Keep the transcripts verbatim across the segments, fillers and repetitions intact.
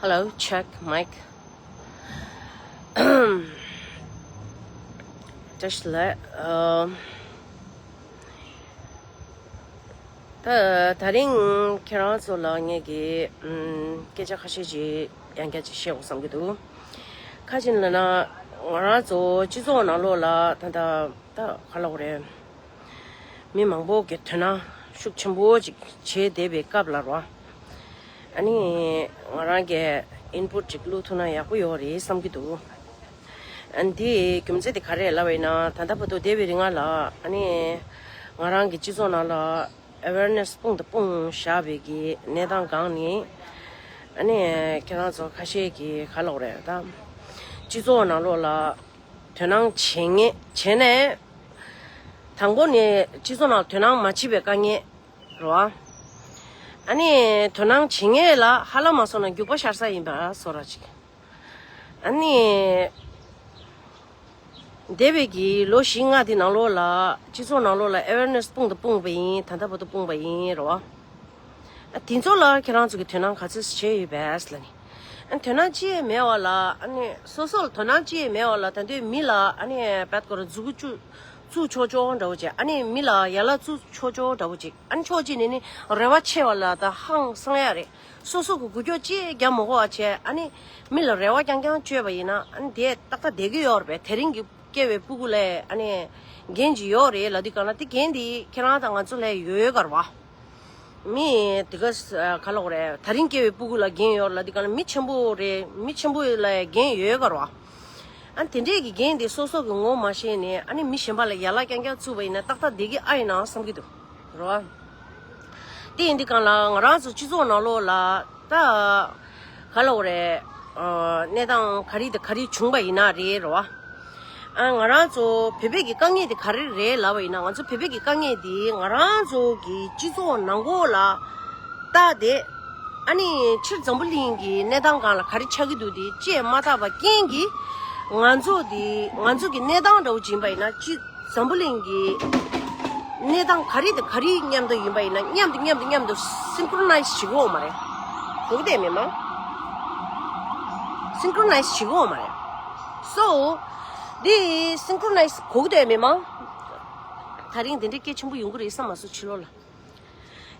Hello, check mic. བཀྲ་ཤིས་བདེ་ལེགས། ཨ། ད་དེ་རིང་ཁྱེད་རང་ཚོ་ལ་ངས་ཀྱི་ཨམ། སྐད་ཆ་ཁ་ཤས་ཅིག་ཡང་བསྐྱར་ཅིག་བཤད་དགོས་བསམ་གྱི་འདུག་ག་རེ་ཡིན་ལབ་ན། ང་རང་ཚོ་སྤྱི་ཚོགས་ནང་ལོགས་ལ་ད་ལྟ་ད་ག་ལབ་དགོས་རེད། མི་མང་པོ་གིས་དོ་སྣང་ཤུགས་ཆེན་པོ་ཅིག་བྱེད་བསྡད་པའི་སྐབས་ལ་རོ། ཨ་ནི་ང་རང་གིས་ཨིན་པུཊ་ཅིག་བླུགས་ཐུབ་ན་ཡག་པོ་ཡོད་རེད་བསམ་གྱི་འདུག་ཨ། འདིའི་རྒྱུ་མཚན་དེ་ག་རེ་རེད་ལབ་པ་ཡིན་ན། ད་ལྟ་བར་དུ་འདས་པའི་རིང་ལ་ཨ་ནི་ང་རང་གི་སྤྱི་ཚོགས་ནང་ལ་ཨེ་ཝེར་ནེ་སི་སྤུངས་དང་སྤུངས་བཞག་པའི་གི་གནས་སྟངས་སྒང་ནས། ཨ་ནི་ཁྱེད་རང་ཚོ་ཁ་ཤས་ཀྱིས་ག་ལབ་དགོས་རེད། ད་སྤྱི་ཚོགས་ནང་ལོགས་ལ་དོ་སྣང་བྱེད་ངེས་བྱས་ནས། དང་པོ་ནས་སྤྱི་ཚོགས་ནང་དོ་སྣང་མ་བྱེད་པའི་དཀའ་ངལ་རེད་བ། ཨ་ནི་དོ་སྣང་བྱེད་ངེས་ལ་ཧ་ལམ་མ་སོང་ན་རྒྱུག་པ་ཤར་ས་ཡིན་པ་བཟོ་འདྲ་ཅིག་ཨ་ནི་འདས་པའི་གི་ལོ་བཞི་ལྔ་དེ་ནང་ལོགས་ལ་སྤྱི་ཚོགས་ནང་ལོགས་ལ་ཨེ་ཝེར་ནེ་སི་སྤུངས་དང་སྤུངས་པ་ཡིན། ད་ལྟ་བར་དུ་སྤུངས་པ་ཡིན་རེད་བ། ཨ། དེ་ཚོ་ལ་ཁྱེད་རང་ཚོ་གིས་དོ་སྣང་ག་ཚོད་བྱས་ཡོད་པས་ལབ་ནས། ཨ། དོ་སྣང་ཅི་ཡང་མེད་པ་ལ། ཨ་ནི་སོ་སོ་ལ་དོ་སྣང་ཅི་ཡང་མེད་པ་ལ། ད་དུང་མི་ལ་ཨ་ནི་བད་ཀོ་ར་མཛུ་གུ་བཙུགས་བཙུགས་ཆོག་ཆོག་འདྲ་བོ་ཅིག་ཨ་ནི་མི་ལ་ཡ་ལ་བཙུགས་ཆོག་ཆོག་འདྲ་བོ་ཅིག་ཨ་ནི་ཕྱོགས་གཅིག་ནས་ནི་རེ་བ་ཆེ་བ་ལ་ད་ཧང་སང་ཡ་རེད། སོ་སོ་གི་འགུལ་སྐྱོད་ཅི་ཡང་རྒྱག་མ་དགོས་པ་བྱས། ཨ་ནི་མི་ལ་རེ་བ་རྐྱང་རྐྱང་བཅོལ་བ་ཡིན་ན། ཨ་ནི་དེ་ཏག་ཏག་བསྡད་ཀྱི་ཡོད་རེད་པས། དེ་རིང་གི་སྐྱེ་བའི་སྤུ་གུ་ལ་ཨ་ནི་འགན་ཅིག་ཡོད་རེད་ལབ་དུས་སྒང་ལ། དེ་འགན་དེ་ཁྱེད་རང་དང་ང་ཚོ་ལ་ཡོད་ག་རེད་བ། མི་དེ་ག་ས་ག་ལབ་དགོས་རེད། དེ་རིང་སྐྱེ་བའི་སྤུ་གུ་ལ་འགན་ཡོད་ལབ་དུས་སྒང་ལ། མི་ཆེན་པོ་རེད། མི་ཆེན་པོ་ལ་འགན་ཡོད་ག་རེད་བ། ཨ། དེ་འདྲས་ཀྱི་འགན་དེ་སོ་སོ་གིས་ངོ་མ་ཤེས་ནས། ཨ་ནི་མི་གཞན་པ་ལ་ཡ་ལ་རྐྱང་རྐྱང་བཙུགས་པ་ཡིན་ན་ཏག་ཏག་བསྡད་ཀྱི་ཨ་ཡིན་ན་བསམ་གྱི་འདུག་རེད་བ། དེ་ཡིན་དུས་སྒང་ལ་ང་རང་ཚོ་སྤྱི་ཚོགས་ནང་ལོགས་ལ་ད་ག་ལབ་དགོས་རེད། ཨ། གནས་སྟངས་ག་རེ་དང་ག་རེ་བྱུང་པ་ཡིན་ན་རེད་རེད་བ། ཨ། ང་རང་ཚོ་བོད་པའི་གི་དཀའ་ངལ་དེ་ག་རེ་རེད་ལབ་པ་ཡིན་ན། ང་ཚོ་བོད་པའི་གི་དཀའ་ངལ་དེ་ང་རང་ཚོ་གི་སྤྱི་ཚོགས་ནང་ལོགས་ལ་བལྟས་ཏེ། ཨ་ནི་ཕྱིར་འཛམ་བུ་གླིང་གི་གནས་སྟངས་སྒང་ལ་ག་རེ་ཆགས་ཀྱི་འདུག་དེ་དཔྱད་མ་བཏང་བ་རྐྱེན་གྱིས། ང་ཚོ་དེ་ང་ཚོ་གི་གནས་སྟངས་འདྲ་བོ་ཅིག་ཡིན་པ་ཡིན་ན། སྤྱི་འཛམ་བུ་གླིང་གི་གནས་སྟངས་ག་རེ་དང་ག་རེ་མཉམ་དུ་ཡིན་པ་ཡིན་ན། མཉམ་དུ་མཉམ་དུ་མཉམ་དུ་སིན་ཀྲོ་ནའི་ཛི་བྱེད་ཀྱི་ཡོད་མ་རེད། གོ་གི་འདུག་མི་མང་། སིན་ཀྲོ་ནའི་ཛི་བྱེད་ཀྱི་ཡོད་མ་རེད། སོ། འདི་སིན་ཀྲོ་ནའི་ཛི་གོ་གི་འདུག་མི་མང་། དེ་རིང་འདི་འདྲའི་སྐད་ཆེན་པོ་ཡོང་གི་རེད་བསམ་མ་སོང་། ཕྱི་ལོགས་ལ།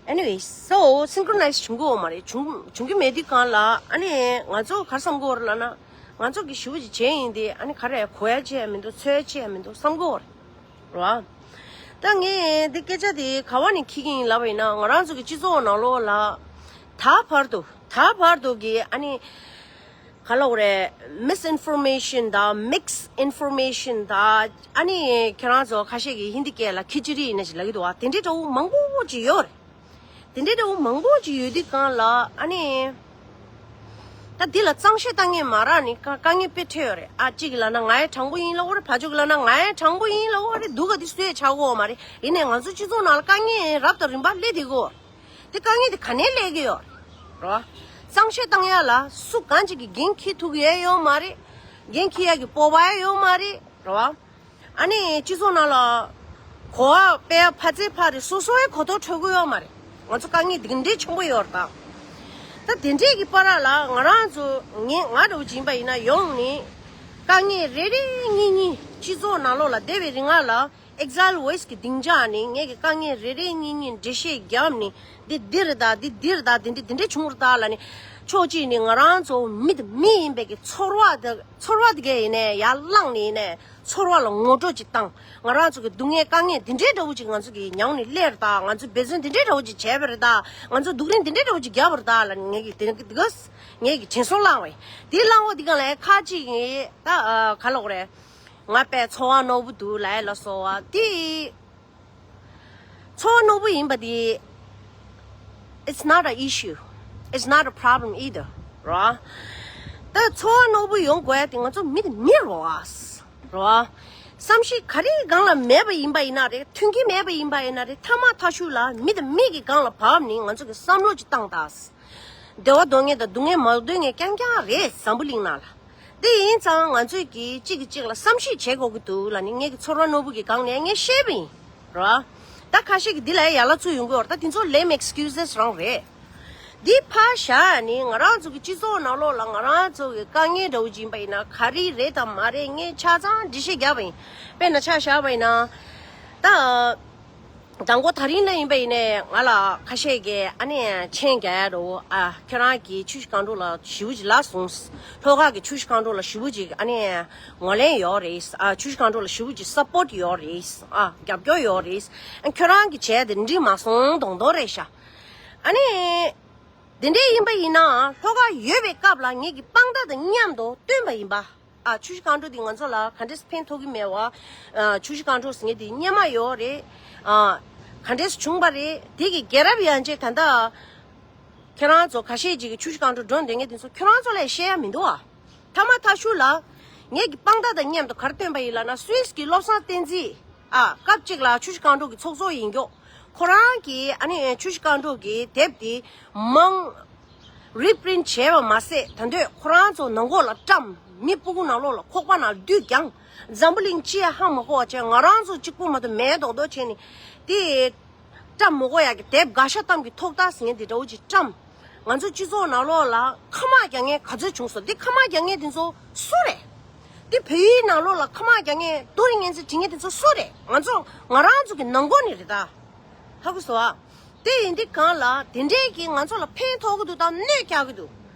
Anyway, so སིན་ཀྲོ་ནའི་ཛི་བྱུང་གི་ཡོད་མ་རེད། བྱུང་བྱུང་གི་མེད་དུས་སྒང་ལ། ཨ་ནི་ང་ཚོ་ག་རེ་བསམ་གྱི་ཡོད་རེད་ལབ་ན། ང་ཚོ་གི་ཞེ་པོ་ཅིག་བྱས་ཡིན་དེ། ཨ་ནི་ག་རེ་གོ་ཡ་ཅི་ཡང་མི་འདུག་འཚོལ་ཡ་ཅི་ཡང་མི་འདུག་བསམ་གྱི་ཡོད་རེད་བ། ད་ངས་འདི་སྐད་ཆ་དེ་ག་བ་ནས་འཁྱེར་གྱི་ཡིན་ལབ་པ་ཡིན་ན། ང་རང་ཚོ་གི་སྤྱི་ཚོགས་ནང་ལོགས་ལ་ད་བར་དུ་ད་བར་དུ་གི་ཨ་ནི་ག་ལབ་དགོས་རེད། མིས་ཨིན་ཕོར་མེ་ཤན་དང་མིག་སི་ཨིན་ཕོར་མེ་ཤན་དང་། ཨ་ནི་ཁྱེད་རང་ཚོ་ཁ་ཤས་ཀྱིས་ཧིན་དི་སྐད་ལ་ཁི་ཅི་རི་ཡིན་ན་ཞིག་ལབ་ཀྱི་འདུག་བ། དེ་འདྲའི་འདྲ་བོ་མང་པོ་ཅིག་ཡོད་རེད། དེ་འདྲའི་འདྲ་བོ་མང་པོ་ཅིག་ཡོད་དུས་སྒང་ལ། ཨ་ནི་ད་འདི་ལ་གཙང་བཤེར་བཏང་མཁན་མ་རག་ནི་དཀའ་དཀའ་ངལ་དཔེ་འཕྲད་ཡོད་རེད། ཨ། གཅིག་གིས་ལབ་ན་ང་ཡང་དྲང་པོ་ཡིན་ལབ་ཀྱི་ཡོད་རེད། ཕར་ཕྱོགས་ཀྱིས་ལབ་ན་ང་ཡང་དྲང་པོ་ཡིན་ལབ་ཀྱི་ཡོད་རེད། སྡུག་ག་དེ་སུས་ཆགས་ཀྱི་ཡོད་མ་རེད། ཡིན་ནའི་ང་ཚོ་སྤྱི་ཚོགས་ནང་ལ་དཀའ་ངལ་རབ་དང་རིམ་པ་སླེབས་བསྡད་ཀྱི་ཡོད་རེད། དེ་དཀའ་ངལ་དེ་ག་ནས་སླེབས་ཀྱི་ཡོད་རེད། རེད་བ། གཙང་བཤེར་བཏང་ཡ་ལ་སུ་གང་ཅིག་གིས་འགན་འཁྱེར་ཐུབ་ཀྱི་ཡོད་མ་རེད། འགན་འཁྱེར་ཡ་གི་སྤོབས་པ་ཡོད་མ་རེད། རེད་བ། ཨ་ནི་སྤྱི་ཚོགས་ནང་ལ་གོ་བ་སྤེལ་ཡ་ཕར་ཚད་ཕར་རེད། སོ་སོའི་གོ་རྟོགས་འཕྲོད་ཀྱི་ཡོད་མ་རེད། ང་ཚོ་དཀའ་ངལ་འདི་འདྲའི་ཆེན་པོ་ཡོད་རེད་ད། ད་དེ་འདྲའི་གི་བར་ལ་ང་རང་ཚོ་ངས་ང་འདྲ་བོ་ཅིག་ཡིན་པ་ཡིན་ན་ཡོང་ནི། དཀའ་ངལ་རེ་རེ་གཉིས་གཉིས་སྤྱི་ཚོགས་ནང་ལོགས་ལ་བསྡད་པའི་རིང་ལ། ཨེག་ཛའིལ་ཝོ་ཡིས་གི་སྡིངས་ཆ་ནས་ངེད་ཀྱི་དཀའ་ངལ་རེ་རེ་གཉིས་གཉིས་འགྲེལ་བཤད་བརྒྱབ་ནས། འདི་འདི་རེད་ད། འདི་འདི་རེད་ད། འདི་འདྲ་འདི་འདྲ་བྱུང་རེད་ད་ལབ་ནས། ཕྱོགས་གཅིག་ནས་ང་རང་ཚོ་མི་དང་མི་ཡིན་པའི་གི་ཚོར་བ་དེ་ཚོར་བ་དེ་གས་ཡིན་ནའི་ཡར་བླངས་ནས་ཡིན་ནའི་ཚོར་བ་ལ་ངོ་སྤྲོད་ཅིག་བཏང་། ང་རང་ཚོ་གི་སྡུག་བསྔལ་དཀའ་ངལ་འདི་འདྲའི་འདྲ་བོ་ཅིག་ང་ཚོ་གི་མྱངས་ནས་སླེབས་རེད་ད། ང་ཚོ་འབད་བརྩོན་འདི་འདྲའི་འདྲ་བོ་ཅིག་བྱས་པ་རེད་ད། ང་ཚོ་སྡུག་རུས་འདི་འདྲའི་འདྲ་བོ་ཅིག་བརྒྱབ་པ་རེད་ད་ལབ་ནས་ངེད་ཀྱི་དེ་དེ་གས་ངེད་ཀྱི་དྲན་གསོ་བླངས་པ་ཡིན། དེ་བླངས་པ་འདི་ག་ལ་ཁ་ཅིག་ངས་ད་ཨ་ག་ལབ་དགོས་རེད། ང་དཔེ་ཚོར་བ་རྣོ་པོ་འདུག་ལབ་ཡ་ལ་སོགས་པ་དེ། ཚོར་བ་རྣོ་པོ་ཡིན་པ་དེ། It's not an issue. It's not a problem either. རེད་བ། ད་ཚོར་བ་རྣོ་པོ་ཡོང་དགོས་ཡ་དེ་ང་ཚོ་མི་དེ་མི་རེད་བ། རེད་བ། བསམ་ཤེས་ག་རེ་སྒང་ལ་མེད་པ་ཡིན་པ་ཡིན་ན་རེད། མཐུན་རྐྱེན་མེད་པ་ཡིན་པ་ཡིན་ན་རེད། མཐའ་མ་མཐའ་གཞུག་ལ་མི་དེ་མི་གི་སྒང་ལ་བབས་ནས་ང་ཚོ་གི་བསམ་བློ་ཅིག་བཏང་དང་། བདེ་བ་འདོད་མཁན་དང་སྡུག་བསྔལ་མ་འདོད་མཁན་རྐྱང་རྐྱང་རེད་འཛམ་བུ་གླིང་ནང་ལ། དེ་ཡིན་ཙང་ང་ཚོས་ཀྱིས་གཅིག་གིས་གཅིག་ལ་བསམ་ཤེས་བྱེད་དགོས་ཀྱི་འདུག་ལབ་ནས་ངེད་ཀྱི་ཚོར་བ་རྣོ་པོ་གི་སྒང་ནས་ངས་བཤད་པ་ཡིན། རེད་བ། ད་ཁ་ཤས་ཀྱིས་འདི་ལ་ཡ་ལ་ཚུར་ཡོང་གི་ཡོད་རེད། ད་དེ་ཚོ་lame excuses རང་རེད། འདི་ཕར་བཞག་ནི་ང་རང་ཚོ་གི་སྤྱི་ཚོགས་ནང་ལོགས་ལ་ང་རང་ཚོ་གི་དཀའ་ངལ་འདྲ་བོ་ཅིག་ཡིན་པ་ཡིན་ན་ག་རེ་རེད་དང་མ་རེད་ངས་ཆ་ཚང་འགྲེལ་བཤད་རྒྱབ་པ་ཡིན། དཔེར་ན་ཆ་བཞག་པ་ཡིན་ན་ད། དང་པོ་ད་རིང་ལ་ཡིན་པ་ཡིན་ནའི་ང་ལ་ཁ་ཤས་ཀྱིས་ཨ་ནི་མཆན་རྒྱག་ཡ་རོ། ཨ་ཁྱོད་རང་གིས་ཆུ་བཞི་སྒང་དྲུག་ལ་ཞེ་པོ་ཅིག་ལབ་སོང་། ལྷོ་ཁ་གི་ཆུ་བཞི་སྒང་དྲུག་ལ་ཞེ་པོ་ཅིག་ཨ་ནི་ངོས་ལེན་ཡོད་རེད། ཨ་ཆུ་བཞི་སྒང་དྲུག་ལ་ཞེ་པོ་ཅིག་སབ་པོར་ཊི་ཡོད་རེད། ཨ་རྒྱབ་སྐྱོར་ཡོད་རེད། ཨ་ཁྱོད་རང་གིས་བྱས་དེ་འགྲིག་མ་སོང་མདོག་མདོག་རེད་ཤག་ཨ་ནི། དེ་འདྲའི་ཡིན་པ་ཡིན་ནའང་ལྷོ་ཁ་ཡོད་པའི་སྐབས་ལ་ངེད་ཀྱི་དཔང་རྟགས་དང་མཉམ་དུ་བཏོན་པ་ཡིན་པ། ཨ་ཆུ་བཞི་སྒང་དྲུག་འདི་ང་ཚོ་ལ་ག་འདྲས་ཕན་ཐོགས་ཀྱི་མེད་བ། ཨ་ཆུ་བཞི་སྒང་དྲུག་ཟེར་མཁན་འདི་སྔོན་མ་ཡོད་རེད། ཨ་ག་འདྲས་བྱུང་པ་རེད། དེ་གི་རྒྱལ་རབས་ཡན་ཆད་ད་ལྟ་ཁྱེད་རང་ཚོ་ཁ་ཤས་ཅིག་གིས་ཆུ་བཞི་སྒང་དྲུག་འགྲོ་འདོད་མཁན་དེ་ཚོ་ཁྱོད་རང་ཚོ་ལ་བཤད་ཡ་མི་འདུག་ཨ། ཐ་མ་ཐ་ཤུ་ལ་ངེད་ཀྱི་དཔང་རྟགས་དང་མཉམ་དུ་ག་རེ་བཏོན་པ་ཡིན་ལབ་ན་སུད་སི་གི་བློ་བཟང་བསྟན་འཛིན། ཨ་སྐབས་གཅིག་ལ་ཆུ་བཞི་སྒང་དྲུག་གི་ཚོགས་གཙོ་ཡིན་མགྱོགས་ཁོ་རང་གིས་ཨ་ནི་ཆུ་བཞི་སྒང་དྲུག་གི་དེབ་དེ་མང་རི་པི་རིན་བྱས་པ་མ་ཟད་ད་འདོད་ཁོ་རང་ཚོ་ནང་ཁོག་ལ་བཀྲམ། མི་སྤུ་གུ་ནང་ལོགས་ལ་ཁོག་པ་ནང་བསྡུས་ཀྱང་འཛམ་བུ་གླིང་སྤྱི་ཡ་ཧ་མ་གོ་བ་བྱས་ང་རང་ཚོ་གཅིག་པུ་མ་གཏོགས་མེད་མདོག་མདོག་བྱས་ནས་དེ། བཀྲམ་མི་དགོས་ཡག་གི་དེབ་དགའ་ཤ་གཏམ་གྱི་ཐོག་རྟགས་ཟེར་མཁན་དེ་འདྲ་བོ་ཅིག་བཀྲམ། ང་ཚོ་སྤྱི་ཚོགས་ནང་ལོགས་ལ་ཁ་དམག་རྒྱག་མཁན་ག་ཚོད་བྱུང་སོང་། འདི་ཁ་དམག་རྒྱག་མཁན་དེ་ཚོ་སུ་རེད། འདི་བོད་ཡིག་ནང་ལོགས་ལ་ཁ་དམག་རྒྱག་མཁན་རྡོ་རིང་ངན་ཚེ་བྲིས་མཁན་དེ་ཚོ་སུ་རེད། ང་ཚོ་ང་རང་ཚོ་གི་ནང་ཁོག་ནས་རེད་ད། ཧ་གོ་སོང་ཨ། དེ་ཡིན་དུས་གང་ལ་དེ་འདྲས་ཀྱིས་ང་ཚོ་ལ་ཕན་ཐོགས་ཀྱི་འདུག་དང་གནོད་རྒྱག་གི་འདུག་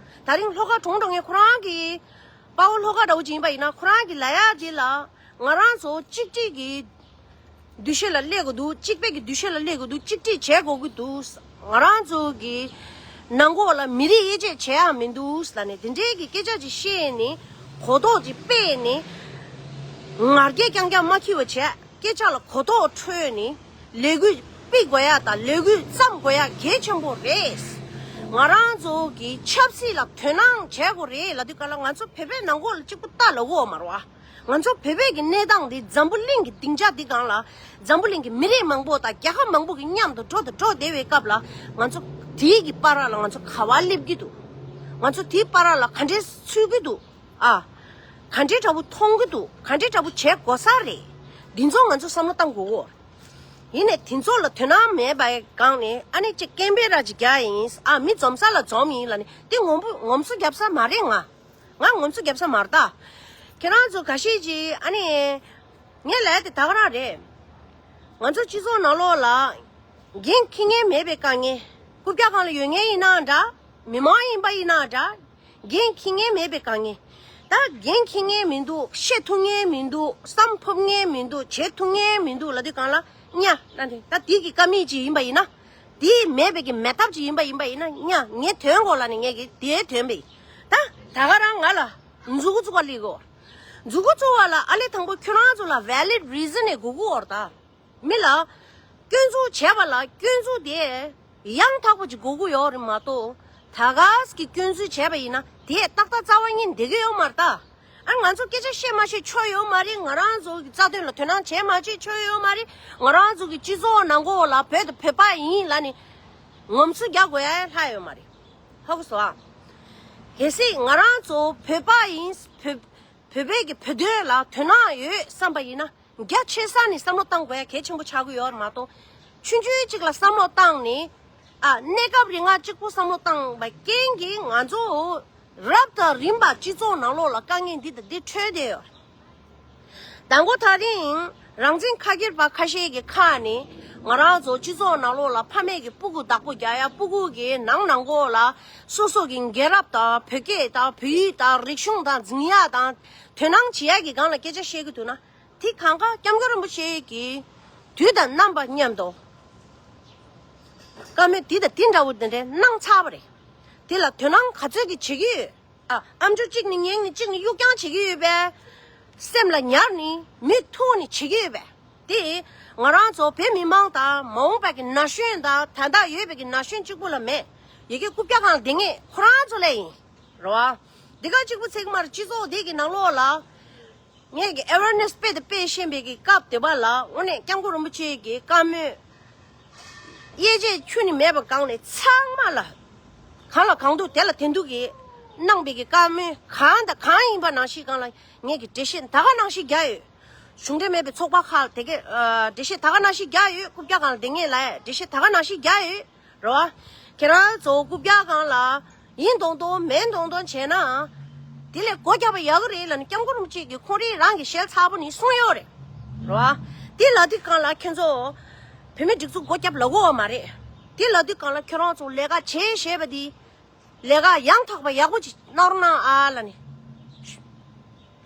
ད་རིང་ལྷོ་ཁ་གྲོངས་འགྲོ་མཁན་ཁོ་རང་གི་དཔའ་བོ་ལྷོ་ཁ་འདྲ་བོ་ཅིག་ཡིན་པ་ཡིན་ན་ཁོ་རང་གི་ལ་ཡ་ཅིག་ལ་ང་རང་ཚོ་གཅིག་སྒྲིལ་གྱི་འདུ་ཤེས་ལ་སླེབས་དགོས་འདུག་གཅིག་པའི་གི་འདུ་ཤེས་ལ་སླེབས་དགོས་འདུག་གཅིག་སྒྲིལ་བྱེད་དགོས་ཀྱི་འདུག་ང་རང་ཚོ་གི་ནང་ཁོག་ལ་མི་རིགས་དབྱེ་འབྱེད་བྱེད་ཡག་མི་འདུག་ལབ་ནས་དེ་འདྲའི་གི་སྐད་ཆ་ཅིག་བཤད་ནས་གོ་རྟོགས་ཅིག་སྤེལ་ནས་ང་རྒྱལ་རྐྱང་རྐྱང་མ་འཁྱེར་བ་བྱས་སྐད་ཆ་ལ་གོ་རྟོགས་འཕྲོད་ནས་ལས་འགུལ་སྤེལ་དགོས་ཡག་དང་ལས་འགུལ་བརྩམས་དགོས་ཡག་གལ་ཆེན་པོ་རེད། ང་རང་ཚོ་གི་ཆབ་སྲིད་ལ་དོ་སྣང་བྱེད་དགོས་རེད་ལབ་དུས་ག་ལ་ང་ཚོ་བོད་པའི་ནང་ཁོག་ལ་གཅིག་པུ་ལྟ་ལ་འོ་མ་རོ་ཨ། ང་ཚོ་བོད་པའི་གི་གནས་སྟངས་འདི་འཛམ་བུ་གླིང་གི་སྡིངས་ཆ་འདི་སྒང་ལ་འཛམ་བུ་གླིང་གི་མི་རིགས་མང་པོ་དང་རྒྱལ་ཁབ་མང་པོ་གི་མཉམ་དུ་འགྲོ་དང་འགྲོ་བསྡད་པའི་སྐབས་ལ་ང་ཚོ་དེའི་གི་བར་ལ་ང་ཚོ་ག་བ་སླེབས་ཀྱི་འདུག་ང་ཚོ་དེའི་བར་ལ་ག་འདྲས་ཚུད་ཀྱི་འདུག་ཨ། ག་འདྲས་འདྲ་པོ་མཐོང་གི་འདུག་ག་འདྲས་འདྲ་པོ་བྱེད་དགོས་ས་རེད། འདི་ཚོ་ང་ཚོ་བསམ་བློ་བཏང་དགོས་གོ། ཡིན་ནས་དེ་ཚོ་ལ་དོ་སྣང་མེད་པའི་སྒང་ནས་ཨ་ནི་ཅིག་ཀེམ་པེ་ར་ཅིག་རྒྱག་ཡིན། ཨ་མི་འཛོམས་ས་ལ་འཛོམས་ཡིན་ལབ་ནས་དེ་ངོམ་བུ་ངོམ་སོ་རྒྱབ་ས་མ་རེད་ང་། ང་ངོམ་སོ་རྒྱབ་ས་མ་རེད་ད། ཁྱེད་རང་ཚོ་ག་ཤེད་ཅིག་ཨ་ནི། ངས་ལབ་དེ་ད་ག་རང་རེད། ང་ཚོ་སྤྱི་ཚོགས་ནང་ལོགས་ལ་འགན་འཁྱེར་མཁན་མེད་པའི་དཀའ་ངལ། རྐུབ་བཀྱག་སྒང་ལ་ཡོད་མཁན་ཡིན་ནའང་འདྲ། མི་མང་ཡིན་པ་ཡིན་ནའང་འདྲ། འགན་འཁྱེར་མཁན་མེད་པའི་དཀའ་ངལ། ད་འགན་འཁྱེར་མཁན་མི་འདུག་བཤད་ཐུབ་མཁན་མི་འདུག་བསམ་ཕོད་མཁན་མི་འདུག་བྱེད་ཐུབ་མཁན་མི་འདུག་ལབ་དུས་སྒང་ལ་གཉའ་ན་དེ་ད་དེ་གི་ཀ་མེད་ཅིག་ཡིན་པ་ཡིན་ན། དེ་མེད་པའི་གི་མེད་ཐབས་ཅིག་ཡིན་པ་ཡིན་པ་ཡིན་ན་གཉའ་ངས་དོན་གོ་ལ་ནི་ངས་གི་དེ་དོན་པའི། ད་ད་ག་རང་ང་ལ་མཛུ་གུ་བཙུགས་པ་ལི་གོ་མཛུ་གུ་བཙུགས་པ་ལ་ཨ་ལེ་དང་པོ་ཁྱོད་རང་ཚོ་ལ་ཝེ་ལིཌ་རི་ཛན་ནས་དགོས་ཀྱི་ཡོད་རེད་ད། མི་ལ་སྐྱོན་འཛུགས་བྱས་པ་ལ་སྐྱོན་འཛུགས་དེ་ཡང་དག་པ་ཅིག་དགོས་ཀྱི་ཡོད་རེད་མ་གཏོགས་ད་ག་ཟེ་གི་སྐྱོན་འཛུགས་བྱས་པ་ཡིན་ན་དེ་ཏག་ཏག་རྩ་བ་ཉིད་བསྡད་ཀྱི་ཡོད་མ་རེད་ད། ཨ་ང་ཚོ་སྐད་ཆ་བཤད་མ་བཤད་ཆོ་ཡོད་མ་རེད། ང་རང་ཚོ་གི་རྩ་དོན་ལ་དོ་སྣང་བྱེད་མ་བྱེད་ཆོ་ཡོད་མ་རེད། ང་རང་ཚོ་གི་སྤྱི་ཚོགས་ནང་ཁོག་ལ་བོད་དང་བོད་པ་ཡིན་ལབ་ནས་ངོམ་སོ་རྒྱག་དགོས་ཡ་ལྷག་ཡོད་མ་རེད། ཧ་གོ་སོང་ཨ། གལ་སྲིད་ང་རང་ཚོ་བོད་པ་ཡིན་བོད་བོད་པའི་གི་བོད་དོན་ལ་དོ་སྣང་ཡོད་བསམ་པ་ཡིན་ན་རྒྱ་ཆེ་ས་ནས་བསམ་བློ་བཏང་དགོས་ཡ་གལ་ཆེན་པོ་ཆགས་ཀྱི་ཡོད་རེད་མ་གཏོགས་ཆུང་ཆུང་གཅིག་ལ་བསམ་བློ་བཏང་ནས་ཨ་གནས་སྐབས་རིང་ང་གཅིག་པུ་བསམ་བློ་བཏང་བའི་རྐྱེན་གྱིས་ང་ཚོ་རབ་དང་རིམ་པ་སྤྱི་ཚོགས་ནང་ལོགས་ལ་དཀའ་ངལ་འདི་དང་འདི་འཕྲོད་བསྡད་ཡོད། དང་པོ་ད་རིང་རང་བཙན་ཁ་སྒེར་པ་ཁ་ཤས་ཀྱི་ཁ་ནས་ང་རང་ཚོ་སྤྱི་ཚོགས་ནང་ལོགས་ལ་ཕ་མེས་ཀྱི་སྤུ་གུ་བདག་པོ་རྒྱག་ཡ་སྤུ་གུ་གི་ནང་ནང་ཁོག་ལ་སོ་སོ་གི་རྒྱལ་རབས་དང་བོད་སྐད་དང་བོད་ཡིག་དང་རིག་གཞུང་དང་འཛིན་ཡ་དང་དོ་སྣང་བྱེད་ཡ་གི་སྒང་ལ་སྐད་ཆ་བཤད་ཀྱི་འདུག་ན་དེ་གང་ག་སྐྱབས་མགོན་རིན་པོ་ཆེ་གི་དུས་དང་རྣམ་པ་མཉམ་དུ་བཀའ་མོལ་འདི་དང་འདི་འདྲ་བོ་འདི་འདྲའི་གནང་ཚར་བ་རེད། དེ་ལ་དོ་སྣང་ག་ཚོད་ཀྱི་བྱེད་ཀྱི་ཡོད། ཨ། ཨམ་ཅོག་གཅིག་ནས་ཉན་ནས་གཅིག་ནས་གཡུག་རྐྱང་བྱེད་ཀྱི་ཡོད་པས། སེམས་ལ་ཉར་ནས་མིག་ཐུག་ནས་བྱེད་ཀྱི་ཡོད་པས། དེ་ང་རང་ཚོ་བོད་མི་མང་དང་མ་འོངས་པ་གི་ན་གཞོན་དང་ད་ལྟ་ཡོད་པའི་གི་ན་གཞོན་གཅིག་པུ་ལ་མེད། ཡ་གི་རྐུབ་བཀྱག་སྒང་ལ་བསྡད་མཁན་ཁོ་རང་ཚོ་ལ་ཡིན། རེད་བ། འདི་ག་གཅིག་པུ་ཚེག་མར་སྤྱི་ཚོགས་འདི་གི་ནང་ལོགས་ལ། ངས་ཀྱི་ཨེ་ཝེར་ནེ་སི་སྤེལ་དང་སྤེལ་བཞིན་པའི་གི་སྐབས་དེ་བ་ལ་དངོས་གནས་སྐྱབས་མགོན་རིན་པོ་ཆེ་གི་བཀའ་མོལ་དབྱེ་འབྱེད་ཁྱོན་ནས་མེད་པ་སྒང་ནས་ཚང་མ་ལ་གང་ལ་གང་འདུག་དེ་ལ་དེ་འདུག་གི་གནང་པའི་གི་བཀའ་མོལ་གང་དང་གང་ཡིན་པ་ནང་བཞིན་སྒང་ལ་ངས་ཀྱི་འགྲེལ་བཤད་ད་ག་ནང་བཞིན་རྒྱག་ཡོད། གཞུང་འབྲེལ་མེད་པའི་ཚོགས་པ་ཁག་དེ་གའི་འགྲེལ་བཤད་ད་ག་ནང་བཞིན་རྒྱག་ཡོད། རྐུབ་བཀྱག་སྒང་ལ་བསྡད་མཁན་ལ་འགྲེལ་བཤད་ད་ག་ནང་བཞིན་རྒྱག་ཡོད། རེད་བ། ཁྱེད་རང་ཚོ་རྐུབ་བཀྱག་སྒང་ལ་ཡིན་མདོག་མདོག་མེད་མདོག་མདོག་བྱས་ན། དེ་ལས་སྒོ་བརྒྱབ་པ་ཡག་གི་རེད་ལབ་ནས་སྐྱབས་མགོན་རིན་པོ་ཆེ་གིས་ཁོང་རང་རང་གི་ཞལ་ཚ་པོ་ནས་གསུངས་ཡོད་རེད། རེད་བ། དེ་ལབ་དུས་སྒང་ལ་ཁྱེད་ཚོ་བོད་མི་སྒྲིག་འཛུགས་སྒོ་བརྒྱབ་ལབ་དགོས་པ་མ་རེད། དེ་ལབ་དུས་སྒང་ལ་ཁྱེད་རང་ཚོ་ལས་ཀ་བྱས་བྱས་པ་དེ། ལས་ཀ་ཡང་དག་པ་ཡག་པོ་ཅིག་གནང་རོགས་གནང་ཨ་ལབ་ནས་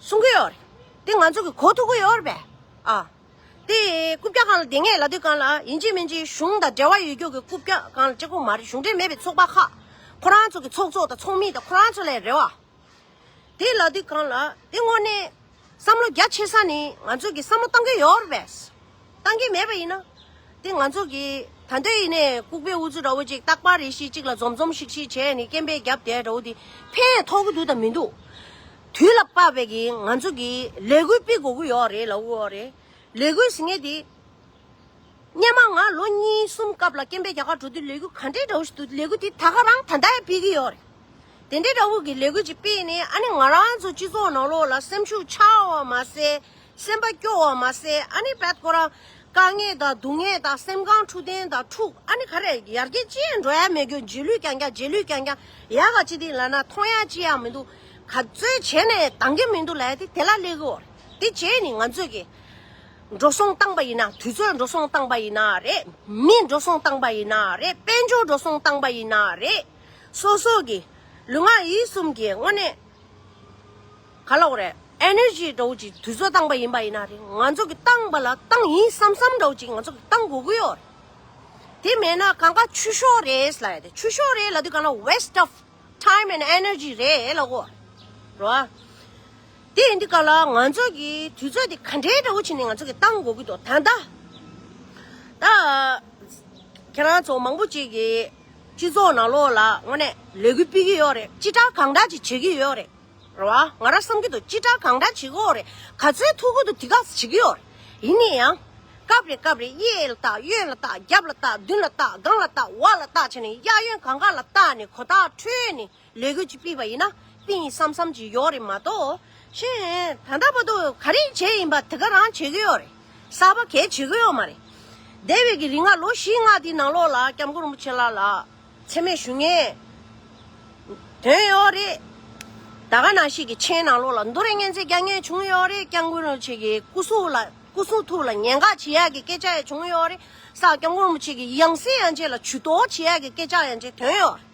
གསུང་གི་ཡོད་རེད། དེ་ང་ཚོ་གི་གོ་ཐུབ་ཀྱི་ཡོད་རེད་པས། ཨ། དེ་རྐུབ་བཀྱག་སྒང་ལ་བསྡད་མཁན་ལབ་དུས་སྒང་ལ་ཡིན་གཅིག་མིན་གཅིག་གཞུང་དང་འབྲེལ་བ་ཡོད་རྒྱུ་གི་རྐུབ་བཀྱག་སྒང་ལ་གཅིག་པོ་མ་རེད། གཞུང་འབྲེལ་མེད་པའི་ཚོགས་པ་ཁག་ཁོ་རང་ཚོ་གི་ཚོགས་གཙོ་དང་ཚོགས་མི་དང་ཁོ་རང་ཚོ་ལ་རེད་བ། དེ་ལབ་དུས་སྒང་ལ་དེ་དངོས་གནས་བསམ་བློ་རྒྱ་ཆེ་ས་ནི་ང་ཚོ་གི་བསམ་བློ་བཏང་གི་ཡོད་རེད་པས། བཏང་གི་མེད་པ་ཡིན་ན། དེ་ང་ཚོ་གི་ད་ལྟ་ཡིན་ནའི་ལྐུགས་པའི་ཨུ་ཚུགས་འདྲ་བོ་ཅིག་རྟག་པར་རེ་ཞིག་ཅིག་ལ་འཛོམས་འཛོམས་ཤིག་ཤིག་བྱས་ནས་སྐད་འབོད་རྒྱབ་བསྡད་འདྲ་བོ་དེ་ཕན་ཐོགས་ཀྱི་འདུག་དང་མི་འདུག་དུས་ལ་བབ་པའི་གི་ང་ཚོ་གི་ལས་འགུལ་སྤེལ་དགོས་ཀྱི་ཡོད་རེད་ལབ་ཀྱི་ཡོད་རེད། ལས་འགུལ་ཟེར་མཁན་དེ། སྔོན་མ་ང་ལོ་གཉིས་གསུམ་སྐབས་ལ་སྐད་འབོད་རྒྱག་གར་འགྲོ་དུས་ལས་འགུལ་ག་འདྲའི་འདྲ་བོ་ཞིག་འདུག་ལས་འགུལ་དེ་ད་ག་རང་ད་ལྟ་ཡང་སྤེལ་གྱི་ཡོད་རེད། དེ་འདྲའི་འདྲ་བོ་གི་ལས་འགུལ་ཅིག་སྤེལ་ནས་ཨ་ནི་ང་རང་ཚོ་སྤྱི་ཚོགས་ནང་ལོགས་ལ་སེམས་ཤུགས་ཆག་པ་མ་ཟད། སེམས་པ་སྐྱོ་བ་མ་ཟད། ཨ་ནི་བད་ཁོ་རང་དཀའ་ངལ་དང་སྡུག་བསྔལ་དང་སེམས་ཁམས་འཁྲུག་རྟེན་དང་འཁྲུག་ཨ་ནི་ག་རེ་ཡར་རྒྱས་ཅི་ཡང་འགྲོ་ཡ་མེད་རྒྱུ། རྗེས་ལུས་རྐྱང་རྐྱང་རྗེས་ལུས་རྐྱང་རྐྱང་། ཡག་ག་ཅི་དེ་ལབ་ན་མཐོང་ཡ་ཅི་ཡང་མི་འདུག་ག་ཚོད་བྱས་ནས་འདང་གི་མི་འདུག་ལབ་ཡ་དེ་དེ་ལ་སླེབས་ཀྱི་ཡོད་རེད། དེ་བྱས་ནས་ང་ཚོས་ཀྱི་འགྲོ་སོང་བཏང་པ་ཡིན་ན། དུས་ཚོད་འགྲོ་སོང་བཏང་པ་ཡིན་ན་རེད། མི་འགྲོ་སོང་བཏང་པ་ཡིན་ན་རེད། དཔལ་འབྱོར་འགྲོ་སོང་བཏང་པ་ཡིན་ན་རེད། སོ་སོ་གི་ལུས་ངག་ཡིད་གསུམ་གྱི་དངོས་གནས་ག་ལབ་དགོས་རེད། ཨེ་ནར་ཇི་འདྲ་བོ་ཅིག་དུས་ཚོད་བཏང་པ་ཡིན་པ་ཡིན་ན་རེད། ང་ཚོ་གི་བཏང་པ་ལ་བཏང་ཡིན་བསམ་བསམ་འདྲ་བོ་ཅིག་ང་ཚོ་གི་བཏང་དགོས་ཀྱི་ཡོད་རེད། དེ་མེད་ན་གང་ག་ཆུ་ཤོག་རེད་ལབ་ཡ་དེ། ཆུ་ཤོག་རེད་ལབ་དུས་གང་ལ་waste of time and energy རེད་ལབ་གོ། རེད་བ། དེ་ཡིན་དུས་གང་ལ་ང་ཚོ་གི་དུས་ཚོད་དེ་ག་འདྲའི་འདྲ་བོ་བྱས་ནས་ང་ཚོ་གི་བཏང་དགོས་ཀྱི་འདུག་ད་ལྟ། ད། ཁྱེད་རང་ཚོ་མང་པོ་ཅིག་གིས་སྤྱི་ཚོགས་ནང་ལོགས་ལ་དངོས་གནས་ལས་འགུལ་སྤེལ་གྱི་ཡོད་རེད། ཅི་དྲག་གང་དྲག་ཅིག་བྱེད་ཀྱི་ཡོད་རེད། རེད་བ། ང་རང་བསམ་གྱི་འདུག་ཅི་དྲག་གང་དྲག་བྱེད་ཀྱི་ཡོད་རེད། ག་ཚོད་ཐུབ་ཀྱི་འདུག་དེ་ག་ཚོད་བྱེད་ཀྱི་ཡོད་རེད། ཡིན་ན་ཡང་། སྐབས་རེ་སྐབས་རེ་གཡས་ལ་བལྟ། གཡོན་ལ་བལྟ། རྒྱབ་ལ་བལྟ། མདུན་ལ་བལྟ། སྒང་ལ་བལྟ། འོག་ལ་བལྟ་བྱས་ནས་གཡས་གཡོན་གང་ག་ལ་བལྟ་ནས་གོ་ཐག་འཁྲོལ་ནས་ལས་འགུལ་ཅིག་སྤེལ་བ་ཡིན་ན་སྤེལ་ཡིན་བསམ་བསམ་ཅིག་ཡོད་རེད་མ་གཏོགས། གཞན་ད་ལྟ་བར་དུ་ག་རེ་བྱས་ཡིན་པ་དེ་ག་རང་བྱེད་ཀྱི་ཡོད་རེད། གསར་པ་གས་བྱེད་ཀྱི་ཡོད་མ་རེད། འདས་པའི་གི་རིང་ལ་ལོ་བཞི་ལྔ་དེའི་ནང་ལོགས་ལ་སྐྱབས་མགོན་རིན་པོ་ཆེ་ལགས་ལ་མཚན་སྨད་ཞུ་མཁན་ཐོན་ཡོད་རེད། ད་ག་ནང་བཞིན་གྱི་མཆན་ནང་ལོགས་ལ་འདུ་རེས་སྙན་འཛེགས་རྒྱག་མཁན་བྱུང་ཡོད་རེད། སྐྱབས་མགོན་རིན་པོ་ཆེ་གི་སྐུ་གཟུགས་ལ་སྐུ་གཟུགས་ཐུགས་ལ་ཉེན་ཁ་བྱེད་ཡག་གི་སྐད་ཆ་ཡང་བྱུང་ཡོད་རེད། ས་སྐྱབས་མགོན་རིན་པོ་ཆེ་གི་ཡང་སྲིད་ཡན་ཆད་ལ་ཇུས་གཏོགས་བྱེད་ཡག་གི་སྐད་ཆ་ཡན་ཆད་ཐོན་ཡོད་རེད།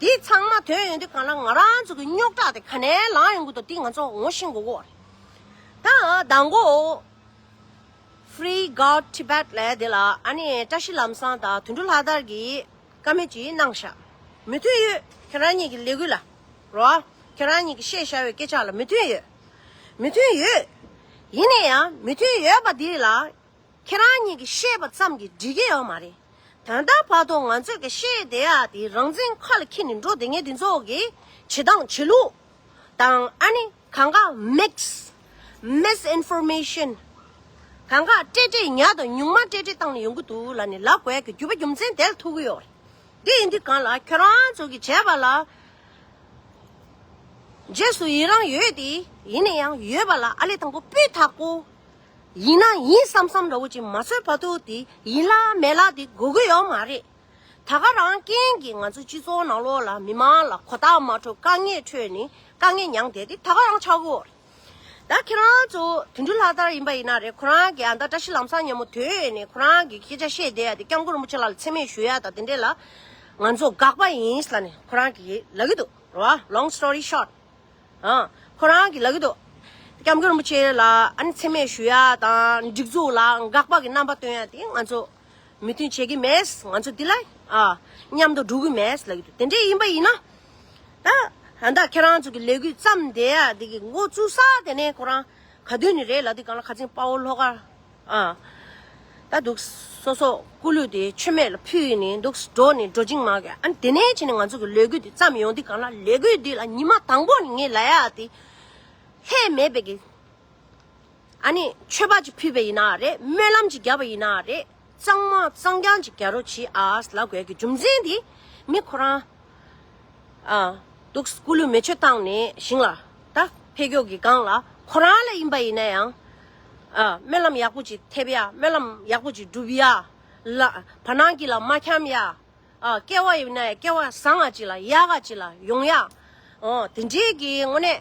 དེ་ཚང་མ་ཐོན་ཡོང་དུས་གང་ལ་ང་རང་ཚོ་གི་རྙོག་དྲ་དེ་ག་ནས་ལངས་ཡོང་གི་འདུག་དེ་ང་ཚོ་ངོ་ཤེས་དགོས་ཀྱི་ཡོད་རེད། ད་མདང་དགོང་Free God Tibet ལབ་དེ་ལ་ཨ་ནི་བཀྲ་ཤིས་ལམ་བཟང་དང་དོན་གྲུབ་ལྷ་དར་གྱིས་བཀའ་མོལ་ཅིག་གནང་ཤག་མོས་མཐུན་ཡོད། ཁྱེད་རང་གཉིས་ཀྱི་ལས་འགུལ་ལ། རོ། ཁྱེད་རང་གཉིས་ཀྱིས་བཤད་བཞག་པའི་སྐད་ཆ་ལ་མོས་མཐུན་ཡོད། མོས་མཐུན་ཡོད། ཡིན་ན་ཡང་མོས་མཐུན་ཡོད་པ་འདི་ལ། ཁྱེད་རང་གཉིས་ཀྱིས་བཤད་པ་ཙམ་གྱིས་འགྲིག་གི་ཡོད་མ་རེད། ད་ལྟ་བར་དུ་ང་ཚོས་ཀྱི་བཤད་བསྡད་ཡག་དེ་རང་བཙན་ཁ་ལ་འཁྱེར་ནས་འགྲོ་བསྡད་མཁན་དེ་ཚོ་གི་བྱེད་སྟངས་བྱེད་ལུགས་དང་། ཨ་ནི་གང་ག་mix misinformation གང་ག་སྤྲེལ་སྤྲེལ་ཉག་དང་ཉུང་མ་སྤྲེལ་སྤྲེལ་བཏང་ནས་ཡོང་གི་འདུག་ལབ་ནས་ལབ་དགོས་ཡག་གི་རྒྱུ་མཚན་དེ་ལ་ཐུག་གི་ཡོད་རེད། དེ་ཡིན་དུས་གང་ལ་ཁྱོད་རང་ཚོ་གི་བྱས་པ་ལ་རྗེས་སུ་ཡི་རང་ཡོད་དེ། ཡིན་ན་ཡང་ཡོད་པ་ལ་ཨ་ལས་དང་པོ་སྤུས་དག་པོ། ཡིན་ན་ཡིན་བསམ་བསམ་འདྲ་བོ་ཅིག་མ་བཟོས་བར་དུ་དེ་ཡིན་ལ་མེད་ལ་དེ་དགོས་ཀྱི་ཡོད་མ་རེད། ད་ག་རང་རྐྱེན་གྱིས་ང་ཚོ་སྤྱི་ཚོགས་ནང་ལོགས་ལ་མི་མང་ལ་གོ་རྟོགས་མ་འཕྲོད། དཀའ་ངལ་འཕྲད་ནས་དཀའ་ངལ་མྱངས་བསྡད་དེ་ད་ག་རང་ཆགས་ཀྱི་ཡོད་རེད། ད་ཁྱེད་རང་ཚོ་དོན་གྲུབ་ལྷ་དར་ཡིན་པ་ཡིན་ན་རེད། ཁོ་རང་གིས་ཨ་ད་བཀྲ་ཤིས་ལམ་བཟང་མཉམ་པོ་ཐོན་ནས་ཁོ་རང་གི་སྐད་ཆ་བཤད་བསྡད་ཡ་དེ་སྐྱབས་མགོན་རིན་པོ་ཆེ་ལགས་ལ་མཚན་སྨད་ཞུ་ཡ་དང་དེ་འདྲས་ལ་ང་ཚོ་དགག་པ་ཡིན་ལབ་ནས་ཁོ་རང་གིས་ལབ་ཀྱི་འདུག་རེད་བ། Long story short ཨ། ཁོ་རང་གིས་ལབ་ཀྱི་འདུག་སྐྱབས་མགོན་རིན་པོ་ཆེ་ལ་ཨ་ནི་མཚན་སྨད་ཞུ་ཡ་དང་སྒྲིག་འཛུགས་ལ་དགག་པ་གི་རྣམ་པ་སྟོན་ཡ་དེ་ང་ཚོ་མོས་མཐུན་བྱེད་ཀྱི་མེད། ང་ཚོ་འདི་ལ་ཨ་མཉམ་དུ་འགྲོ་གི་མེད་ལབ་ཀྱི་འདུག་དེ་འདྲས་ཡིན་པ་ཡིན་ན་ད་ད་ལྟ་ཁྱེད་རང་ཚོ་གི་ལས་འགུལ་བརྩམས་བསྡད་ཡ་དེ་གི་འགོ་བཙུགས་ས་དེ་ནས་ཁོ་རང་ག་དུས་ནས་རེད་ལབ་དུས་གང་ལ་ཁ་ཚིག་དཔའ་བོ་ལྷོ་ཁ་ཨ། ད་འདུག་སོ་སོ་སྐུ་ལུས་དེ་མཆོད་མེ་ལ་ཕུལ་ནས་འདུག་འགྲོ་ནས་འགྲོ་འཇིང་མ་གི་ཨ་ནི་དེ་ནས་བྱས་ནས་ང་ཚོ་གི་ལས་འགུལ་དེ་བརྩམས་ཡོང་དུས་གང་ལ་ལས་འགུལ་འདི་ལ་ཉི་མ་དང་པོ་ནས་ངས་ལབ་ཡ་དེ་ལྷད་མེད་པའི་གི་ཨ་ནི་མཆོད་པ་ཅིག་ཕུལ་བ་ཡིན་ན་རེད། སྨོན་ལམ་ཅིག་བརྒྱབ་པ་ཡིན་ན་རེད། གཙང་མ་གཙང་རྐྱང་ཅིག་རྒྱག་རོགས་གྱིས་ཨ་ལབ་དགོས་ཀྱི་རྒྱུ་མཚན་དེ་མི་ཁོ་རང་ཨ་འདུག་སྐུ་ལུས་མེ་མཆོད་བཏང་ནས་ཞིང་ལ་ད་ཕེབས་སྐྱོད་ཀྱི་སྒང་ལ་ཁོ་རང་ལ་ཡིན་པ་ཡིན་ན་ཡང་ཨ་སྨོན་ལམ་ཡག་པོ་ཅིག་ཐེབས་ཡ། སྨོན་ལམ་ཡག་པོ་ཅིག་སྒྲུབ་ཡ། ལ་བར་སྣང་གི་ལ་མ་འཁྱམ་ཡ། ཨ་སྐལ་བ་ཡིན་ན་སྐལ་བ་བཟང་ང་ཅིག་ལ་ཡག་ག་ཅིག་ལ་ཡོང་ཡ། ཨོ་དེ་འདྲའི་གི་དངོས་གནས་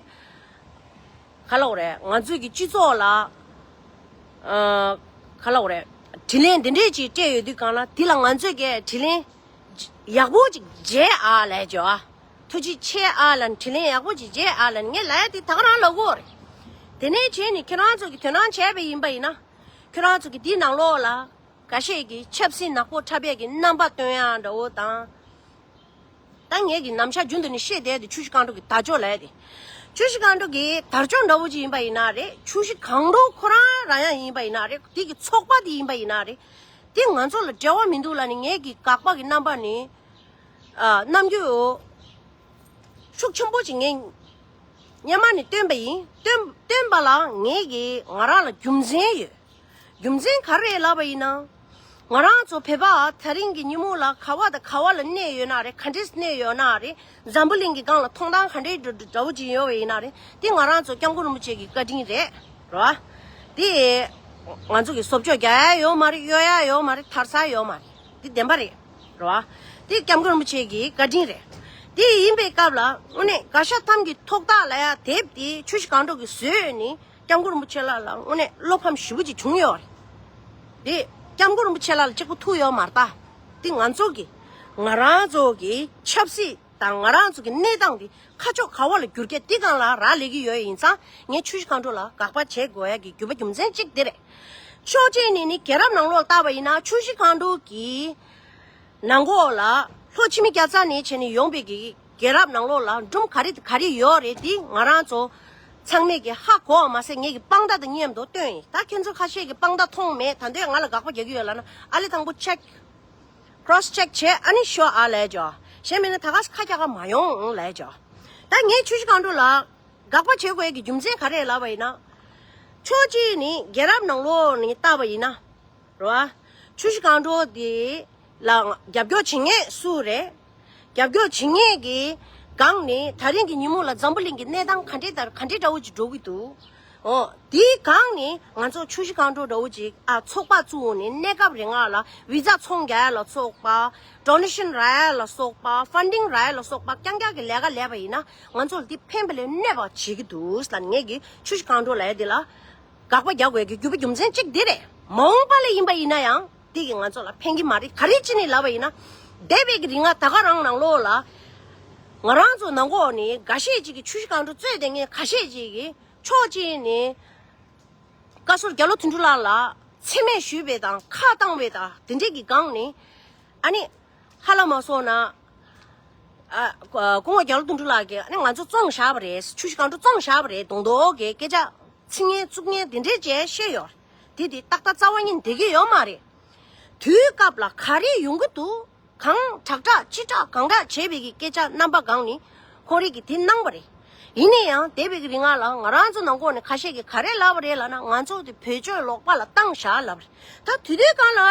ག་ལབ་དགོས་རེད། ང་ཚོའི་གི་སྤྱི་ཚོགས་ལ་ཨ་ག་ལབ་དགོས་རེད། དྲིན་ལན་དེ་འདྲས་ཅིག་སྤྲད་ཡོད་དུས་གང་ལ་དེ་ལ་ང་ཚོས་གི་དྲིན་ལན་ཡག་པོ་ཅིག་འཇལ་ཨ་ལས་ཇོ་ཨ། ཐུགས་རྗེ་ཆེ་ཨ་ལ་དྲིན་ལན་ཡག་པོ་ཅིག་འཇལ་ཨ་ལ་ངས་ལབ་ཡ་དེ་ད་ག་རང་ལབ་དགོས་རེད། དེ་ནས་བྱས་ནས་ཁྱེད་རང་ཚོ་གི་དོ་སྣང་བྱས་པ་ཡིན་པ་ཡིན་ན། ཁྱེད་རང་ཚོ་གི་དེའི་ནང་ལོགས་ལ་འགའ་ཤས་ཀྱིས་ཆབ་སྲིད་ནག་པོ་འཁྲབ་ཡས་ཀྱི་རྣམ་པ་སྟོན་ཡ་འདྲ་བོ་དང་། ད་ངས་ཀྱི་ནམ་ཞག་རྒྱུན་དུ་ནས་བཤད་བསྡད་དེ་ཆུ་བཞི་སྒང་དྲུག་གི་དར་ལྕོག་ལབ་ཡ་དེ། ཆུ་བཞི་སྒང་དྲུག་གི་དར་ལྕོག་འདྲ་བོ་ཅིག་ཡིན་པ་ཡིན་ན་རེད། ཆུ་བཞི་སྒང་དྲུག་ཁོ་རང་རང་ཡང་ཡིན་པ་ཡིན་ན་རེད། དེ་གི་ཚོགས་པ་དེ་ཡིན་པ་ཡིན་ན་རེད། དེ་ང་ཚོ་ལ་འབྲེལ་བ་མི་འདུག་ལབ་ནས་ངས་ཀྱི་དགག་པ་གི་རྣམ་པ་ནི། ཨ་རྣམ་འགྱུར་ཤུགས་ཆེན་པོ་ཅིག་ངས་སྔོན་མ་ནས་བཏོན་པ་ཡིན། བཏོན་བཏོན་པ་ལ་ངས་ཀྱི་ང་རང་ལ་རྒྱུ་མཚན་ཡོད། རྒྱུ་མཚན་ག་རེ་ལབ་པ་ཡིན་ན། ང་རང་ཚོ་བོད་པ་དེ་རིང་གི་ཉིན་མོ་ལ་ག་བ་དང་ག་བ་ལ་གནས་ཡོད་ན་རེད། ག་འདྲས་གནས་ཡོད་ན་རེད། འཛམ་བུ་གླིང་གི་སྒང་ལ་མཐོང་སྟངས་ག་འདྲས་འདྲ་འདྲ་བོ་ཅིག་ཡོད་པ་ཡིན་ན་རེད། དེ་ང་རང་ཚོ་སྐྱབས་མགོན་རིན་པོ་ཆེ་གི་བཀའ་དྲིན་རེད། རེད་བ། དེ་ང་ཚོ་གི་བཟོ་བཅོས་རྒྱག་ཡ་ཡོད་མ་རེད། གཡོ་ཡ་ཡོད་མ་རེད། དར་ས་ཡོད་མ་རེད། དེ་བདེན་པ་རེད། རེད་བ། དེ་སྐྱབས་མགོན་རིན་པོ་ཆེ་གི་བཀའ་དྲིན་རེད། དེ་ཡིན་པའི་སྐབས་ལ་དངོས་གནས་དགའ་ཤ་ཐམ་གྱི་ཐོག་ཐག་ལ་ཡ་དེབ་དེ་ཆུ་བཞི་སྒང་དྲུག་གིས་བཟོས་ནས་སྐྱབས་མགོན་རིན་པོ་ཆེ་ལགས་ལ་དངོས་གནས་བློ་ཕམ་ཞེ་པོ་ཅིག་བྱུང་ཡོད་རེད། དེ་སྐྱབས་མགོན་རིན་པོ་ཆེ་ལགས་ལ་གཅིག་པུ་ཐུག་ཡོད་མ་རེད་ད། དེ་ང་ཚོ་གི་ང་རང་ཚོ་གི་ཆབ་སྲིད་དང་ང་རང་ཚོ་གི་གནས་སྟངས་དེ་ཁ་ཕྱོགས་ག་བ་ལ་བསྒྱུར་གྱི་དེ་སྒང་ལ་རག་ལས་ཀྱི་ཡོད་ཡིན་ཙང་། ངས་ཆུ་བཞི་སྒང་དྲུག་ལ་དགག་པ་བྱེད་དགོས་ཡ་གི་རྒྱུ་བ་རྒྱུ་མཚན་གཅིག་དེ་རེད། ཕྱོགས་གཅིག་ནས་ནི་རྒྱལ་རབས་ནང་ལོགས་བལྟས་པ་ཡིན་ན་ཆུ་བཞི་སྒང་དྲུག་གི་ནང་ལོགས་ལ་ལྷོ་འཆི་མེད་རྒྱལ་ཚ་ནས་བྱས་ནས་ཡོང་པའི་གི་རྒྱལ་རབས་ནང་ལོགས་ལ་སྒྲུང་ག་རེ་ག་རེ་ཡོད་རེད། དེ་ང་རང་ཚོ་ཚང་མས་ཀྱི་ཧ་གོ་བ་མ་ཟད་ངས་ཀྱི་དཔང་རྟགས་དང་མཉམ་དུ་བཏོན་ཡིན། ད་ཁྱེད་ཚོ་ཁ་ཤས་ཀྱི་དཔང་རྟགས་མཐོང་མེད། ད་འདོད་ང་ལ་དགག་པ་རྒྱག་གི་ཡོད་ལབ་ན་ཨ་ལེ་དང་པོ་ཆེག་ཁྲོ་སི་ཆེག་བྱས་ཨ་ནི་ཤོ་ཨ་ལས་ཇོ། གཞན་མིན་ན་ད་ག་ཁ་རྒྱག་ག་མ་ཡོང་ལས་ཇོ། ད་ངས་ཆུ་བཞི་སྒང་དྲུག་ལ་དགག་པ་བྱེད་དགོས་ཀྱི་རྒྱུ་མཚན་ག་རེ་ལབ་པ་ཡིན་ན། ཕྱོགས་གཅིག་ནི་རྒྱལ་རབས་ནང་ལོགས་ནས་བལྟས་པ་ཡིན་ན། རེད་བ། ཆུ་བཞི་སྒང་དྲུག་དེ་ལ་རྒྱབ་སྐྱོར་བྱེད་མཁན་སུ་རེད། རྒྱབ་སྐྱོར་བྱེད་མཁན་གྱི་སྒང་ནས་ད་རིང་གི་ཉིན་མོ་ལ་འཛམ་བུ་གླིང་གི་གནས་སྟངས་ག་འདྲས་ལྟར་ག་འདྲས་འདྲ་བོ་ཅིག་འགྲོ་གི་འདུག་ཨོ། དེའི་སྒང་ནས་ང་ཚོ་ཆུ་བཞི་སྒང་དྲུག་འདྲ་བོ་ཅིག་ཨ་ཚོགས་པ་བཙུགས་ནས་གནས་སྐབས་རིང་ལ་བི་ཛ་ཚོང་རྒྱག་ཡ་ལ་སོགས་པ། ཌོ་ནེ་ཤན་རག་ཡ་ལ་སོགས་པ། ཕན་ཌིང་རག་ཡ་ལ་སོགས་པ་རྐྱང་རྐྱང་གི་ལས་ཀ་ལས་པ་ཡིན་ན་ང་ཚོ་ལ་དེ་ཕན་པ་ལས་གནོད་པ་བྱེད་ཀྱི་འདུག་ལབ་ནས་ངས་ཀྱི་ཆུ་བཞི་སྒང་དྲུག་ལབ་ཡ་དེ་ལ་དགག་པ་རྒྱག་དགོས་ཀྱི་རྒྱུ་བ་རྒྱུ་མཚན་གཅིག་དེ་རེད། མ་འོངས་པ་ལ་ཡིན་པ་ཡིན་ན་ཡང་དེ་གིས་ང་ཚོ་ལ་ཕན་གྱི་མ་རེད། ག་རེ་བྱས་ནས་ལབ་པ་ཡིན་ན། འདས་པའི་གི་རིང་ལ་ད་ག་རང་ནང་ལོགས་ལ་ང་རང་ཚོ་ནང་ཁོག་ནས་འགའ་ཤས་ཅིག་གིས་ཆུ་བཞི་སྒང་དྲུག་རྩོད་དེ་ངས་ག་ཤས་ཅིག་གིས་ཕྱོགས་གཅིག་ནས་བཀའ་ཟུར་རྒྱ་ལོ་དོན་གྲུབ་ལགས་ལ་མཚན་སྨད་ཞུས་པའི་དང་ཁ་བཏང་བའི་དང་དེ་འདྲས་ཀྱི་སྒང་ནས་ཨ་ནི་ཧ་ལམ་མ་སོང་ན། ཨ་སྐུ་ངོ་རྒྱ་ལོ་དོན་གྲུབ་ལགས་ཀྱིས་ཨ་ནི་ང་ཚོ་བཙོང་བཞག་པ་རེད། ཆུ་བཞི་སྒང་དྲུག་བཙོང་བཞག་པ་རེད། གདོང་མདོག་གི་སྐད་ཆ་ཚིག་ངན་བཙུགས་ངན་དེ་འདྲས་བྱས་བཤད་ཡོད། དེ་དེ་ཏག་ཏག་རྩ་བ་ཉིད་བསྡད་ཀྱི་ཡོད་མ་རེད། དུས་སྐབས་ལ་ག་རེ་ཡོང་གི་འདུག་གང་དྲག་དྲག་ཅི་དྲག་གང་དྲག་བྱས་པའི་གི་སྐད་ཆ་རྣམ་པ་སྒང་ནས་ཁོང་རིགས་ཀྱིས་དེ་གནང་བ་རེད། ཡིན་ན་ཡང་འདས་པའི་གི་རིང་ལ་ང་རང་ཚོ་ནང་ཁོག་ནས་ཁ་ཤས་ཀྱིས་ག་རེ་ལབ་པ་རེད་ལབ་ན། ང་ཚོ་དེ་བེད་སྤྱོད་ལོག་པ་ལ་བཏང་བཞག་ལབ་པ་རེད། ད་དུས་དུས་སྒང་ལ།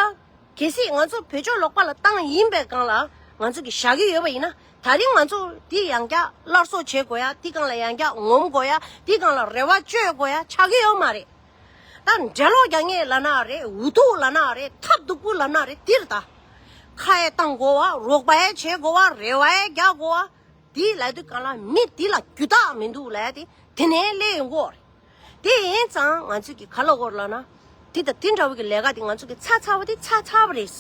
གལ་སྲིད་ང་ཚོ་བེད་སྤྱོད་ལོག་པ་ལ་བཏང་ཡིན་པའི་སྒང་ལ་ང་ཚོ་གིས་བཞག་གི་ཡོད་པ་ཡིན་ན། ད་རིང་ང་ཚོ་འདི་ཡང་བསྐྱར་སླར་གསོ་བྱེད་དགོས་ཡ། འདི་སྒང་ལ་ཡང་བསྐྱར་ངོམ་དགོས་ཡ། འདི་སྒང་ལ་རེ་བ་བཅོལ་དགོས་ཡ་ཆགས་ཀྱི་ཡོད་མ་རེད། ད་འགྲེལ་ལོག་རྒྱག་མཁན་ལབ་ན་རེད། འུ་ཐུག་ལབ་ན་རེད། ཐབས་སྡུག་པོ་ལབ་ན་རེད། འདིར་ད་ཁ་ཡ་བཏང་དགོས་བ། རོགས་པ་ཡ་བྱེད་དགོས་བ། རེ་བ་ཡ་རྒྱག་དགོས་བ། དེ་ལབ་དུས་སྒང་ལ་མི་དེ་ལ་རྒྱུ་དག་མི་འདུག་ལབ་དེ་དེ་ནས་སླེབས་ཡོང་གི་ཡོད་རེད། དེ་ཡིན་ཙང་ང་ཚོས་ཀྱི་ག་ལབ་དགོས་རེད་ལབ་ན། དེ་དང་དེ་འདྲ་བོ་གི་ལས་ཀ་དེ་ང་ཚོ་གི་ཚར་ཚར་བ་དེ་ཚར་ཚར་བ་རེད།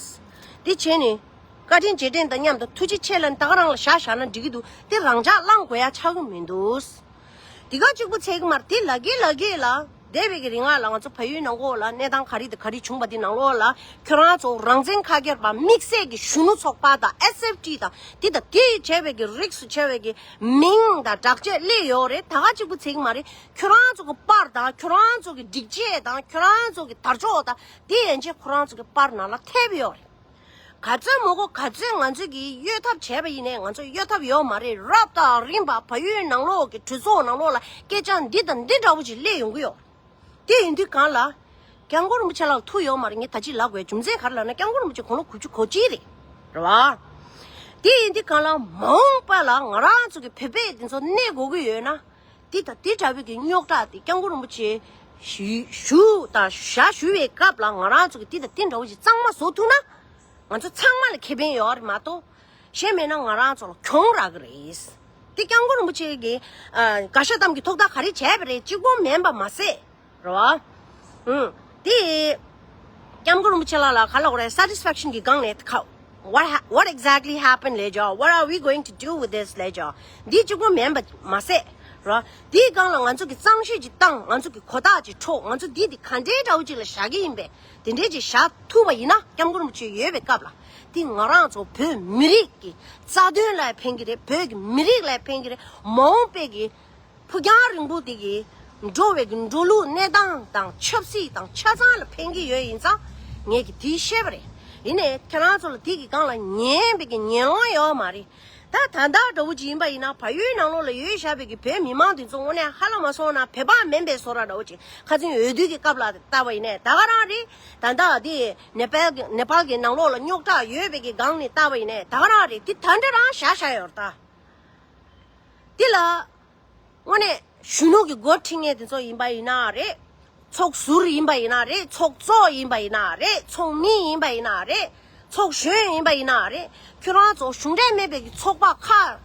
དེ་བྱས་ནས་བཀའ་དྲིན་རྗེས་དྲན་དང་མཉམ་དུ་ཐུགས་རྗེ་ཆེ་ལབ་ནས་ད་ག་རང་ལ་བཞག་བཞག་ན་འགྲིག་གི་འདུག་དེ་རང་འཇགས་བླང་དགོས་ཡ་ཆགས་ཀྱི་མི་འདུག་དེ་ག་གཅིག་པུ་ཚད་ཀྱི་མ་རེད། དེ་ལ་གི་ལ་གི་ལ་འདས་པའི་གི་རིང་ལ་ང་ཚོ་བལ་ཡུལ་ནང་ཁོག་ལ་གནས་སྟངས་ག་རེ་དང་ག་རེ་བྱུང་བ་དེ་ནང་ལོགས་ལ་ཁྱོད་རང་ཚོ་རང་བཙན་ཁ་སྐྱེར་པ་དམིགས་བསལ་གྱི་གཞོན་ནུ་ཚོགས་པ་དང་ཨེས་ཨེཕ་ཊི་དང་དེ་དང་དེ་བྱས་པའི་གི་རིགས་སུ་ཆེ་བའི་གི་མིང་དང་དྲག་ཆས་སླེབས་ཡོད་རེད། ད་ག་གཅིག་པུ་ཚད་ཀྱི་མ་རེད། ཁྱོད་རང་ཚོ་གི་པར་དང་ཁྱོད་རང་ཚོ་གི་སྒྲིག་ཆས་དང་ཁྱོད་རང་ཚོ་གི་དར་ལྕོག་དང་དེ་ཡན་ཆད་ཁོ་རང་ཚོ་གི་པར་ནང་ལ་ཐེབས་ཡོད་རེད། ག་ཚོད་མོ་གོ་ག་ཚོད་ང་ཚོས་ཀྱི་གཡོལ་ཐབས་བྱས་པ་ཡིན་ནའི་ང་ཚོ་གཡོལ་ཐབས་ཡོད་མ་རེད། རབ་དང་རིམ་པ་བལ་ཡུལ་ནང་ལོགས་ཀྱི་གྲོས་ཚོགས་ནང་ལོགས་ལ་སྐད་ཆ་འདི་དང་འདི་འདྲ་བོ་ཅིག་སླེབས་ཡོང་གི་ཡོད། དེ་ཡིན་དུས་གང་ལ། སྐྱབས་མགོན་རིན་པོ་ཆེ་ལགས་ཐུག་ཡོད་མ་རེད། ངས་ད་ཅི་ལབ་དགོས་རྒྱུ་མཚན་ག་རེ་ལབ་ན་སྐྱབས་མགོན་རིན་པོ་ཆེ་དགུང་ལོ་དགུ་བཅུ་གོ་གཅིག་རེད། རེད་བ། དེ་ཡིན་དུས་གང་ལ་མ་འོངས་པ་ལ་ང་རང་ཚོ་གི་བོད་པས་དེ་ཚོ་གནས་དགོས་ཀྱི་ཡོད་ན། དེ་དང་དེ་འདྲ་བའི་གི་རྙོག་དྲ་དེ་སྐྱབས་མགོན་རིན་པོ་ཆེ་ཞུ་ཞུ་དང་ཞག་ཞུ་བའི་སྐབས་ལ་ང་རང་ཚོ་གི་དེ་དང་དེ་འདྲ་བོ་ཞིག་གཙང་མ་བཟོ་ཐུབ་ན། ང་ཚོ་ཚང་མ་ལ་ཁེ་ཕན་ཡོད་རེད་མ་གཏོགས། གཞན་མེད་ན་ང་རང་ཚོ་ལ་གྱོང་རག་གི་རེད། དེ་སྐྱབས་མགོན་རིན་པོ་ཆེ་གིས་ཨ་བཀའ་ཤག་ཏང་གི་ཐོག་མཐའ་ག་རེ་བྱས་པ་རེད། གཅིག་པོ་མིན་པ་མ་ཟད། རེད་བ། ཨུམ། དེ་སྐྱབས་མགོན་རིན་པོ་ཆེ་ལགས་ལ་ག་ལ་གོ་རེད། satisfaction གི་སྒང་ནས་ཁ། What ha- what exactly happened ལས་ཀྱང་། What are we going to do with this ལས་ཀྱང་། འདི་གཅིག་པོ་མིན་པ་མ་ཟད། རེད་བ། དེའི་སྒང་ལ་ང་ཚོ་གི་གཙང་བཤེར་ཅིག་བཏང་། ང་ཚོ་གི་གོ་རྟགས་ཅིག་འཕྲོག། ང་ཚོ་འདི་དེ་ག་འདྲའི་འདྲ་བོ་ཅིག་ལ་བཞག་གི་ཡིན་པས། དེ་འདྲའི་ཅིག་བཞག་ཐུབ་པ་ཡིན་ན། སྐྱབས་མགོན་རིན་པོ་ཆེ་ཡོད་པའི་སྐབས་ལ། དེ་ང་རང་ཚོ་བོད་མི་རིགས་ཀྱི་རྩ་དོན་ལ་ཕན་གྱི་རེད། བོད་ཀྱི་མི་རིགས་ལ་ཕན་གྱི་རེད། མ་འོངས་པའི་གི་ཕུགས་རྒྱང་རིང་པོ་དེ་གི་འགྲོ་བའི་གི་འགྲོ་ལུགས་གནས་སྟངས་དང་ཆབ་སྲིད་དང་ཆ་ཚང་ལ་ཕན་གྱི་ཡོད་ཡིན་ཙང་། ངས་གི་དེ་བཤད་པ་རེད། ཡིན་ནའི་ཁྱེད་རང་ཚོ་ལ་དེ་གི་སྒང་ལ་ཉན་པའི་གི་ཉན་ལོང་ཡོད་མ་རེད། ད་ད་ལྟ་འདྲ་བོ་ཅིག་ཡིན་པ་ཡིན་ན། བལ་ཡུལ་ནང་ལོགས་ལ་ཡོད་བཞག་པའི་གི་བོད་མི་མང་དེ་ཚོ་དངོས་གནས་ཧ་ལམ་མ་སོང་ན་བོད་པ་མིན་པའི་བཟོ་འདྲ་འདྲ་བོ་ཅིག་ཁ་སང་འོས་བསྡུ་གི་སྐབས་ལ་བལྟས་པ་ཡིན་ནའི་ད་ག་རང་རེད། ད་ལྟ་དེ་ནེ་པཱལ་གི་ནེ་པཱལ་གི་ནང་ལོགས་ལ་རྙོག་དྲ་ཡོད་པའི་གི་སྒང་ནས་བལྟས་པ་ཡིན་ནའི་ད་ག་རང་རེད། དེ་ད་འདྲ་རང་བཞག་བཞག་ཡོད་རེད་ད། དེ་ལ་དངོས་གནས་གཞོན་ནུ་གི་འགོ་ཁྲིད་མཁན་དེ་ཚོ་ཡིན་པ་ཡིན་ན་རེད། ཚོགས་ཟུར་ཡིན་པ་ཡིན་ན་རེད། ཚོགས་གཙོ་ཡིན་པ་ཡིན་ན་རེད། ཚོགས་མི་ཡིན་པ་ཡིན་ན་རེད། ཚོགས་གཞོན་ཡིན་པ་ཡིན་ན་རེད། ཁྱོད་རང་ཚོ་གཞུང་འབྲེལ་མེད་པའི་གི་ཚོགས་པ་ཁག་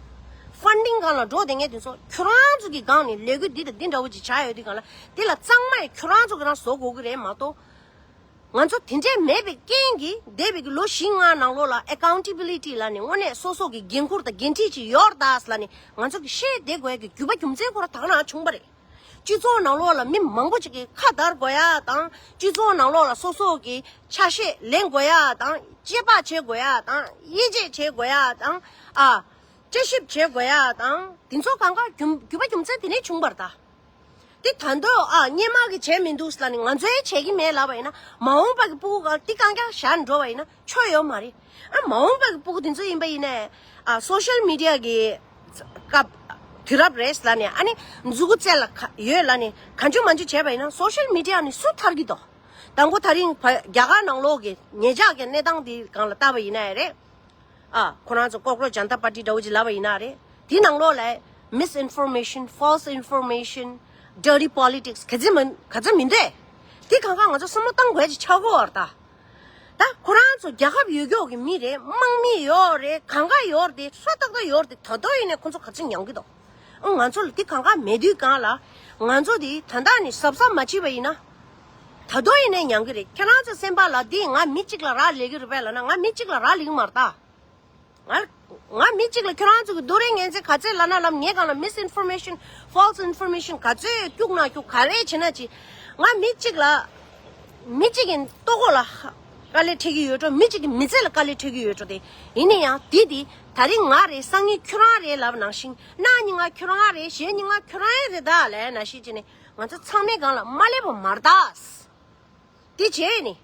ཕན་ཌིང་སྒང་ལ་འགྲོ་བསྡད་མཁན་དེ་ཚོ་ཁྱོད་རང་ཚོ་གི་སྒང་ནས་ལས་འགུལ་འདི་དང་འདི་འདྲ་བོ་ཅིག་བྱ་ཡོད་དུས་སྒང་ལ། དེ་ལ་གཙང་མ་ཡང་ཁྱོད་རང་ཚོ་གི་རང་བཟོ་དགོས་ཀྱི་རེད་མ་གཏོགས། ང་ཚོ་དེ་འདྲས་མེད་པའི་རྐྱེན་གྱིས་འདས་པའི་གི་ལོ་བཞི་ལྔ་ནང་ལོགས་ལ་ཨེ་ཀའུན་ཊེ་བི་ལི་ཊི་ལབ་ནས་དངོས་གནས་སོ་སོ་གི་འགན་ཁུར་དང་འགན་འཁྲི་ཅིག་ཡོད་རེད་ད་ལབ་ནས་ང་ཚོ་གི་བཤད་བསྡད་དགོས་ཀྱི་རྒྱུ་བ་རྒྱུ་མཚན་ཁོ་རང་ད་ག་ནང་བྱུང་བ་རེད། སྤྱི་ཚོགས་ནང་ལོགས་ལ་མི་མང་པོ་ཅིག་གིས་ཁ་བརྡར་དགོས་ཡ་དང་། སྤྱི་ཚོགས་ནང་ལོགས་ལ་སོ་སོ་གི་ཆ་ཤས་ལེན་དགོས་ཡ་དང་། དཔྱད་པ་བྱེད་དགོས་ཡ་དང་། དབྱེ་འབྱེད་བྱེད་དགོས་ཡ་དང་། ཨ། དཔྱད་ཞིབ་བྱེད་དགོས་ཡ་དང་། དེ་ཚོ་གང་ག་རྒྱུ་རྒྱུ་བ་རྒྱུ་མཚན་དེ་ནས་བྱུང་བ་རེད་ད། དེ་ད་དུང་ཨ་སྔོན་མ་གི་བྱས་མི་འདུག་ལབ་ནས་ང་ཚོས་བྱེད་ཀྱི་མེད་ལབ་པ་ཡིན་ན། མ་འོངས་པ་གི་སྤུ་གུ་ག་དེ་རྐྱང་རྐྱང་བཞག་འགྲོ་བ་ཡིན་ན་ཆོ་ཡོད་མ་རེད། ཨ་མ་འོངས་པ་གི་སྤུ་གུ་དེ་ཚོ་ཡིན་པ་ཡིན་ནའི་ཨ་སོ་ཤལ་མི་ཌི་ཡ་གི་སྐབས་དུས་རབས་རེད་ལབ་ནས། ཨ་ནི་མཛུ་གུ་རྩེ་ལ་ཁ་ཡོད་ལབ་ནས་གང་བྱུང་མང་བྱུང་བྱས་པ་ཡིན་ན་སོ་ཤལ་མི་ཌི་ཡ་ནས་སུ་ཐར་གི་འདུག་དང་པོ་ད་རིང་བ་རྒྱ་གར་ནང་ལོགས་ཀྱི་ཉེ་ཆར་གྱི་གནས་སྟངས་དེ་སྒང་ལ་བལྟས་པ་ཡིན་ནའི་རེད། ཨ། ཁོ་རང་ཚོ་ཀོག་རོ་ཇན་ཏ་པར་ཊི་འདྲ་བོ་ཅིག་ལབ་པ་ཡིན་ན་རེད། དེའི་ནང་ལོགས་ལ་misinformation, false information, dirty politics ག་ཚོད་མིན་ག་ཚོད་མི་འདུག་དེ་གང་ག་ང་ཚོ་བསམ་བློ་བཏང་དགོས་ཀྱི་ཆགས་ཀྱི་ཡོད་རེད་ད། ད་ཁོ་རང་ཚོ་རྒྱལ་ཁབ་ཡོད་རྒྱུ་གི་མི་རེད། དམག་མི་ཡོད་རེད། གང་ག་ཡོད་རེད། ཧྲ་ཏག་ཏག་ཡོད་རེད། ད་དུང་ཡིན་ནའི་ཁོ་ཚོ་ག་ཚོད་མྱང་གི་འདུག་ཨ། ང་ཚོ་ལ་དེ་གང་ག་མེད་དུས་སྒང་ལ། ང་ཚོ་དེ་ད་ལྟ་ནས་གཟབ་གཟབ་མ་བྱས་པ་ཡིན་ན། ད་དུང་ཡིན་ནའི་མྱང་གི་རེད། ཁྱེད་རང་ཚོ་སེམས་པ་ལ་དེ་ང་མི་གཅིག་ལ་རག་ལས་ཀྱི་རེད་པས་ལབ་ན། ང་མི་གཅིག་ལ་རག་ལས་ཀྱི་མ་རེད་ད། ང་ང་མི་གཅིག་ལ་ཁྱོད་རང་ཚོ་གི་རྡོ་རིང་ངན་ཚད་ག་ཚད་ལབ་ན་ལབ། ངའི་སྒང་ལ་misinformation, false information ག་ཚོད་སྐྱུག་ན་སྐྱུག་ག་རེ་བྱེད་ན་བྱེད། ང་མི་གཅིག་ལ། མི་གཅིག་གི་ལྟོ་གོས་ལ་དཀའ་ལས་འཕྲད་ཀྱི་ཡོད་འགྲོ། མི་གཅིག་གི་མི་ཚེ་ལ་དཀའ་ལས་འཕྲད་ཀྱི་ཡོད་འགྲོ། དེ་ཡིན་ན་ཡང་དེ་དེ་ད་རིང་ང་རེད། སང་ཉིན་ཁྱོད་རང་རེད་ལབ་ནང་བཞིན། གནངས་ཉིན་ང་ཁྱོད་རང་རེད། གཞེས་ཉིན་ང་ཁྱོད་རང་རེད་ད་ལབ་ནང་བཞིན་བྱས་ནས་ང་ཚོ་ཚང་མའི་སྒང་ལ་མ་སླེབས་པ་མ་རེད་ད། དེ་བྱས་ནས་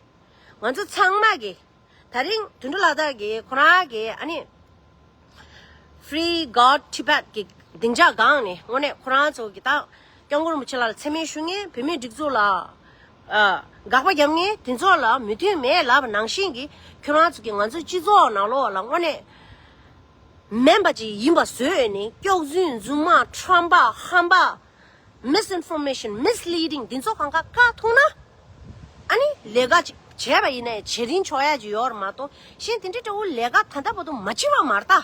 ང་ཚོ་ཚང་མ་གི་ད་རིང་དོན་གྲུབ་ལགས་དག་གིས་ཁོ་རང་གི་ཨ་ནི་Free God Tibet གི་སྡིངས་ཆ་སྒང་ནས་དངོས་གནས་ཁོ་རང་ཚོ་གི་ད་སྐྱབས་མགོན་རིན་པོ་ཆེ་ལགས་ལ་མཚན་སྨད་ཞུ་མཁན། བོད་མིའི་སྒྲིག་འཛུགས་ལ་ཨ་དགག་པ་རྒྱབ་མཁན་དེ་ཚོ་ལ་མོས་མཐུན་མེད་ལབ་ནང་བཞིན་གྱི་ཁྱོད་རང་ཚོ་གི་ང་ཚོའི་སྤྱི་ཚོགས་ནང་ལོགས་ལ་དངོས་གནས་མིན་པ་ཅིག་ཡིན་པ་བཟོས་ནས། སྐྱག་རྫུན། རྫུན་དམག་ཁྲམ་པ། ཧམ་པ། Misinformation, misleading འདི་ཚོ་གང་ག་བཀག་ཐུབ་ན། ཨ་ནི་ལས་ཀ་ཅིག་བྱས་པ་ཡིན་ན་བྱེད་རིན་ཆོག་ཡ་ཅིག་ཡོད་རེད་མ་གཏོགས། གཞན་དེ་འདྲའི་འདྲ་བོ་ལས་ཀ་ད་ལྟ་བར་དུ་མ་བྱེད་པ་མ་རེད་ད།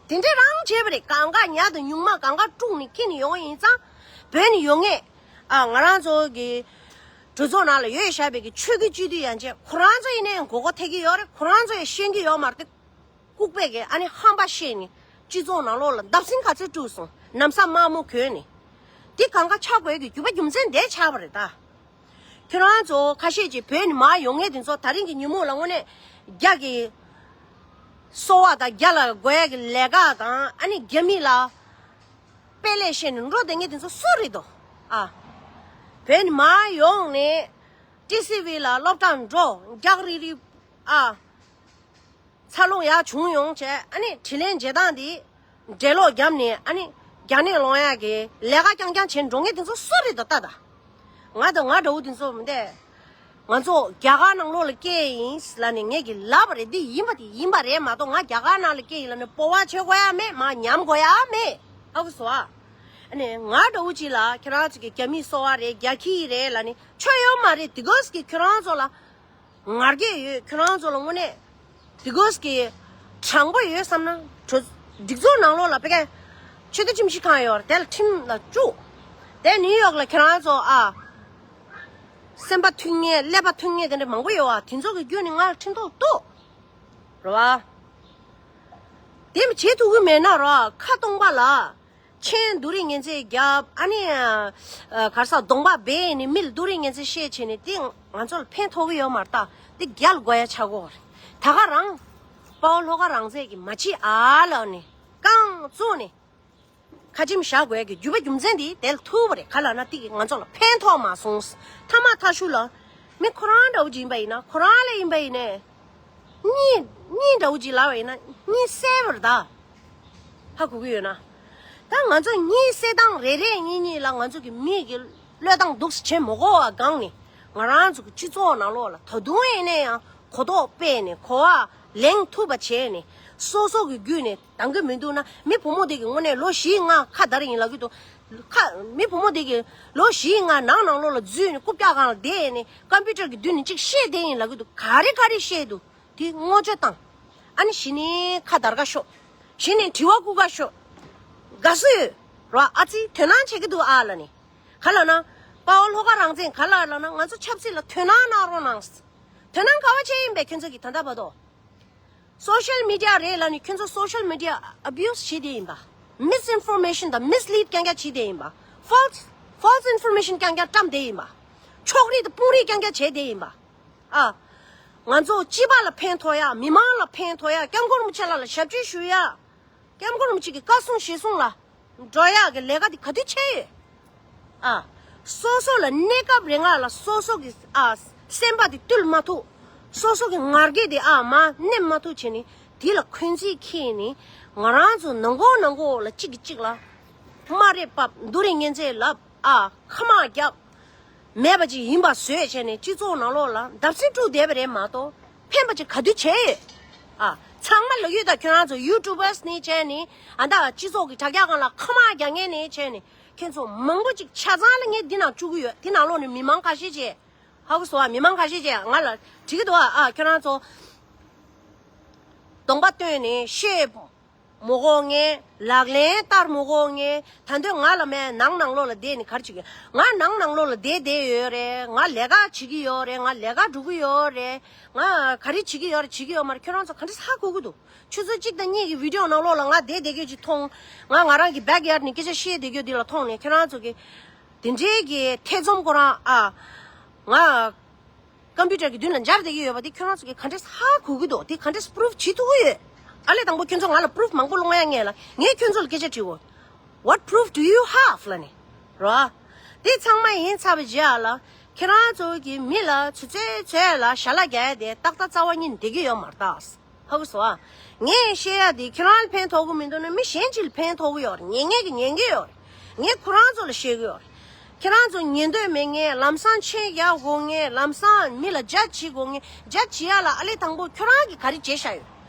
དེ་འདྲ་རང་བྱས་པ་རེད། གང་ག་ཉ་དང་ཉུང་མ་གང་ག་དཀྲུགས་ནས་འཁྱེར་ནས་ཡོང་ཡིན་ཙང་། བོད་ནས་ཡོང་མཁན་ཨ་ང་རང་ཚོ་གི་གྲོས་ཚོགས་ནང་ལ་ཡོད་བཞག་པའི་གི་ཆོས་བརྒྱུད་སྤྱི་འཐུས་ཡན་ཆད་ཁོ་རང་ཚོ་ཡིན་ནའི་མགོ་སྐོར་ཐེབས་ཀྱི་ཡོད་རེད། ཁོ་རང་ཚོ་ཡང་ཤེས་ཀྱི་ཡོད་མ་རེད་དེ། ལྐུགས་པའི་གི་ཨ་ནི་ཧམ་པ་བཤད་ནས་སྤྱི་ཚོགས་ནང་ལོགས་ལ་འདབ་སེང་ག་ཚོད་བཀྲུས་སོང་། ན་བཟའ་དམར་མོ་གོན་ནས། འདི་གང་ག་ཆགས་དགོས་ཀྱི་རྒྱུ་བ་རྒྱུ་མཚན་འདི་ཆགས་པ་རེད་ད། ཁྱོད་རང་ཚོ་ཁ་ཤས་ཀྱིས་བོད་ནས་མར་ཡོང་མཁན་དེ་ཚོ་ད་རིང་གི་ཉིན་མོ་ལ་དངོས་གནས་རྒྱ་གི་གསོ་བ་དང་རྒྱ་ལ་དགོས་ཡ་གི་ལས་ཀ་དང་། ཨ་ནི་རྒྱ་མི་ལ་དཔེ་ལས་བཤད་ནས་འགྲོ་བསྡད་མཁན་དེ་ཚོ་སུ་རེད་དོ། ཨ། བོད་ནས་མར་ཡོང་ནས་ཊི་སི་ཝི་ལ་སློབ་གྲྭ་འགྲོ། རྒྱག་རི་རི། ཨ། འཚར་ལོངས་ཡག་བྱུང་ཡོང་བྱས། ཨ་ནི་དྲིན་ལན་འཇལ་སྟངས་འདི་འགྲེལ་ལོག་བརྒྱབ་ནས། ཨ་ནི་རྒྱ་ནས་ལོང་ཡག་གི་ལས་ཀ་རྐྱང་རྐྱང་བྱས་འགྲོ་མཁན་དེ་ཚོ་སུ་རེད་དོ་ལྟ་ད། ང་དང་ང་འདྲ་བོ་དེ་ཚོ་མི་འདས། ང་ཚོ་རྒྱ་གར་ནང་ལོགས་ལ་སྐྱེས་ཡིན་ལབ་ནས་ངས་ཀྱི་ལབ་པ་རེད། འདི་ཡིན་པ་དེ་ཡིན་པ་རེད་མ་གཏོགས། ང་རྒྱ་གར་ནང་ལ་སྐྱེས་ཡིན་ལབ་ནས་སྤོབས་པ་བྱེད་དགོས་ཡ་མེད། མར་ཉམས་དགོས་ཡ་མེད། ཧ་གོ་སོང་ཨ། ཨ་ནི་ང་འདྲ་བོ་ཅིག་ལ་ཁྱེད་རང་ཚོ་གི་རྒྱ་མིའི་སོ་པ་རེད། རྒྱ་ཁྱི་རེད་ལབ་ནས་ཆོ་ཡོད་མ་རེད། དེ་གོས་ཀྱི་ཁྱེད་རང་ཚོ་ལ། ང་རྒྱལ་ཡོད། ཁྱོད་རང་ཚོ་ལ་དངོས་གནས་དེ་གོས་ཀྱི་ དྲང་པོ་ཡོད་བསམ་ན་གྲོས་སྒྲིག་འཛུགས་ནང་ལོགས་ལ་དཔེ་ཀ་ཆོས་སྡེ་ཁྲིམས་ཞིབ་ཁང་ཡོད་རེད། དེ་ལ་ཁྲིམས་ལ་བཅུག་དེ་ནིའུ་ཡོག་ལ་ཁྱེད་རང་ཚོ་ཨ། སེམས་པ་མཐུན་ངེས་ཀླད་པ་མཐུན་ངེས་དེ་འདྲ་མང་པོ་ཡོད་བ། དེ་ཚོ་གི་བརྒྱུད་ནས་ང་ལ་ཁྲིམས་ཐོག་གཏུགས། རེད་བ། དེ་མི་བྱེད་ཐུབ་ཀྱི་མེད་ན་རོ། ཁ་སྟོང་པ་ལ། མཆན་བསྡུ་རིགས་ངན་ཚད་རྒྱབ། ཨ་ནི། གར་ས་གདོང་པ་སྦས་ནས་མི་ལ་བསྡུ་རིགས་ངན་ཚད་བཤད་བྱས་ནས་དེ་ང་ཚོ་ལ་ཕན་ཐོགས་ཀྱི་ཡོད་མ་རེད་ད། དེ་རྒྱལ་དགོས་ཡ་ཆགས་ཀྱི་ཡོད་རེད། ད་ག་རང་། དཔའ་བོ་ལྷོ་ཁ་རང་བཙན་གྱིས་མ་བྱེད་ཨ་ལབ་ནས་རྐང་བཙུགས་ནས། ཁ་ཆེམས་བཞག་དགོས་ཀྱི་རྒྱུ་བ་རྒྱུ་མཚན་འདི་དེ་ལ་ཐུག་པ་རེད། ག་ལབ་ན་དེ་གིས་ང་ཚོ་ལ་ཕན་ཐོགས་མ་སོང་། ཐ་མ་ཐ་ཤུ་ལ་མི་ཁོ་རང་འདྲ་བོ་ཅིག་ཡིན་པ་ཡིན་ན། ཁོ་རང་ལ་ཡིན་པ་ཡིན་ནས་གཉིད་གཉིད་འདྲ་བོ་ཅིག་ལབ་པ་ཡིན་ན་གཉིད་སད་པ་རེད་ད། ཧ་གོ་གི་ཡོད་ན། ད་ང་ཚོ་གཉིད་སད་སྟངས་རེ་རེ་གཉིས་གཉིས་ལ་ང་ཚོ་གི་མི་གི་བློས་བཏང་འདུག་སེ་བྱེད་མ་དགོས་པ་སྒང་ནས་ང་རང་ཚོ་གི་སྤྱི་ཚོགས་ནང་ལོགས་ལ་ད་དུང་ཡིན་ན་ཡང་གོ་རྟོགས་སྤེལ་ནས་གོ་བ་ལེན་ཐུབ་པ་བྱས་ནས་སོ་སོ་གི་བརྒྱུད་ནས། འདང་གི་མི་འདུག་ན་མི་བུ་མོ་དེ་གི་དངོས་གནས་ལོ་བཞི་ལྔ་ཁ་བརྡ་ཡིན་ལབ་ཀྱི་འདུག་ཁ་མི་བུ་མོ་དེ་གི་ལོ་བཞི་ལྔ་ནང་ནང་ལོགས་ལ་འཛུལ་ནས་རྐུབ་བཀྱག་སྒང་ལ་བསྡད་ནས་ཀམ་པུ་ཊར་གི་མདུན་ནས་ཅིག་བཤད་བསྡད་ཡིན་ལབ་ཀྱི་འདུག་ག་རེ་ག་རེ་བཤད་འདུག་དེ་བསྔོ་བརྗོད་བཏང་། ཨ་ནི་གཞི་ནས་ཁ་བརྡ་དཀའ་ཤོག་གཞི་ནས་དྲི་བ་བཀུག་དཀའ་ཤོག་དགའ་བསུ་ཡོད་རོ། ཨ་ཙི་དོ་སྣང་བྱེད་ཀྱི་འདུག་ཨ་ལབ་ནས། ག་ལབ་ན། དཔའ་བོ་ལྷོ་ཁ་རང་བཙན་ག་ལབ་ལབ་ན་ང་ཚོ་ཆབ་སྲིད་ལ་དོ་སྣང་གནང་རོགས་གནང་། དོ་སྣང་ག་བ་བྱས་ཡིན་པས་ཁྱོད་ཚོ་གི་ད་ལྟ་བར་དུ། སོ་ཤལ་མི་ཌི་ཡ་རེད་ལབ་ནས་ཁྱོད་ཚོ་སོ་ཤལ་མི་ཌི་ཡ་ཨ་བྷིའུ་སི་བྱེད་བསྡད་ཡིན་པ། མིས་ཨིན་ཕོར་མེ་ཤན་དང་མིས་ལིཌ་རྐྱང་རྐྱང་བྱེད་བསྡད་ཡིན་པ། ཕོལ་སི་ཕོལ་སི་ཨིན་ཕོར་མེ་ཤན་རྐྱང་རྐྱང་བཀྲམ་བསྡད་ཡིན་པ། ཕྱོགས་རིས་དང་དཔུང་རིས་རྐྱང་རྐྱང་བྱས་བསྡད་ཡིན་པ། ཨ། ང་ཚོ་སྤྱི་པ་ལ་ཕན་ཐོགས་ཡ། མི་མང་ལ་ཕན་ཐོགས་ཡ། སྐྱབས་མགོན་རིན་པོ་ཆེ་ལགས་ལ་ཞབས་ཕྱི་ཞུ་ཡ། སྐྱབས་མགོན་རིན་པོ་ཆེ་གི་བཀའ་གསུང་གཞིར་བཟུང་ལ་འགྲོ་ཡག་གི་ལས་ཀ་དེ་ག་དུས་བྱས་ཡོད། ཨ། སོ་སོ་ལ་གནས་སྐབས་རིང་ལ་སོ་སོ་གི་ཨ་སེམས་པ་དེ་བཏུལ་མ་ཐུབ། སོ་སོ་གི་ང་རྒྱལ་དེ་ཨ་མ་མནན་མ་ཐུབ་བྱས་ནས་དེ་ལ་འཁོན་འཛིན་འཁྱེར་ནས་ང་རང་ཚོ་ནང་ཁོག་ནང་ཁོག་ལ་གཅིག་གིས་གཅིག་ལ་སྨ་རེ་ཕབ། བསྡུ་རིགས་ངན་ཚད་ལབ། ཨ། ཁ་མ་རྒྱབ། མེད་པ་ཅིག་ཡིན་པ་བཟོས་བྱས་ནས་སྤྱི་ཚོགས་ནང་ལོགས་ལ་བརྡབ་གསིག་བསྒྲུགས་བསྡད་པ་རེད་མ་གཏོགས་ཕན་པ་ཅིག་ག་དུས་བྱས་ཡོད། ཨ། ཚང་མ་ལབ་ཡོད་ད། ཁྱོད་རང་ཚོ་ཡུ་ཊུབ་བར་ནས་བྱས་ནས་ཨ་ད་སྤྱི་ཚོགས་ཀྱི་དྲ་རྒྱ་སྒང་ལ་ཁ་མ་རྒྱག་མཁན་ནས་བྱས་ནས་ཁྱོད་ཚོ་མང་པོ་ཅིག་ཆ་ཚང་ལ་ངས་འདི་ནང་བཅུག་གི་ཡོད། འདི་ནང་ལོགས་ནས་མི་མང་ཁ་ཤས་ཀྱིས་ཧ་གོ་སོང་ཨ། མི་མང་ཁ་ཤས་ཀྱིས་ང་ལ་དྲི་གི་འདུག་ཨ། ཨ། ཁྱོད་རང་ཚོ་གདོང་པ་སྟོན་ནས་བཤད། མ་གོ་ངས། ལག་ལེན་བསྟར་མ་གོ་ངས། ད་འདོད་ང་ལ་མེད། ནང་ནང་ལོགས་ལ་བསྡད་ནས་ག་རེ་བྱེད་ཀྱི། ང་ནང་ནང་ལོགས་ལ་བསྡད་བསྡད་ཡོད་རེད། ང་ལས་ཀ་བྱེད་ཀྱི་ཡོད་རེད། ང་ལས་ཀ་འགྲོ་གི་ཡོད་རེད། ང་ག་རེ་བྱེད་ཀྱི་ཡོད་རེད། བྱེད་ཀྱི་ཡོད་མ་རེད། ཁྱོད་རང་ཚོ་ག་འདྲ་ཧ་གོ་གི་འདུག་ཆུ་ཚོད་གཅིག་དང་གཉིས་ཀྱི་བི་ཌི་ཡོ་ནང་ལོགས་ལ་ང་བསྡད་བསྡད་རྒྱུ་ཅིག་མཐོང་། ང་ང་རང་གི་བེག་ཡར་ནས་སྐད་ཆ་བཤད་བསྡད་རྒྱུ་འདི་ལ་མཐོང་ནས་ཁྱོད་རང་ཚོ་གི་དེ་འདྲའི་གི་ཐེ་ཚོམ་ཁོ་རང་ཨ། ང་ཀམ་པུ་ཊར་གྱི་མདུན་ལ་འབྱར་བསྡད་ཀྱི་ཡོད་པ་དེ་ཁྱོད་རང་ཚོ་གིས་ག་འདྲས་ཧ་གོ་གི་འདུག་དེ་ག་འདྲས་པུ་རུབ་བྱེད་ཐུབ་ཀྱི་ཡོད། ཨ་ལས་དང་པོ་ཁྱོད་ཚོ་ང་ལ་པུ་རུབ་མང་པོ་སློང་ཡ་ངེས་ལ། ངས་ཁྱོད་ཚོ་ལ་སྐད་ཆ་དྲིས་གོ། What proof do you have? ལབ་ནས། རོ། དེ་ཚང་མ་ཡིན་ཚར་བའི་རྗེས་ལ་ཁྱེད་རང་ཚོ་གིས་མི་ལ་ཆུ་ཚོད་ཚོད་ལ་ཞལ་ལག་རྒྱག་ཡ་དེ་ཏག་ཏག་རྩ་བ་ཉིད་བསྡད་ཀྱི་ཡོད་མ་རེད་ད། ཧ་གོ་སོང་ཨ། ངས་བཤད་ཡ་དེ་ཁྱེད་རང་ལ་ཕན་ཐོགས་ཀྱི་མི་འདུག་ན་མི་གཞན་ཅིག་ལ་ཕན་ཐོགས་ཀྱི་ཡོད་རེད། ཉན་མཁན་གྱིས་ཉན་གྱི་ཡོད་རེད། ངས་ཁོ་རང་ཚོ་ལ་བཤད་ཀྱི་ཡོད་རེད། ཁྱེད་རང་ཚོ་ཉན་འདོད་མེད་མཁན། ལམ་སང་མཆན་རྒྱག་དགོས་མཁན། ལམ་སང་མི་ལ་ཇཇ་བྱེད་དགོས་མཁན། ཇཇ་བྱེད་ཡ་ལ་ཨ་ལས་དང་པོ་ཁྱོད་རང་གིས་ག་རེ་བྱས་བཞག་ཡོད།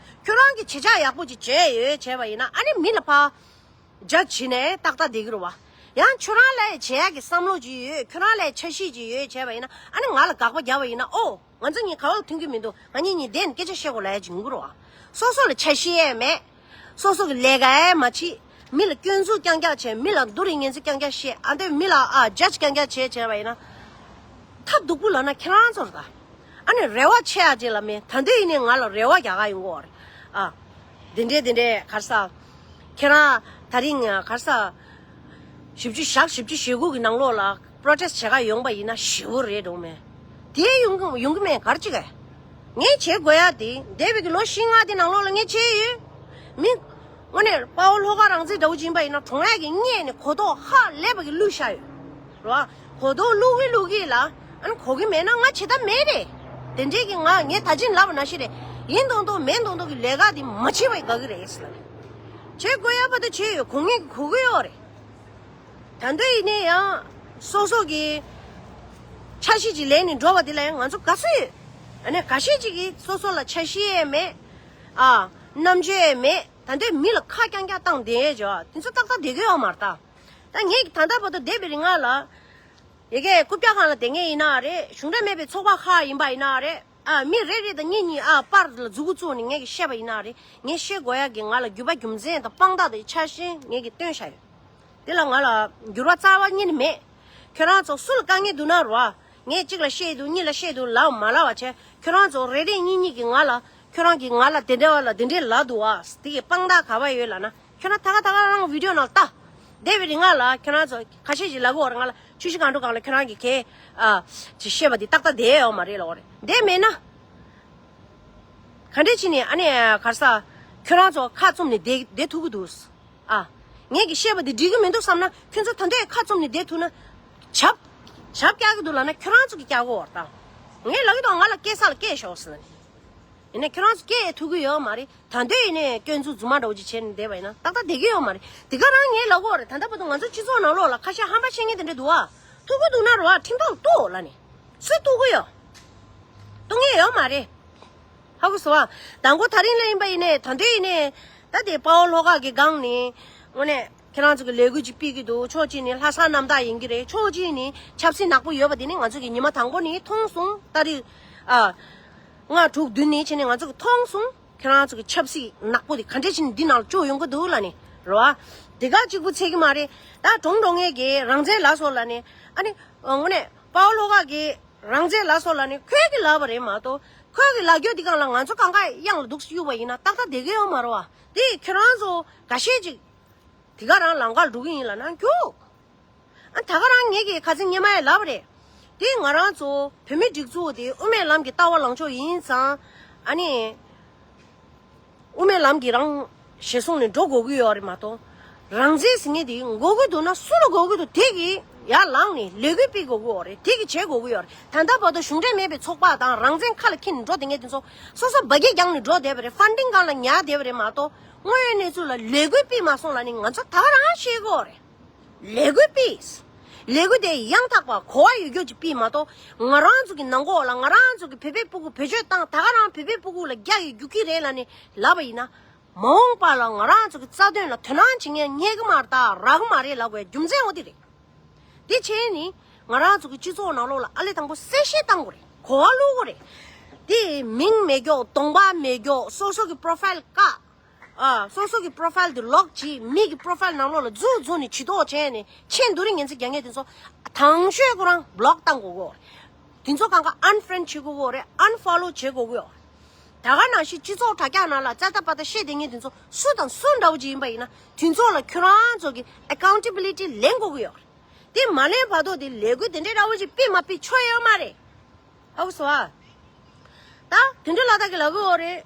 ཁྱོད་རང་གིས་བྱེད་བྱ་ཡག་པོ་ཅིག་བྱས་ཡོད་བྱས་པ་ཡིན་ན་ཨ་ནི་མི་ལ་ཕར་ཇཇ་བྱེད་ནས་ཏག་ཏག་བསྡད་ཀྱི་རེད་བ། ཡང་ཁྱོད་རང་ལ་བྱེད་ཡག་གི་བསམ་བློ་ཅིག་ཡོད། ཁྱོད་རང་ལ་འཆར་གཞི་ཅིག་ཡོད་བྱས་པ་ཡིན་ན་ཨ་ནི་ང་ལ་དགག་པ་རྒྱབ་པ་ཡིན་ན་ཨོ། ང་ཚོ་གཉིས་ག་བ་ལ་མཐུན་གྱི་མི་འདུག་ང་གཉིས་གཉིས་བསྡད་ནས་སྐད་ཆ་བཤད་དགོས་ལབ་ཡ་ཅིག་ཡོང་གི་རེད་བ། སོ་སོ་ལ་འཆར་གཞི་ཡས་མེད། སོ་སོ་གི་ལས་ཀ་ཡས་མ་བྱེད། མི་ལ་སྐྱོན་འཛུགས་རྐྱང་རྐྱང་བྱས། མི་ལ་བསྡུ་རིགས་ངན་ཚིག་རྐྱང་རྐྱང་བཤད། ཨ་འདོད་མི་ལ་ཨ་ཇཇ་རྐྱང་རྐྱང་བྱས་བྱས་པ་ཡིན་ན། ཐབས་སྡུག་པོ་ལབ་ན་ཁྱེད་རང་ཚོ་རེད་ད། ཨ་ནི་རེ་བ་ཆེ་ཡ་ཅིག་ལ་མེད། ད་འདོད་ཡིན་ནའི་ང་ལ་རེ་བ་རྒྱག་ག་ཡོང་གི་ཡོད་རེད། ཨ། འདི་འདྲས་འདི་འདྲས་ག་རེ་ཟ། ཁྱེད་རང་ད་རིང་ག་རེ་ཟ། བཞི་བཅུ་ཞག་བཞི་བཅུ་ཞེ་དགུ་གི་ནང་ལོགས་ལ་པྲོ་ཊེ་སི་ཊི་བྱེད་ག་ཡོང་པ་ཡིན་ན་ཞེ་པོ་རེད་འགྲོ་མེད། དེ་ཡོང་གི་ཡོང་གི་མེད་ག་རེ་བྱེད་ག་ངས་བྱེད་དགོས་ཡ་དེ་འདས་པའི་གི་ལོ་བཞི་ལྔ་དེ་ནང་ལོགས་ལ་ངས་བྱས་ཡོད། མི། དངོས་གནས་དཔའ་བོ་ལྷོ་ཁ་རང་བཙན་འདྲ་བོ་ཅིག་ཡིན་པ་ཡིན་ན་གྲོངས་ཡ་གི་སྔོན་ནས་གོ་རྟོགས་ཧ་ལས་པ་གི་བླུགས་བཞག་ཡོད། རེད་བ། གོ་རྟོགས་བླུག་གི་བླུག་གི་ལ། ཨ་ནི་གོ་གི་མེད་ན་ང་བྱེད་ཐབས་མེད་རེད། དེ་འདྲས་ཀྱི་ང་ངས་ད་ཅི་ལབ་པ་ནང་བཞིན་རེད། ཡིན་མདོག་མདོག་མེད་མདོག་མདོག་གི་ལས་ཀ་དེ་མ་བྱེད་པ་ཡི་དགའ་གི་རེད་ཟེར་ལབ། བྱེད་དགོས་ཡ་བར་དུ་བྱེད་ཡོད། གོ་ངེས་ཀྱི་གོ་གི་ཡོད་རེད། ད་འདོད་ཡིན་ནའི་ཡང་སོ་སོ་གི་འཆར་གཞི་ཅིག་ལེན་ནས་འགྲོ་བ་དེ་ལ་ཡང་ང་ཚོ་དགའ་བསུ་ཡོད། ཨ་ནི་འགའ་ཤས་ཅིག་གིས་སོ་སོ་ལ་འཆར་གཞི་ཡས་མེད། ཨ། རྣམ་དཔྱོད་ཡས་མེད། ད་འདོད་མི་ལ་ཁ་རྐྱང་རྐྱང་བཏང་བསྡད་ཡས་ཅིག་ཡོད། དེ་ཚོ་ཏག་ཏག་བསྡད་ཀྱི་ཡོད་མ་རེད་ད། ད་ངས་ཀྱི་ད་ལྟ་བར་དུ་བསྡད་པའི་རིང་ལ། ཡ་གི་རྐུབ་བཀྱག་སྒང་ལ་བསྡད་མཁན་ཡིན་ན་རེད། གཞུང་འབྲེལ་མེད་པའི་ཚོགས་པ་ཁག་ཡིན་པ་ཡིན་ན་རེད། ཨ། མི་རེ་རེ་དང་གཉིས་གཉིས། ཨ། པར་ལ་མཛུ་གུ་བཙུགས་ནས་ངས་ཀྱིས་བཤད་པ་ཡིན་ན་རེད། ངས་བཤད་དགོས་ཡག་གི་ང་ལ་རྒྱུ་བ་རྒྱུ་མཚན་དང་དཔང་རྟགས་དང་ཆ་ཤས་ངས་ཀྱིས་བཏོན་བཞག་ཡོད། དེ་ལ་ང་ལ་འགྱུར་བ་རྩ་བ་ཉིད་ནས་མེད། ཁྱོད་རང་ཚོ་སུ་ལ་དཀའ་ངལ་འདུག་ན་རོ། ངས་གཅིག་ལ་བཤད་འདུག་གཉིས་ལ་བཤད་འདུག་ལབ་མ་ལབ་པ་བྱས། ཁྱོད་རང་ཚོ་རེ་རེ་གཉིས་གཉིས་ཀྱིས་ང་ལ་ཁྱོད་རང་གིས་ང་ལ་དེ་འདྲ་བ་ལ་དེ་འདྲས་ལབ་འདུག་ཨ། དེ་གི་དཔང་རྟགས་ག་བ་ཡོད་ལབ་ན། ཁྱོད་རང་ད་ག་ད་ག་རང་བི་ཌིའོ་ནང་ལྟ། བསྡད་པའི་རིང་ང་ལ་ཁྱོད་རང་ཚོ་ཁ་ཤས་ཤིག་ལབ་གི་ཡོད་རེད། ང་ལ་ཆུ་བཞི་སྒང་དྲུག་སྒང་ལ་ཁྱོད་རང་གིས་གས། ཨ། ཅིག་བཤད་པ་འདི་ཏག་ཏག་བསྡད་ཡོད་མ་རེད་ལབ་ཡོད་རེད། བསྡད་མེད་ན། ག་འདྲས་བྱས་ནས་ཨ་ནི་ག་རེ་ཟ། ཁྱོད་རང་ཚོ་ཁ་བཙུམ་ནས་བསྡད་བསྡད་ཐུབ་ཀྱི་འདུག་ཨ། ངས་ཀྱིས་བཤད་པ་འདི་འགྲིག་གི་མི་འདུག་བསམ་ན། ཁྱོད་ཚོ་ད་འདོད་ཁ་བཙུམ་ནས་བསྡད་ཐུབ་ན། ཞབས་ཞབས་བཀྱག་གི་འདུག་ལབ་ན་ཁྱོད་རང་ཚོ་གིས་བཀྱག་གི་ཡོད་རེད་ད། ངས་ལབ་ཀྱི་འདུག་ང་ལ་སྐྱེལ་ས་ལ་སྐྱེལ་ཤོག་ཟེར་ནས། ཡིན་ནའི་ཁྱོད་རང་ཚོ་སྐྱེལ་ཐུབ་ཀྱི་ཡོད་མ་རེད། ད་འདོད་ཡིན་ནའི་སྐྱོན་འཛུགས་རྫུན་མ་འདྲ་བོ་ཅིག་བྱས་ནས་བསྡད་པ་ཡིན་ན་ཏག་ཏག་བསྡད་ཀྱི་ཡོད་མ་རེད། དེ་ག་རང་ངས་ལབ་ཀྱི་ཡོད་རེད། ད་ལྟ་བར་དུ་ང་ཚོ་སྤྱི་ཚོགས་ནང་ལོགས་ལ་ཁ་ཤས་ཧམ་པ་བཤད་མཁན་དེ་འདྲ་འདུག་ཨ། ཐུག་གི་འདུག་ན་རོ། ཁྲིམས་ཐོག་ལ་གཏུགས་ལབ་ནས། སུས་གཏུག་གི་ཡོད། གཏུག་མཁན་ཡོད་མ་རེད། ཧ་གོ་སོང་ཨ། དང་པོ་ད་རིང་ལ་ཡིན་པ་ཡིན་ནའི་ད་འདོད་ཡིན་ནའི། ད་དེ་དཔའ་བོ་ལྷོ་ཁ་གི་སྒང་ནས། དངོས་གནས་ཁྱེད་རང་ཚོ་གི་ལས་འགུལ་ཅིག་སྤེལ་གྱི་འདུག་ཕྱོགས་གཅིག་ནས་ལྷ་ས་གནམ་བདག་ཡིན་གྱི་རེད། ཕྱོགས་གཅིག་ནས་ཆབ་སྲིད་ནག་པོ་ཡོད་པ་དེ་ནི་ང་ཚོ་གི་ཉི་མ་དང་པོ་ནས་མཐོང་སོང་། ཏ་རིག་ཨ། ལྔ་དྲུག་བདུན་ནས་བྱས་ནས་ང་ཚོ་གི་མཐོང་སོང་། ཁྱེད་རང་ཚོ་གི་ཆབ་སྲིད་ནག་པོ་དེ་ག་འདྲས་བྱས་ནས་འདི་ནང་ལ་བཅུག་ཡོང་གི་འདུག་ལབ་ནས་རེད་བ། དེ་ག་གཅིག་པུ་ཚད་ཀྱི་མ་རེད། ད་གྲོངས་འགྲོ་མཁན་གྱི་རང་བཙན་ལབ་སོང་ལབ་ནས། ཨ་ནི་དངོས་གནས་དཔའ་བོ་ལྷོ་ཁ་གི་རང་བཙན་ལབ་སོང་ལབ་ནས་ཁོས་གི་ལབ་པ་རེད་མ་གཏོགས། ཁོས་གི་ལབ་རྒྱུ་དེ་སྒང་ལ་ང་ཚོ་གང་ག་གཡང་ལ་འདུག་སེ་གཡུག་པ་ཡིན་ན་ཏག་ཏག་བསྡད་ཀྱི་ཡོད་མ་རེད་བ། དེ་ཁྱེད་རང་ཚོ་འགའ་ཤས་ཅིག་དེ་ག་རང་ལམ་ཁར་འགྲོ་གི་ཡིན་ལབ་ན་རྒྱུགས། ཨ། ད་ག་རང་ངེད་ཀྱིས་ཁ་སང་སྔོན་མ་ཡང་ལབ་པ་རེད། དེ་ང་རང་ཚོ་བོད་མི་སྒྲིག་འཛུགས་དེ་དབུ་མའི་ལམ་གྱི་ལྟ་བ་ལངས་ཕྱོགས་ཡིན་ཙང་། ཨ་ནི། དབུ་མའི་ལམ་གྱི་རང་ཞེད་སོང་ནས་འགྲོ་དགོས་ཀྱི་ཡོད་རེད་མ་གཏོགས། རང་བཙན་ཟེར་མཁན་དེ་དགོས་ཀྱི་འདུག་ན་སུ་ལ་དགོས་ཀྱི་འདུག་དེ་གི་ཡར་ལངས་ནས་ལས་འགུལ་སྤེལ་དགོས་ཀྱི་ཡོད་རེད། དེ་གི་བྱེད་དགོས་ཀྱི་ཡོད་རེད། ད་ལྟ་བར་དུ་གཞུང་འབྲེལ་མེད་པའི་ཚོགས་པ་དང་རང་བཙན་ཁ་ལ་འཁྱེར་ནས་འགྲོ་བསྡད་མཁན་དེ་ཚོ་སོ་སོ་འབའ་སྐད་རྒྱག་ནས་འགྲོ་བསྡད་པ་རེད། ཕན་ཌིང་སྒང་ལ་ཉར་བསྡད་པ་རེད་མ་གཏོགས། དངོས་ཡོད་གནས་ཚུལ་ལ་ལས་འགུལ་སྤེལ་མ་སོང་ལབ་ནས་ང་ཚོ་ད་ག་རང་བཤད་ཀྱི་ཡོད་རེད། ལས་འགུལ་སྤེལ། ལས་འགུལ་དེ་ཡང་དག་པ་གོ་བ་ཡོད་རྒྱུ་ཅིག་སྤེལ་མ་གཏོགས། ང་རང་ཚོ་གི་ནང་ཁོག་ལ་ང་རང་ཚོ་གི་བོད་པའི་སྤུ་གུ་བེད་སྤྱོད་བཏང་། ད་ག་རང་བོད་པའི་སྤུ་གུ་ལ་རྒྱག་གི་རྒྱུག་གི་རེད་ལབ་ནས་ལབ་པ་ཡིན་ན། མ་འོངས་པ་ལ་ང་རང་ཚོ་གི་རྩ་དོན་ལ་དོ་སྣང་བྱེད་མཁན་རྙེད་གི་མ་རེད་ད། རག་གི་མ་རེད་ལབ་དགོས་རྒྱུ་མཚན་འོ་དེ་རེད། དེ་བྱས་ནི་ང་རང་ཚོ་གི་སྤྱི་ཚོགས་ནང་ལོགས་ལ་ཨ་ལས་དང་པོ་གསལ་བཤད་བཏང་དགོས་རེད། གོ་བ་བླུག་དགོས་རེད། དེ་མིང་མེད་མཁན། གདོང་པ་མེད་མཁན། སོ་སོ་གི་པོ་རོ་ཕའིལ་བཀག་ཨ། སོ་སོ་གི་པོ་རོ་ཕའིལ་དེ་ལོག་བྱས། མི་གི་པོ་རོ་ཕའིལ་ནང་ལོགས་ལ་འཛུལ་འཛུལ་ནས་བྱེད་ཐོག་བྱས་ནས་ཆེས་འདུ་རིན་ངན་ཚིག་རྒྱག་མཁན་དེ་ཚོ་དང་ཤོས་ཁོ་རང་བོ་ལོག་བཏང་དགོས་གོ། དེ་ཚོ་གང་ག་ཨན་ཕེ་རེན་ཌི་བྱེད་དགོས་གོ་རེད། ཨན་ཕོ་ལོ་བྱེད་དགོས་གོ། ད་ག་ནང་བཞིན་སྤྱི་ཚོགས་དྲ་རྒྱ་ནང་ལ་རྩ་ད་པ་ད་བཤད་བསྡད་མཁན་དེ་ཚོ་སུ་དང་སུ་འདྲ་བོ་ཅིག་ཡིན་པ་ཡིན་ན་དེ་ཚོ་ལ་ཁྱོད་རང་ཚོ་གི་ཨེ་ཀའུན་ཊེ་བི་ལི་ཊི་ལེན་དགོས་གི་ཡོད་རེད། དེ་མ་ལེན་བར་དུ་དེ་ལས་འགུལ་དེ་འདྲའི་འདྲ་བོ་ཅིག་སྤེལ་མ་སྤེལ་ཆོ་ཡོད་མ་རེད། ཧ་གོ་སོང་ཨ། ད་དེ་འདྲ་ལ་དྭགས་ཀྱི་ལབ་གི་ཡོད་རེད།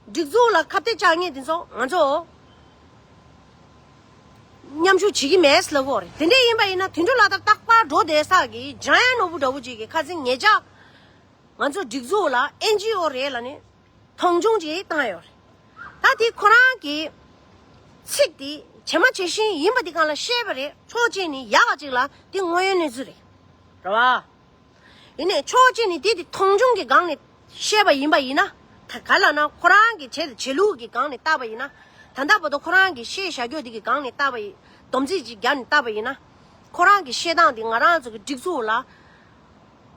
སྒྲིག་འཛུགས་ལ་ཁ་གཏད་བཅག་མཁན་དེ་ཚོ་ང་ཚོ་མཉམ་ཞུགས་བྱེད་ཀྱི་མེད་ལབ་གི་ཡོད་རེད། དེ་འདྲ་ཡིན་པ་ཡིན་ན་དེ་འདྲ་ལ་དྭགས་རྟག་པར་འགྲོ་བསྡད་ས་གི་འཇམ་དབྱངས་ནོར་བུ་འདྲ་བོ་ཅིག་གིས་ཁ་སང་ཉེ་ཆར་ང་ཚོ་སྒྲིག་འཛུགས་ལ་ཨེན་ཇི་ཨོ་རེད་ལབ་ནས་མཐོང་ཆུང་ཅིག་བཏང་ཡོད་རེད། ད་དེ་ཁོ་རང་གི་ཚིག་དེ་བྱེ་མ་བྱེ་བཞིན་ཡིན་པ་དེ་སྒང་ལ་བཤད་པ་རེད། ཕྱོགས་གཅིག་ནས་ཡག་ག་ཅིག་ལ་དེ་དངོས་ཡོད་གནས་ཚུལ་རེད། རེད་བ། ཡིན་ནའི་ཕྱོགས་གཅིག་ནས་དེ་དེ་མཐོང་ཆུང་གི་སྒང་ནས་བཤད་པ་ཡིན་པ་ཡིན་ན། ད་ག་ལབ་ན་ཁོ་རང་གི་བྱེད་བྱེད་ལུགས་ཀྱི་སྒང་ནས་བལྟས་པ་ཡིན་ན། ད་ལྟ་བར་དུ་ཁོ་རང་གི་བཤད་བཞག་རྒྱུ་དེ་གི་སྒང་ནས་བལྟས་པ་ཡིན། སྡོམ་རྩིས་ཅིག་བརྒྱབ་ནས་བལྟས་པ་ཡིན་ན། ཁོ་རང་གི་བཤད་སྟངས་དེ་ང་རང་ཚོ་གི་སྒྲིག་འཛུགས་ལ་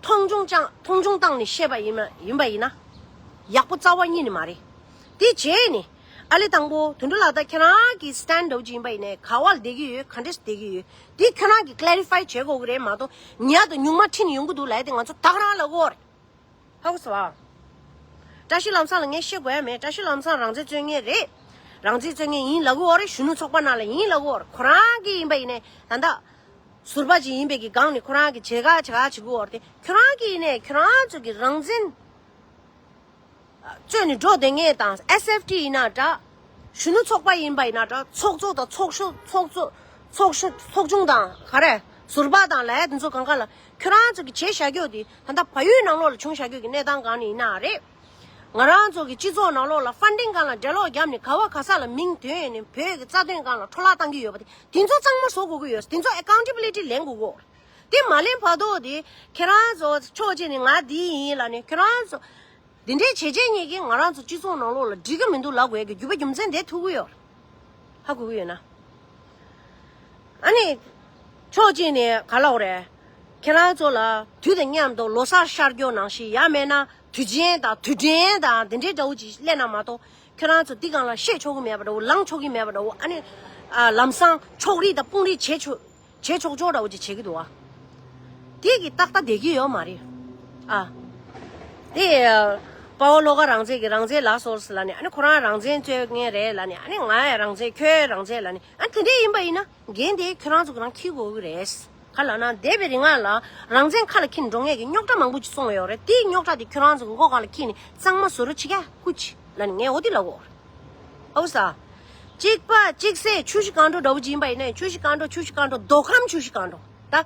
མཐོང་ཆུང་ཅང་མཐོང་ཆུང་བཏང་ནས་བཤད་པ་ཡིན་ན་ཡིན་པ་ཡིན་ན། ཡག་པོ་རྩ་བ་ཉིད་ནས་མ་རེད། དེ་བྱས་ནས་ཨ་ལེ་དང་པོ་དོན་གྲུབ་ལགས། ད་ཁྱེད་རང་གི་སི་ཊེན་ཌི་འདྲ་བོ་ཅིག་ཡིན་པ་ཡིན་ནའི་ག་བ་ལ་བསྡད་ཀྱི་ཡོད། ག་འདྲས་སེ་བསྡད་ཀྱི་ཡོད། དེ་ཁྱོད་རང་གིས་ཀི་ལེ་རི་ཕའི་བྱེད་དགོས་ཀྱི་རེད་མ་གཏོགས། ཉག་དང་སྨྱུག་མ་ཁྲིད་ནས་ཡོང་གི་འདུག་ལབ་ཡ་དེ་ང་ཚོ་ད་ག་རང་ལབ་ཀྱི་ཡོད་རེད། ཧ་གོ་སོང་ཨ། བཀྲ་ཤིས་ལམ་བཟང་ལ་ངས་བཤད་དགོས་ཡ་མེད། བཀྲ་ཤིས་ལམ་བཟང་རང་བཙན་རྩོད་མཁན་རེད། རང་བཙན་རྩོད་མཁན་ཡིན་ལབ་ཀྱི་ཡོད་རེད། གཞོན་ནུ་ཚོགས་པ་ནང་ལ་ཡིན་ལབ་ཀྱི་ཡོད་རེད། ཁོ་རང་གིས་ཡིན་པ་ཡིན་ནའི་ད་ལྟ་ཟུར་པ་ཅིག་ཡིན་པའི་གི་སྒང་ནས་ཁོ་རང་གིས་བྱེད་ག་བྱེད་ག་བྱེད་ཀྱི་ཡོད་རེད་དེ། ཁྱོད་རང་གིས་ཡིན་ནའི་ཁྱོད་རང་ཚོ་གི་རང་བཙན་རྩོད་ནས་འགྲོ་བསྡད་མཁན་དང་། ཨེས་ཨེཕ་ཊི་ཡིན་ན་འདྲ། གཞོན་ནུ་ཚོགས་པ་ཡིན་པ་ཡིན་ན་འདྲ། ཚོགས་གཙོ་དང་ཚོགས་གཞོན། ཚོགས་གཙོ། ཚོགས་གཞོན། ཚོགས་ཆུང་དང་ག་རེ། ཟུར་པ་དང་ལབ་ཡ་དེ་ཚོ་གང་ག་ལ་ཁྱོད་རང་ཚོ་གི་བྱས་བཞག་རྒྱུ་དེ་ད་ལྟ་བལ་ཡུལ་ནང་ལོགས་ལ་བྱུང་བཞག་རྒྱུ་གི་གནས་སྟངས་སྒང་ནས་ཡིན་ན་རེད། ང་རང་ཚོ་གི་སྤྱི་ཚོགས་ནང་ལོགས་ལ་ཕན་ཌིང་སྒང་ལ་འགྲེ་ལོག་བརྒྱབ་ནས་ག་བ་ག་ས་ལ་མིང་ཐོན་ནས་བོད་ཀྱི་རྩ་དོན་སྒང་ལ་འཕྲོ་བརླག་བཏང་གི་ཡོད་པ་དེ། དེ་ཚོ་གཙང་མ་བཟོ་དགོས་ཀྱི་ཡོད། དེ་ཚོ་ཨེ་ཀའུན་ཊེ་བི་ལི་ཊི་ལེན་དགོས་ཀྱི་ཡོད། དེ་མ་ལེན་བར་དུ་དེ་ཁྱེད་རང་ཚོ་ཕྱོགས་གཅིག་ནས་ང་འདི་ཡིན་ལབ་ནས། ཁྱེད་རང་ཚོ་འདི་འདྲའི་བྱས་རྗེས་གཉིས་ཀྱིས་ང་རང་ཚོ་སྤྱི་ཚོགས་ནང་ལོགས་ལ་འགྲིག་གི་མི་འདུག་ལབ་དགོས་ཀྱི་རྒྱུ་བ་རྒྱུ་མཚན་དེ་ཐུག་གི་ཡོད། ཧ་གོ་གི་ཡོད་ན། ཨ་ནི་ཕྱོགས་གཅིག་ནས་ག་ལབ་དགོས་རེད། ཁྱེད་རང་ཚོ་ལ་དུས་དང་མཉམ་དུ་ལོ་གསར་ཤར་རྒྱུ་ནང་བཞིན། ཡང་མེད་ན་ དུས་ཆེན་དང་དུས་དྲན་དང་དེ་འདྲའི་འདྲ་བོ་ཅིག་སླེབས་ན་མ་གཏོགས། ཁྱོད་རང་ཚོ་འདི་སྒང་ལ་བཤད་ཆོག་གི་མེད་པ་འདྲ་བོ། ལངས་ཆོག་གི་མེད་པ་འདྲ་བོ། ཨ་ནི། ཨ། ལམ་སང་ཕྱོགས་རིས་དང་དཔུང་རིས་བྱེད་ཆོག་བྱེད་ཆོག་ཆོག་འདྲ་བོ་ཅིག་བྱེད་ཀྱི་འདུག་བ། དེ་གི་ཏག་ཏག་བསྡད་ཀྱི་ཡོད་མ་རེད། ཨ། དེ། དཔའ་བོ་བློ་དགའ་རང་བཙན་གྱི་རང་བཙན་ལ་སོགས་ལབ་ནས། ཨ་ནི་ཁོ་རང་རང་བཙན་རྩོད་མཁན་རེད་ལབ་ནས། ཨ་ནི་ང་ཡང་རང་བཙན། ཁྱོད་རང་བཙན་ལབ་ནས། ཨ། དེ་འདྲ་ཡིན་པ་ཡིན་ན། འགན་དེ་ཁྱོད་རང་ཚོ་གི་རང་འཁྱེར་དགོས་ཀྱི་རེད། ག་ལབ་ན། འདས་པའི་རིང་ལ་རང་བཙན་ཁ་ལ་འཁྱེར་འགྲོ་མཁན་གྱི་རྙོག་དྲ་མང་པོ་ཅིག་སོང་ཡོད་རེད། དེའི་རྙོག་དྲ་དེ་ཁྱོད་རང་ཚོ་མགོ་སྒང་ལ་འཁྱེར་ནས་གཙང་མ་བཟོ་རོགས་བྱེད་ཀྱ་ཀུ་ཅི་ལབ་ནས་ངས་འོ་དེ་ལབ་ཡོད་རེད། ཨོ་ས། གཅིག་པ་གཅིག་སེ་ཆུ་བཞི་སྒང་དྲུག་འདྲ་བོ་ཅིག་ཡིན་པ་ཡིན་ན། ཆུ་བཞི་སྒང་དྲུག་ཆུ་བཞི་སྒང་དྲུག་མདོ་ཁམས་ཆུ་བཞི་སྒང་དྲུག་ད།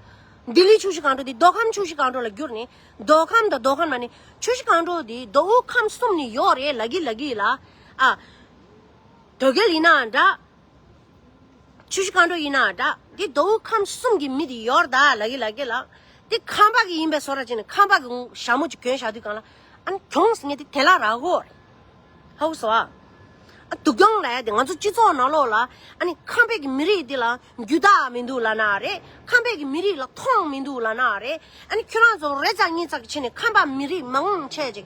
ལྡི་ལི་ཆུ་བཞི་སྒང་དྲུག་དེ་མདོ་ཁམས་ཆུ་བཞི་སྒང་དྲུག་ལ་བསྒྱུར་ནས། མདོ་ཁམས་དང་མདོ་ཁམས་ལ་ནི་ཆུ་བཞི་སྒང་དྲུག་དེ་མདོ་དབུས་ཁམས་གསུམ་ནས་ཡོད་རེད་ལབ་ཀྱི་ལབ་ཀྱི་ལ། ཨ། དོལ་རྒྱལ་ཡིན་ན་འདྲ། ཆུ་བཞི་སྒང་དྲུག་ཡིན་ན་འདྲ། འདི་མདོ་དབུས་ཁམས་གསུམ་གྱི་མི་དེ་ཡོད་རེད་ད་ལབ་ཀྱི་ལབ་ཀྱི་ལ། འདི་ཁམས་པ་གི་ཡིན་པའི་བཟོ་འདྲ་བྱས་ནས་ཁམས་པ་གི་ཞྭ་མོ་ཅིག་གྱོན་བཞག་དུས་སྒང་ལ། ཨ་ནི་གྱོང་ཟེར་མཁན་དེ་དེ་ལ་རག་གོ། ཧ་གོ་སོང་ཨ། ཨ། སྡུག་གྱོང་ལབ་ཡ་དེ་ང་ཚོ་སྤྱི་ཚོགས་ནང་ལོགས་ལ། ཨ་ནི་ཁམས་པའི་གི་མི་རིགས་འདི་ལ་རྒྱུ་དག་མི་འདུག་ལབ་ན་རེད། ཁམས་པའི་གི་མི་རིགས་ལ་མཐོང་མི་འདུག་ལབ་ན་རེད། ཨ་ནི་ཁྱོད་རང་ཚོ་རེ་ཙག་གཉིས་ཙག་གི་བྱས་ནས་ཁམས་པ་མི་རིགས་མང་ཆེ་ཅིག་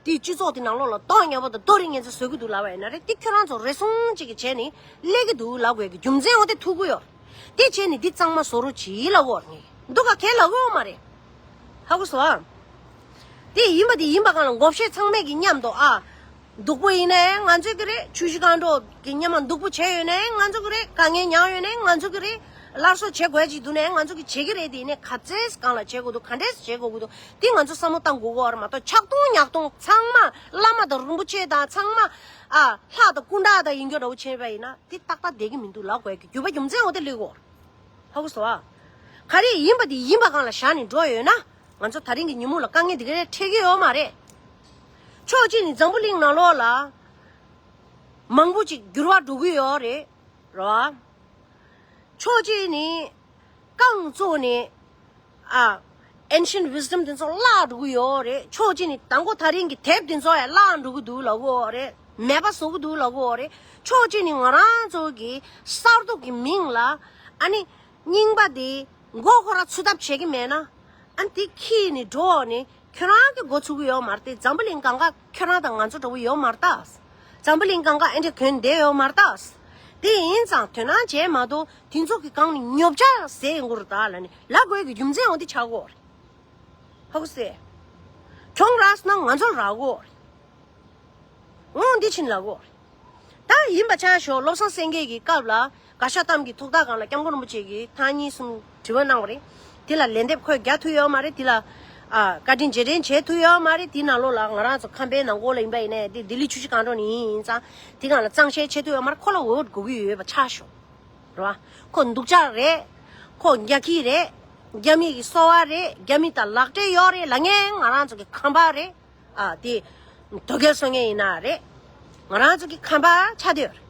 དེའི་སྤྱི་ཚོགས་དེ་ནང་ལོགས་ལ་མདོག་ཉེས་པོ་དང་རྡོ་རིང་ངན་ཚ་བཟོ་གི་འདུག་ལབ་པ་ཡིན་ན་རེད། དེ་ཁྱོད་རང་ཚོ་རེ་ཟུང་གཅིག་གིས་བྱས་ནས་སླེབས་ཀྱི་འདུག་ལབ་དགོས་ཀྱི་རྒྱུ་མཚན་འོ་དེ་ཐུག་གི་ཡོད། དེ་བྱས་ནས་འདི་གཙང་མ་བཟོ་རོགས་གྱིས་ལབ་ཡོད་ངས། འདུག་ག་གས་ལབ་ཡོད་མ་རེད། ཧ་གོ་སོང་ཨ། དེ་ཡིན་པ་དེ་ཡིན་པ་སྒང་ལ་མགོ་བཤད་ཚང་མས་ཀྱི་མཉམ་དུ། ཨ། སྡུག་པོ་ཡིན་ནའི་ང་ཚོ་གི་རེད། ཆུ་བཞི་སྒང་དྲུག་གི་མཉམ་མ་སྡུག་པོ་བྱས་ཡོད་ནའི་ང་ཚོ་གི་རེད། དཀའ་ངལ་མྱངས་ཡོད་ནའི་ང་ཚོ་གི་རེད། སླར་གསོ་བྱེད་དགོས་ཅིག་འདུག་ནའི་ང་ཚོ་གི་བྱེད་ཀྱི་རེད། དེ་ནས་ག་ཚད་སྒང་ལ་བྱེད་དགོས་འདུག་ག་འདྲས་བྱེད་དགོས་ཀྱི་འདུག་དེ་ང་ཚོ་བསམ་བློ་བཏང་དགོས་ཀྱི་ཡོད་རེད་མ་གཏོགས། ཆག་ཐུང་ཉག་ཐུང་ཚང་མ་བླ་མ་དང་རིན་པོ་ཆེ་དང་ཚང་མ། ཨ། ལྷ་དང་སྐུ་འདྲ་དང་ཡིན་རྒྱུ་འདྲ་བོ་བྱས་པ་ཡིན་ན་དེ་ཏག་ཏག་བསྡད་ཀྱི་མི་འདུག་ལབ་དགོས་ཀྱི་རྒྱུ་བ་རྒྱུ་མཚན་འོ་དེ་སླེབས་ཀྱི་ཡོད་རེད། ཧ་གོ་སོང་ཨ། ག་རེ་ཡིན་པ་དེ་ཡིན་པ་སྒང་ལ་བཞག་ནས་འགྲོ་ཡོད་ན། ང་ཚོ་ད་རིང་གི་ཉིན་མོ་ལ་དཀའ་ངལ་འདི་ག་རེ་འཕྲད་ཀྱི་ཡོད་མ་རེད། ཕྱོགས་གཅིག་ནས་འཛམ་བུ་གླིང་ནང་ལོགས་ལ་མང་པོ་ཅིག་འགྱུར་བ་འགྲོ་གི་ཡོད་རེད། རེད་བ། ཕྱོགས་གཅིག་ནས་རྐང་བཙུགས་ནས། ཨ། ancient wisdom དེ་ཚོ་བརླག་འགྲོ་གི་ཡོད་རེད། ཕྱོགས་གཅིག་ནས་དང་པོ་ད་རིང་གི་དེབ་དེ་ཚོ་ཡང་བརླག་འགྲོ་གི་འདུག་ལབ་ཀྱི་ཡོད་རེད། མེད་པ་བཟོ་གི་འདུག་ལབ་ཀྱི་ཡོད་རེད། ཕྱོགས་གཅིག་ནས་ང་རང་ཚོ་གི་གསར་གཏོད་ཀྱི་མིང་ལ། ཨ་ནི། རྙིང་པ་དེ་མགོ་ཁོ་ར་ཚུད་ཐབས་བྱེད་ཀྱི་མེད་ན། ཨ་ནི་དེ་ཁྱེར་ནས་འགྲོ་ནས་ཁྱོད་རང་གི་མགོ་ཚུད་ཀྱི་ཡོད་མ་རེད་དེ། འཛམ་བུ་གླིང་སྒང་ག་ཁྱོད་རང་དང་ང་ཚོ་འདྲ་བོ་ཡོད་མ་རེད་ད། འཛམ་བུ་གླིང་སྒང་ག་ཨེ་འདྲ་གྱོན་བསྡད་ཡོད་མ་རེད་ད། དེ་ཡིན་ཙང་དོ་སྣང་བྱས་མ་གཏོགས་དེ་ཚོ་གི་སྒང་ནས་ཉོབ་ཆ་ཟེར་ཡོང་གི་རེད་ད་ལབ་ནས་ལབ་དགོས་ཀྱི་རྒྱུ་མཚན་འོ་འདི་ཆགས་ཀྱི་ཡོད་རེད། ཧ་གོ་སོང་ཨ། གྱོང་རག་སོང་ན་ང་ཚོར་རག་གི་ཡོད་རེད། འོ་འདི་ཕྱིན་ལབ་ཀྱི་ཡོད་རེད། ད་ཡིན་པ་ཆ་ཞོག་བློ་བཟང་སེང་གེ་གི་སྐབས་ལ་དགའ་ཤ་གཏམ་གྱི་ཐོག་མཐའ་སྒང་ལ་སྐྱབས་མགོན་རིན་པོ་ཆེ་གིས་ཐེངས་གཉིས་གསུམ་དྲི་བ་གནང་བ་རེད། དེ་ལ་ལན་འདེབས་ཁོས་རྒྱག་ཐུབ་ཡོད་མ་རེད། དེ་ལ། ཨ། བཀའ་དྲིན་རྗེས་དྲན་བྱེད་ཐུབ་ཡོད་མ་རེད། དེ་ནང་ལོགས་ལ་ང་རང་ཚོ་ཁམས་པའི་ནང་ཁུལ་ལ་ཡིན་པ་ཡིན་ནའི་དེ་ལྡི་ལི་ཆུ་བཞི་སྒང་དྲུག་ནས་ཡིན་ཙང་དེ་སྒང་ལ་གཙང་བཤེར་བྱེད་ཐུབ་ཡོད་མ་རེད། ཁོ་ལ་འོས་དགོས་ཀྱི་ཡོད་པ་ཆ་ཞོག་རེད་བ། ཁོ་སྡུག་ཅག་རེད། ཁོ་རྒྱ་ཁྱི་རེད། རྒྱ་མི་གི་སོ་བ་རེད། རྒྱ་མི་དང་ལག་འབྲེལ་ཡོད་རེད་ལབ་མཁན་ང་རང་ཚོ་གི་ཁམས་པ་རེད། ཨ། དེ་དོལ་རྒྱལ་བཟོ་མཁན་ཡིན་ན་རེད། ང་རང་ཚོ་གི་ཁམས་པ་ཆགས་བསྡད་ཡོད་རེད།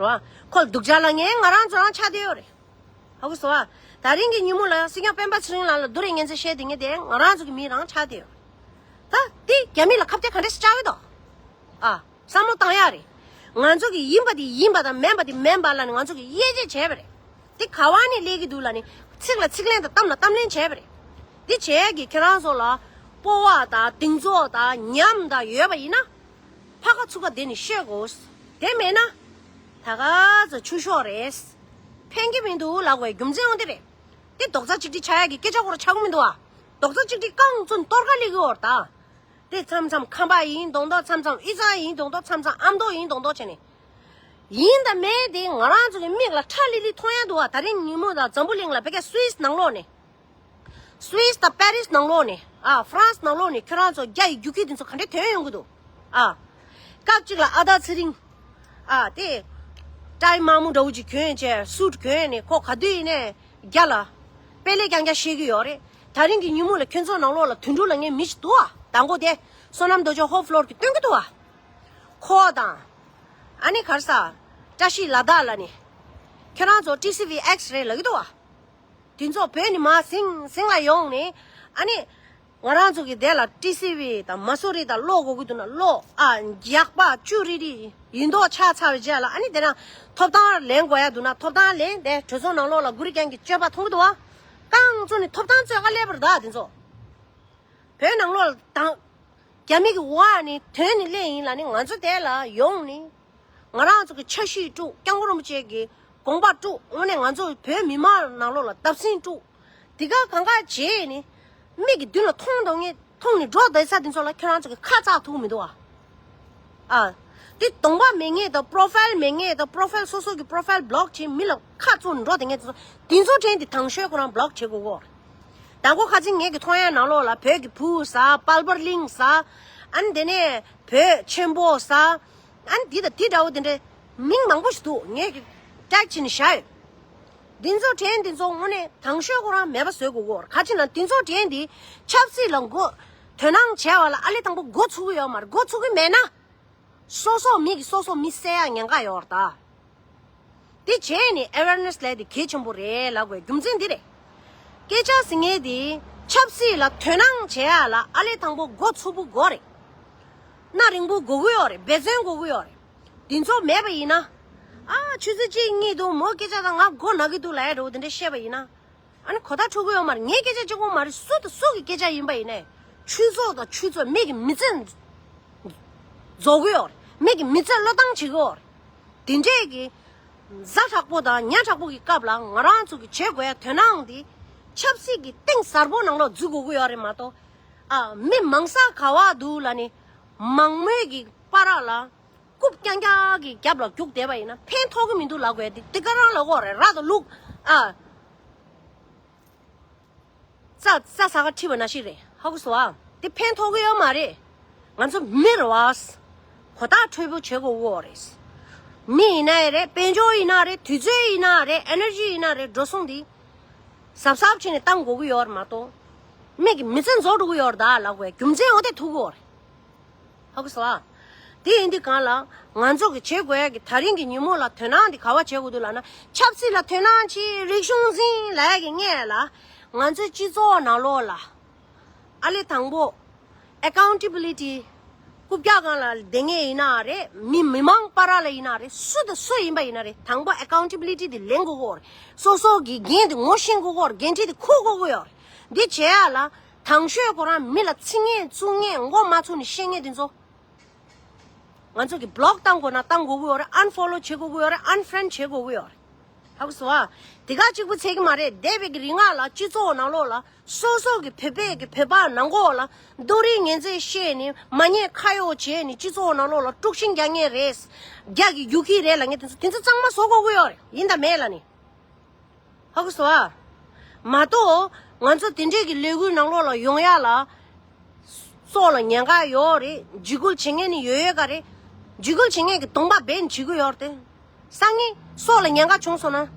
རེད་བ། ཁོ་ལ་སྡུག་ཅག་ལབ་མཁན་ང་རང་ཚོ་རང་ཆགས་བསྡད་ཡོད་རེད། ཧ་གོ་སོང་ཨ། ད་རིང་གི་ཉིན་མོ་ལ་སྲིད་སྐྱོང་སྤེན་པ་ཚེ་རིང་ལགས་ལ་བསྡུ་རུབ་ངན་ཚ་བཤད་བསྡད་མཁན་དེ་ང་རང་ཚོ་གི་མི་རང་ཆགས་བསྡད་ཡོད་རེད། ད་དེ་རྒྱ་མི་ལ་ཁ་གཏད་ག་འདྲས་སེ་བཅག་གི་འདུག་ཨ། བསམ་བློ་བཏང་ཡག་རེད། ང་ཚོ་གི་ཡིན་པ་དེ་ཡིན་པ་དང་མིན་པ་དེ་མིན་པ་ལབ་ནས་ང་ཚོ་གི་དབྱེ་འབྱེད་བྱས་པ་རེད། དེ་ག་བ་ནས་སླེབས་ཀྱི་འདུག་ལབ་ནས་ཚིག་ལ་ཚིག་ལན་དང་གཏམ་ལ་གཏམ་ལན་བྱས་པ་རེད། དེ་བྱས་ཀྱི་ཁྱེད་རང་ཚོ་ལ་སྤོབས་པ་དང་གདེང་ཚོད་དང་ཉམས་དང་ཡོད་པ་ཡིན་ན། ཕར་ཁ་ཚུར་ཁ་བསྡད་ནས་བཤད་དགོས། དེ་མེད་ན། ད་ག་ཚོད་ཆུ་ཤོག་རེད། ཕན་གྱི་མི་འདུག་ལབ་དགོས་རྒྱུ་མཚན་འོ་དེ་རེད། དེ་རྡོག་རྩ་གཅིག་སྒྲིལ་ཆགས་ཡག་གི་སྐད་ཆ་ཁོ་རང་ཆགས་ཀྱི་མི་འདུག་ཨ། རྡོག་རྩ་གཅིག་སྒྲིལ་རྐང་བཙུགས་གཏོར་ཁ་སླེབས་ཀྱི་ཡོད་རེད་ད། དེ་མཚམས་མཚམས་ཁམས་པ་ཡིན་མདོག་མདོག་མཚམས་མཚམས་དབུས་གཙང་ཡིན་མདོག་མདོག་མཚམས་མཚམས་ཨ་མདོ་ཡིན་མདོག་མདོག་བྱས་ནས། ཡིན་དང་མིན་དེ་ང་རང་ཚོ་གི་མིག་ལ་ཁྲ་ལི་ལི་མཐོང་ཡག་འདུག་བ། ད་རིང་ཉིན་མོ་དང་འཛམ་བུ་གླིང་ལ་བོད་སྐད་སུད་སི་ནང་ལོགས་ནས། སུད་སི་དང་པེ་རི་སི་ནང་ལོགས་ནས། ཨ། ཧྥ་རན་སི་ནང་ལོགས་ནས་ཁྱོད་རང་ཚོ་རྒྱ་ཡི་རྒྱུག་ཁྱི་དེ་ཚོ་ག་འདྲས་ཐོན་ཡོང་གི་འདུག་ཨ། སྐབས་གཅིག་ལ་ཨ་ད་ཚེ་རིང་། ཨ། དེ། ཏའི་དམར་མོ་འདྲ་བོ་ཅིག་གྱོན་བྱས་སུཊ་གྱོན་ནས་ཁོ་ག་དུས་ཡིན་ནའི་རྒྱ་ལ། དཔེ་ལེགས་རྐྱང་རྐྱང་བཤད་ཀྱི་ཡོད་རེད། ད་རིང་གི་ཉིན་མོ་ལ་ཁྱོད་ཚོ་ནང་ལོགས་ལ་དོན་གྲུབ་ལབ་མཁན་མི་ཞིག་འདུག་ཨ། མདང་དགོང་དེ་བསོད་ནམས་རྡོ་རྗེ་ཧོབ་ཕློར་གྱི་སྟོན་གྱི་འདུག་ཨ། ཁོ་དང་། ཨ་ནི་ག་རེ་ཟ། བཀྲ་ཤིས་ལ་དྭགས་ལ་ནི། ཁྱོད་རང་ཚོ་ཊི་སི་ཝི་ཨེགས་རེད་ལབ་ཀྱི་འདུག་ཨ། དེ་ཚོ་བོད་ནས་མར་ཟིང་ཟིང་ལ་ཡོང་ནས། ཨ་ནི། ང་རང་ཚོ་གི་དེ་ལ་ཊི་སི་ཝི་དང་མ་སུ་རི་དང་གློག་དགོས་ཀྱི་འདུག་ན་གློག་ཨ། རྒྱག་པ་བཅུ་རེ་རེ་ཡིན་མདོག་ཆགས་ཚར་བའི་རྗེས་ལ། ཨ་ནི་དེ་ན་ཐོབ་ཐང་ལེན་དགོས་ཡ་འདུག་ན་ཐོབ་ཐང་ལེན་ཏེ་གྲོས་ཚོགས་ནང་ལོགས་ལ་གུ་རི་རྒྱན་གྱི་སྤྱོད་པ་མཐོང་གི་འདུག་བ། རྐང་བཙུགས་ནས་ཐོབ་ཐང་རྩོད་ག་སླེབས་པ་རེད་ད་དེ་ཚོ། བོད་ནང་ལོགས་ལ་དང་། རྒྱ་མི་གི་འོག་ནས་ཐོན་ནས་སླེབས་ཡིན་ལབ་ནས། ང་ཚོ་དེ་ལ་ཡོང་ནས་ང་རང་ཚོ་གི་འཆར་གཞི་དཀྲུགས། སྐྱབས་མགོན་རིན་པོ་ཆེ་གི་དགོངས་པ་དཀྲུགས། དངོས་གནས་ང་ཚོ་བོད་མི་མང་ནང་ལོགས་ལ་བརྡབ་གསིག་དཀྲུགས། དེ་ག་གང་ག་བྱས་ནས་མིག་གི་མདུན་ལ་མཐོང་དང་ངེས་མཐོང་ནས་འགྲོ་བསྡད་ས་དེ་ཚོ་ལ་ཁྱོད་རང་ཚོ་གི་ཁ་བཙག་ཐུབ་མི་འདུག་ཨ། ཨ། དེ་གདོང་པ་མེད་མཁན་དང་པོ་རོ་ཕ་ཡིལ་མེད་མཁན་དང་པོ་རོ་ཕ་ཡིལ་སོ་སོ་གི་པོ་རོ་ཕ་ཡིལ་བྷི་ལོག་བྱས་མི་ལ་ཁ་བཙུགས་ནས་འགྲོ་བསྡད་མཁན་དེ་ཚོ། དེ་ཚོ་དྲན་དེ་དང་ཤོས་ཁོ་རང་བྷི་ལོག་བྱེད་དགོས་གོ། དང་པོ་ཁ་ཅིག་ངེད་ཀྱི་མཐོང་ཡ་ནང་ལོགས་ལ་བོད་ཀྱི་ཕུ་བོ་ཟ། དཔལ་འབར་གླིང་ཟ། ཨ་ནི་དེ་ནས་བོད་ཆེན་པོ་ཟ། ཨ་ནི་འདི་དང་འདི་འདྲ་བོ་དེ་འདྲའི་མིང་མང་པོ་ཞིག་འདུག་ངེད་ཀྱི་ཀྲེག་བྱས་ནས་བཞག་ཡོད། འདི་ཚོ་དྲན་འདི་ཚོ་དངོས་གནས་དང་ཤོས་ཁོ་རང་མེད་པ་བཟོ་དགོས་གོ། ཁ་ཅིག་ན་འདི་ཚོ་དྲན་འདི་ཆབ་སྲིད་ལ་མགོ་དོ་སྣང་བྱས་པ་ལ་ཨ་ལེ་དང་པོ་མགོ་ཚུགས་ཀྱི་ཡོད་མ་རེད། མགོ་ཚུགས་ཀྱི་མེད་ན། སོ་སོ་མི་གིས་སོ་སོ་མི་བསད་ཡ་ཉེན་ཁ་ཡོད་རེད་ད། དེ་བྱས་ནས་ཨེ་ཝེར་ནེ་སི་ལབ་དེ་གལ་ཆེན་པོ་རེད་ལབ་དགོས་རྒྱུ་མཚན་འདི་རེད། སྐད་ཆ་ཟེར་མཁན་དེ་ཆབ་སྲིད་ལ་དོ་སྣང་བྱེད་ཡ་ལ་ཨ་ལེ་དང་པོ་མགོ་ཚུགས་པོ་དགོས་རེད། སྣ་རིང་པོ་དགོས་ཀྱི་ཡོད་རེད། འབད་བརྩོན་དགོས་ཀྱི་ཡོད་རེད། དེ་ཚོ་མེད་པ་ཡིན་ན། ཨ་ཆུ་ཚོད་གཅིག་གཉིས་འདུག་མོ་སྐད་ཆ་དང་ང་མགོ་ན་གི་འདུག་ལབ་ཡ་འདྲ་བོ་དེ་འདྲ་བཤད་པ་ཡིན་ན། ཨ་ནི་གོ་བརྡ་འཕྲོད་ཀྱི་ཡོད་མ་རེད། ངའི་སྐད་ཆ་གཅིག་པོ་མ་རེད། སུ་དང་སུ་གི་སྐད་ཆ་ཡིན་པ་ཡིན་ནའི། ཆུ་ཚོད་དང་ཆུ་ཚོད་མིག་གི་མི་ཚེ་རྫོགས་ཀྱི་ཡོད་རེད། མིག་གི་མི་ཚེ་བློས་བཏང་བྱེད་ཀྱི་ཡོད་རེད། དེ་འདྲས་ཀྱི་གཟའ་དྲག་པོ་དང་ཉ་དྲག་པོ་གི་སྐབས་ལ་ང་རང་ཚོ་གི་བྱེད་དགོས་ཡ་དོ་སྣང་འདི་ཆབ་སྲིད་ཀྱི་གཏིང་ཟབ་པོ་ནང་ལོགས་འཛུལ་དགོས་ཀྱི་ཡོད་རེད་མ་གཏོགས། ཨ་མི་མང་ས་ག་བ་འདུག་ལབ་ནས་མང་མོས་ཀྱི་བར་ལ། རྐུབ་རྐྱང་རྐྱང་གི་རྒྱབ་ལ་རྒྱུག་བསྡད་པ་ཡིན་ན་ཕན་ཐོགས་ཀྱི་མི་འདུག་ལབ་དགོས་ཏེ། དེ་ག་རང་ལབ་དགོས་རེད། ར་དང་ལུག་ཨ། རྩྭ་རྩྭ་ས་ཁ་ཁྲིད་པ་ནང་བཞིན་རེད། ཧ་གོ་སོང་ཨ། དེ་ཕན་ཐོགས་ཀྱི་ཡོད་མ་རེད། ང་ཚོ་མི་རེད་བ། གོ་བརྡ་འཕྲོད་པོ་བྱེད་དགོས་ཀྱི་ཡོད་རེད། མི་ཡིན་ན་ཡང་རེད། དཔལ་འབྱོར་ཡིན་ན་རེད། དུས་ཚོད་ཡིན་ན་རེད། ཨེ་ནར་ཇི་ཡིན་ན་རེད། འགྲོ་སོང་འདི་གཟབ་གཟབ་བྱས་ནས་བཏང་དགོས་ཀྱི་ཡོད་རེད་མ་གཏོགས། མིག་གི་མི་ཚེ་རྫོགས་འགྲོ་གི་ཡོད་རེད་ད་ལབ་དགོས་རྒྱུ་མཚན་འོ་དེ་ཐུག་གི་ཡོད་རེད། ཧ་གོ་སོང་ཨ། དེ་ཡིན་དུས་གང་ལ་ང་ཚོ་གི་བྱེད་དགོས་ཡ་གི་ད་རིང་གི་ཉིན་མོ་ལ་དོ་སྣང་དེ་ག་བ་བྱེད་དགོས་འདུག་ལབ་ན། ཆབ་སྲིད་ལ་དོ་སྣང་བྱེད། རིག་གཞུང་འཛིན་ལབ་ཡ་གི་སྔོན་ལ་ང་ཚོའི་སྤྱི་ཚོགས་ནང་ལོགས་ལ་ཨ་ལེ་དང་པོ་ཨེ་ཀའུན་ཊེ་བི་ལི་ཊི། རྐུབ་བཀྱག་སྒང་ལ་བསྡད་མཁན་ཡིན་ན་རེད། མི་མི་མང་བར་ལ་ཡིན་ན་རེད། སུ་དང་སུ་ཡིན་པ་ཡིན་ན་རེད། དང་པོ་ཨེ་ཀའུན་ཊེ་བི་ལི་ཊི་དེ་ལེན་དགོས་ཀྱི་ཡོད་རེད། སོ་སོ་གི་འགན་དེ་ངོ་ཤེས་དགོས་ཀྱི་ཡོད་རེད། འགན་འཁྲི་དེ་འཁུར་དགོས་ཀྱི་ཡོད་རེད། འདི་བྱེད་ཡ་ལ། དང་ཤོས་ཁོ་རང་མི་ལ་ཚིག་ངན་བཙུགས་ངན་མགོ་མ་ཚོས་ནས་བཤད་ངན་དེ་ཚོ། ང་ཚོ་གི་བྷི་ལོག་བཏང་དགོས་ན་བཏང་དགོས་ཀྱི་ཡོད་རེད། ཨན་ཕོ་ལོ་བྱེད་དགོས་ཀྱི་ཡོད་རེད། ཨན་ཕེ་རེན་ཌི་བྱེད་དགོས་ཀྱི་ཡོད་རེད། ཧ་གོ་སོང་ཨ། དེ་ག་གཅིག་པུ་ཚད་ཀྱི་མ་རེད། འདས་པའི་གི་རིག་སྔགས་ལ་སྤྱི་ཚོགས་ནང་ལོགས་ལ་སོ་སོ་གི་བོད་པའི་གི་བོད་པ་ནང་ཁོག་ལ་རྡོ་རིང་ངན་ཚད་བཤད་ནས་མ་ཉེས་ཁ་གཡོགས་བྱས་ནས་སྤྱི་ཚོགས་ནང་ལོགས་ལ་དཀྲུག་ཤིང་རྒྱག་མཁན་རེད། རྒྱག་གི་རྒྱུག་གི་རེད་ལབ་མཁན་དེ་ཚོ་དེ་ཚོ་གཙང་མ་བཟོ་དགོས་ཀྱི་ཡོད་རེད། ཡིན་དང་མེད་ལབ་ནས། ཧ་གོ་སོང་ཨ། མ་གཏོགས་ང་ཚོ་དེ་འདྲས་ཀྱི་ལས་འགུལ་ནང་ལོགས་ལ་ཡོང་ཡ་ལ། སྲོག་ལ་ཉེན་ཁ་ཡོད་རེད། འཇིགས་སྐུལ་བྱེད་མཁན་ནི་ཡོད་ཡོད་ག་རེད། འཇིགས་སྐུལ་བྱེད་མཁན་གྱི་གདོང་པ་སྦས་ནས་བྱེད་ཀྱི་ཡོད་རེད་དེ། སང་ཉིན་སྲོག་ལ་ཉེན་ཁ་བྱུང་སོང་ན།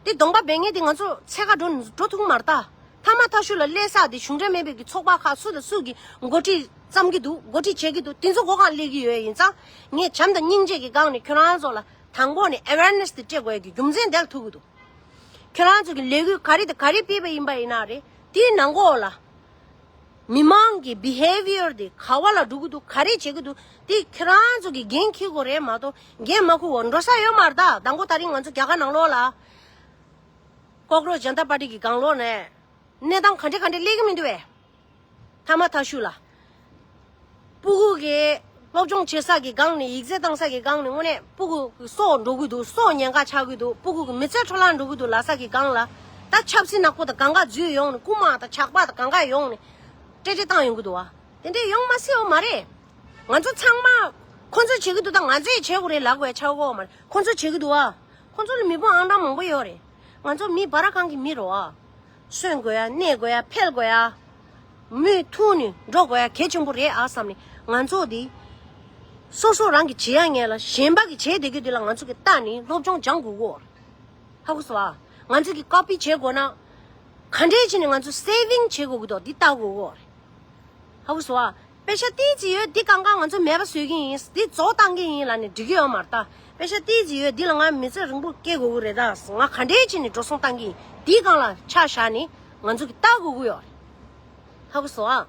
དེ་གདོང་པ་སྦས་མཁན་དེ་ང་ཚོ་འཚོལ་ག་འགྲོ་ནི་འགྲོ་ཐུབ་ཀྱི་མ་རེད་ད། མཐའ་མ་མཐའ་གཞུག་ལ་སླེབས་ས་དེ་གཞུང་འབྲེལ་མིན་པའི་གི་ཚོགས་པ་ཁག་སུ་དང་སུ་གིས་འགོ་ཁྲིད་བརྩམས་ཀྱི་འདུག་འགོ་ཁྲིད་བྱེད་ཀྱི་འདུག་དེ་ཚོ་སྒོ་ཁར་སླེབས་ཀྱི་ཡོད་ཡིན་ཙང་། ངས་བྱམས་དང་སྙིང་རྗེ་གི་སྒང་ནས་ཁྱོད་རང་ཚོ་ལ་དང་པོ་ནས་ཨེ་ཝེར་ནེ་སི་དེ་སྤྲད་དགོས་ཀྱི་རྒྱུ་མཚན་དེ་ལ་ཐུག་གི་འདུག་ཁྱོད་རང་ཚོ་གི་ལས་འགུལ་ག་རེ་དང་ག་རེ་སྤེལ་བ་ཡིན་པ་ཡིན་ན་རེད། དེའི་ནང་ལོགས་ལ། མི་མང་གི་བི་ཧེ་བི་ཡར་དེ་ག་བ་ལ་འགྲོ་གི་འདུག་ག་རེ་བྱེད་ཀྱི་འདུག་དེ་ཁྱོད་རང་ཚོ་གི་འགན་འཁྱེར་དགོས་རེད་མ་གཏོགས་འགན་མ་འཁུར་བ་འགྲོ་ས་ཡོད་མ་རེད་ད། དང་པོ་ད་རིང་ང་ཚོ་རྒྱ་གར་ནང་ལོགས་ལ། ཀོག་རོ་ཇན་ཏ་པར་ཊི་གི་སྒང་ལོགས་ནས། གནས་སྟངས་ག་འདྲ་ག་འདྲ་སླེབས་ཀྱི་མི་འདུག་བས། མཐའ་མ་མཐའ་གཞུག་ལ། སྤུ་གུ་གི་སློབ་སྦྱོང་བྱེད་ས་གི་སྒང་ནས་ཡིག་ཚད་བཏང་ས་གི་སྒང་ནས་དངོས་གནས་སྤུ་གུ་གི་སྲོག་འགྲོ་གི་འདུག་སྲོག་ཉེན་ཁ་ཆགས་ཀྱི་འདུག་སྤུ་གུ་གི་མི་ཚེ་འཕྲོ་བརླག་འགྲོ་གི་འདུག་ལབ་ས་གི་སྒང་ལ། ད་ཆབ་སྲིད་ནག་པོ་དང་གང་ག་འཛུལ་ཡོང་ནས་རྐུན་མ་དང་ཇག་པ་དང་གང་ག་ཡོང་ནས་སྤྲེལ་སྤྲེལ་བཏང་ཡོང་གི་འདུག་བ། དེ་འདྲས་ཡོང་མ་སྲིད་ཡོད་མ་རེད། ང་ཚོ་ཚང་མ་ཁོ་ཚོས་བྱེད་ཀྱི་འདུག་ད་ང་ཚོས་བྱེད་དགོས་རེད་ལབ་དགོས་ཡ་ཆགས་ཀྱི་ཡོད་མ་རེད། ཁོ་ཚོས་བྱེད་ཀྱི་འདུག་བ། ཁོ་ཚོ་ལ་མི་དཔུང་ཨང་གྲངས་མང་པོ་ཡོད་རེད། ང་ཚོ་མི་སྦ་ར་ཁང་གི་མི་རེད་བ། གསོན་དགོས་ཡ། གནས་དགོས་ཡ། འཕེལ་དགོས་ཡ། མུ་མཐུད་ནས་འགྲོ་དགོས་ཡ་གལ་ཆེན་པོ་རེད་ཨ་བསམ་ནས། ང་ཚོ་འདི་སོ་སོ་རང་གིས་བྱེད་ཡ་ངེས་ལ་གཞན་པ་གིས་བྱེད་བསྡད་རྒྱུ་འདི་ལ་ང་ཚོ་གིས་ལྟ་ནས་སློབ་སྦྱོང་སྦྱང་དགོས་གོ། ཧ་གོ་སོང་ཨ། ང་ཚོ་གིས་ཀོ་པི་བྱེད་དགོས་ན། ག་འདྲས་བྱས་ནས་ང་ཚོ་སེ་བིང་བྱེད་དགོས་ཀྱི་འདུག་འདི་ལྟ་དགོས་གོ། ཧ་གོ་སོང་ཨ། པེ་ཤ་ཏིས་ཅི་ཡོད་འདི་གང་ག་ང་ཚོ་མེད་པ་བཟོ་གི་ཡིན། འདི་རྫོགས་བཏང་གི་ཡིན་ལབ་ནས་འགྲིག་གི་ཡོད་མ་རེད་ད། པེ་ཤ་ཏིས་ཅི་ཡོད་འདི་ལ་ང་མི་ཚེ་རིང་པོ་སྐྱེལ་དགོས་ཀྱི་རེད་ད། ང་ག་འདྲས་བྱས་ནས་འགྲོ་སོང་བཏང་གི་ཡིན། འདིའི་སྒང་ལ་ཆ་བཞག་ནས་ང་ཚོ་གིས་ལྟ་དགོས་ཀྱི་ཡོད་རེད། ཧ་གོ་སོང་ཨ།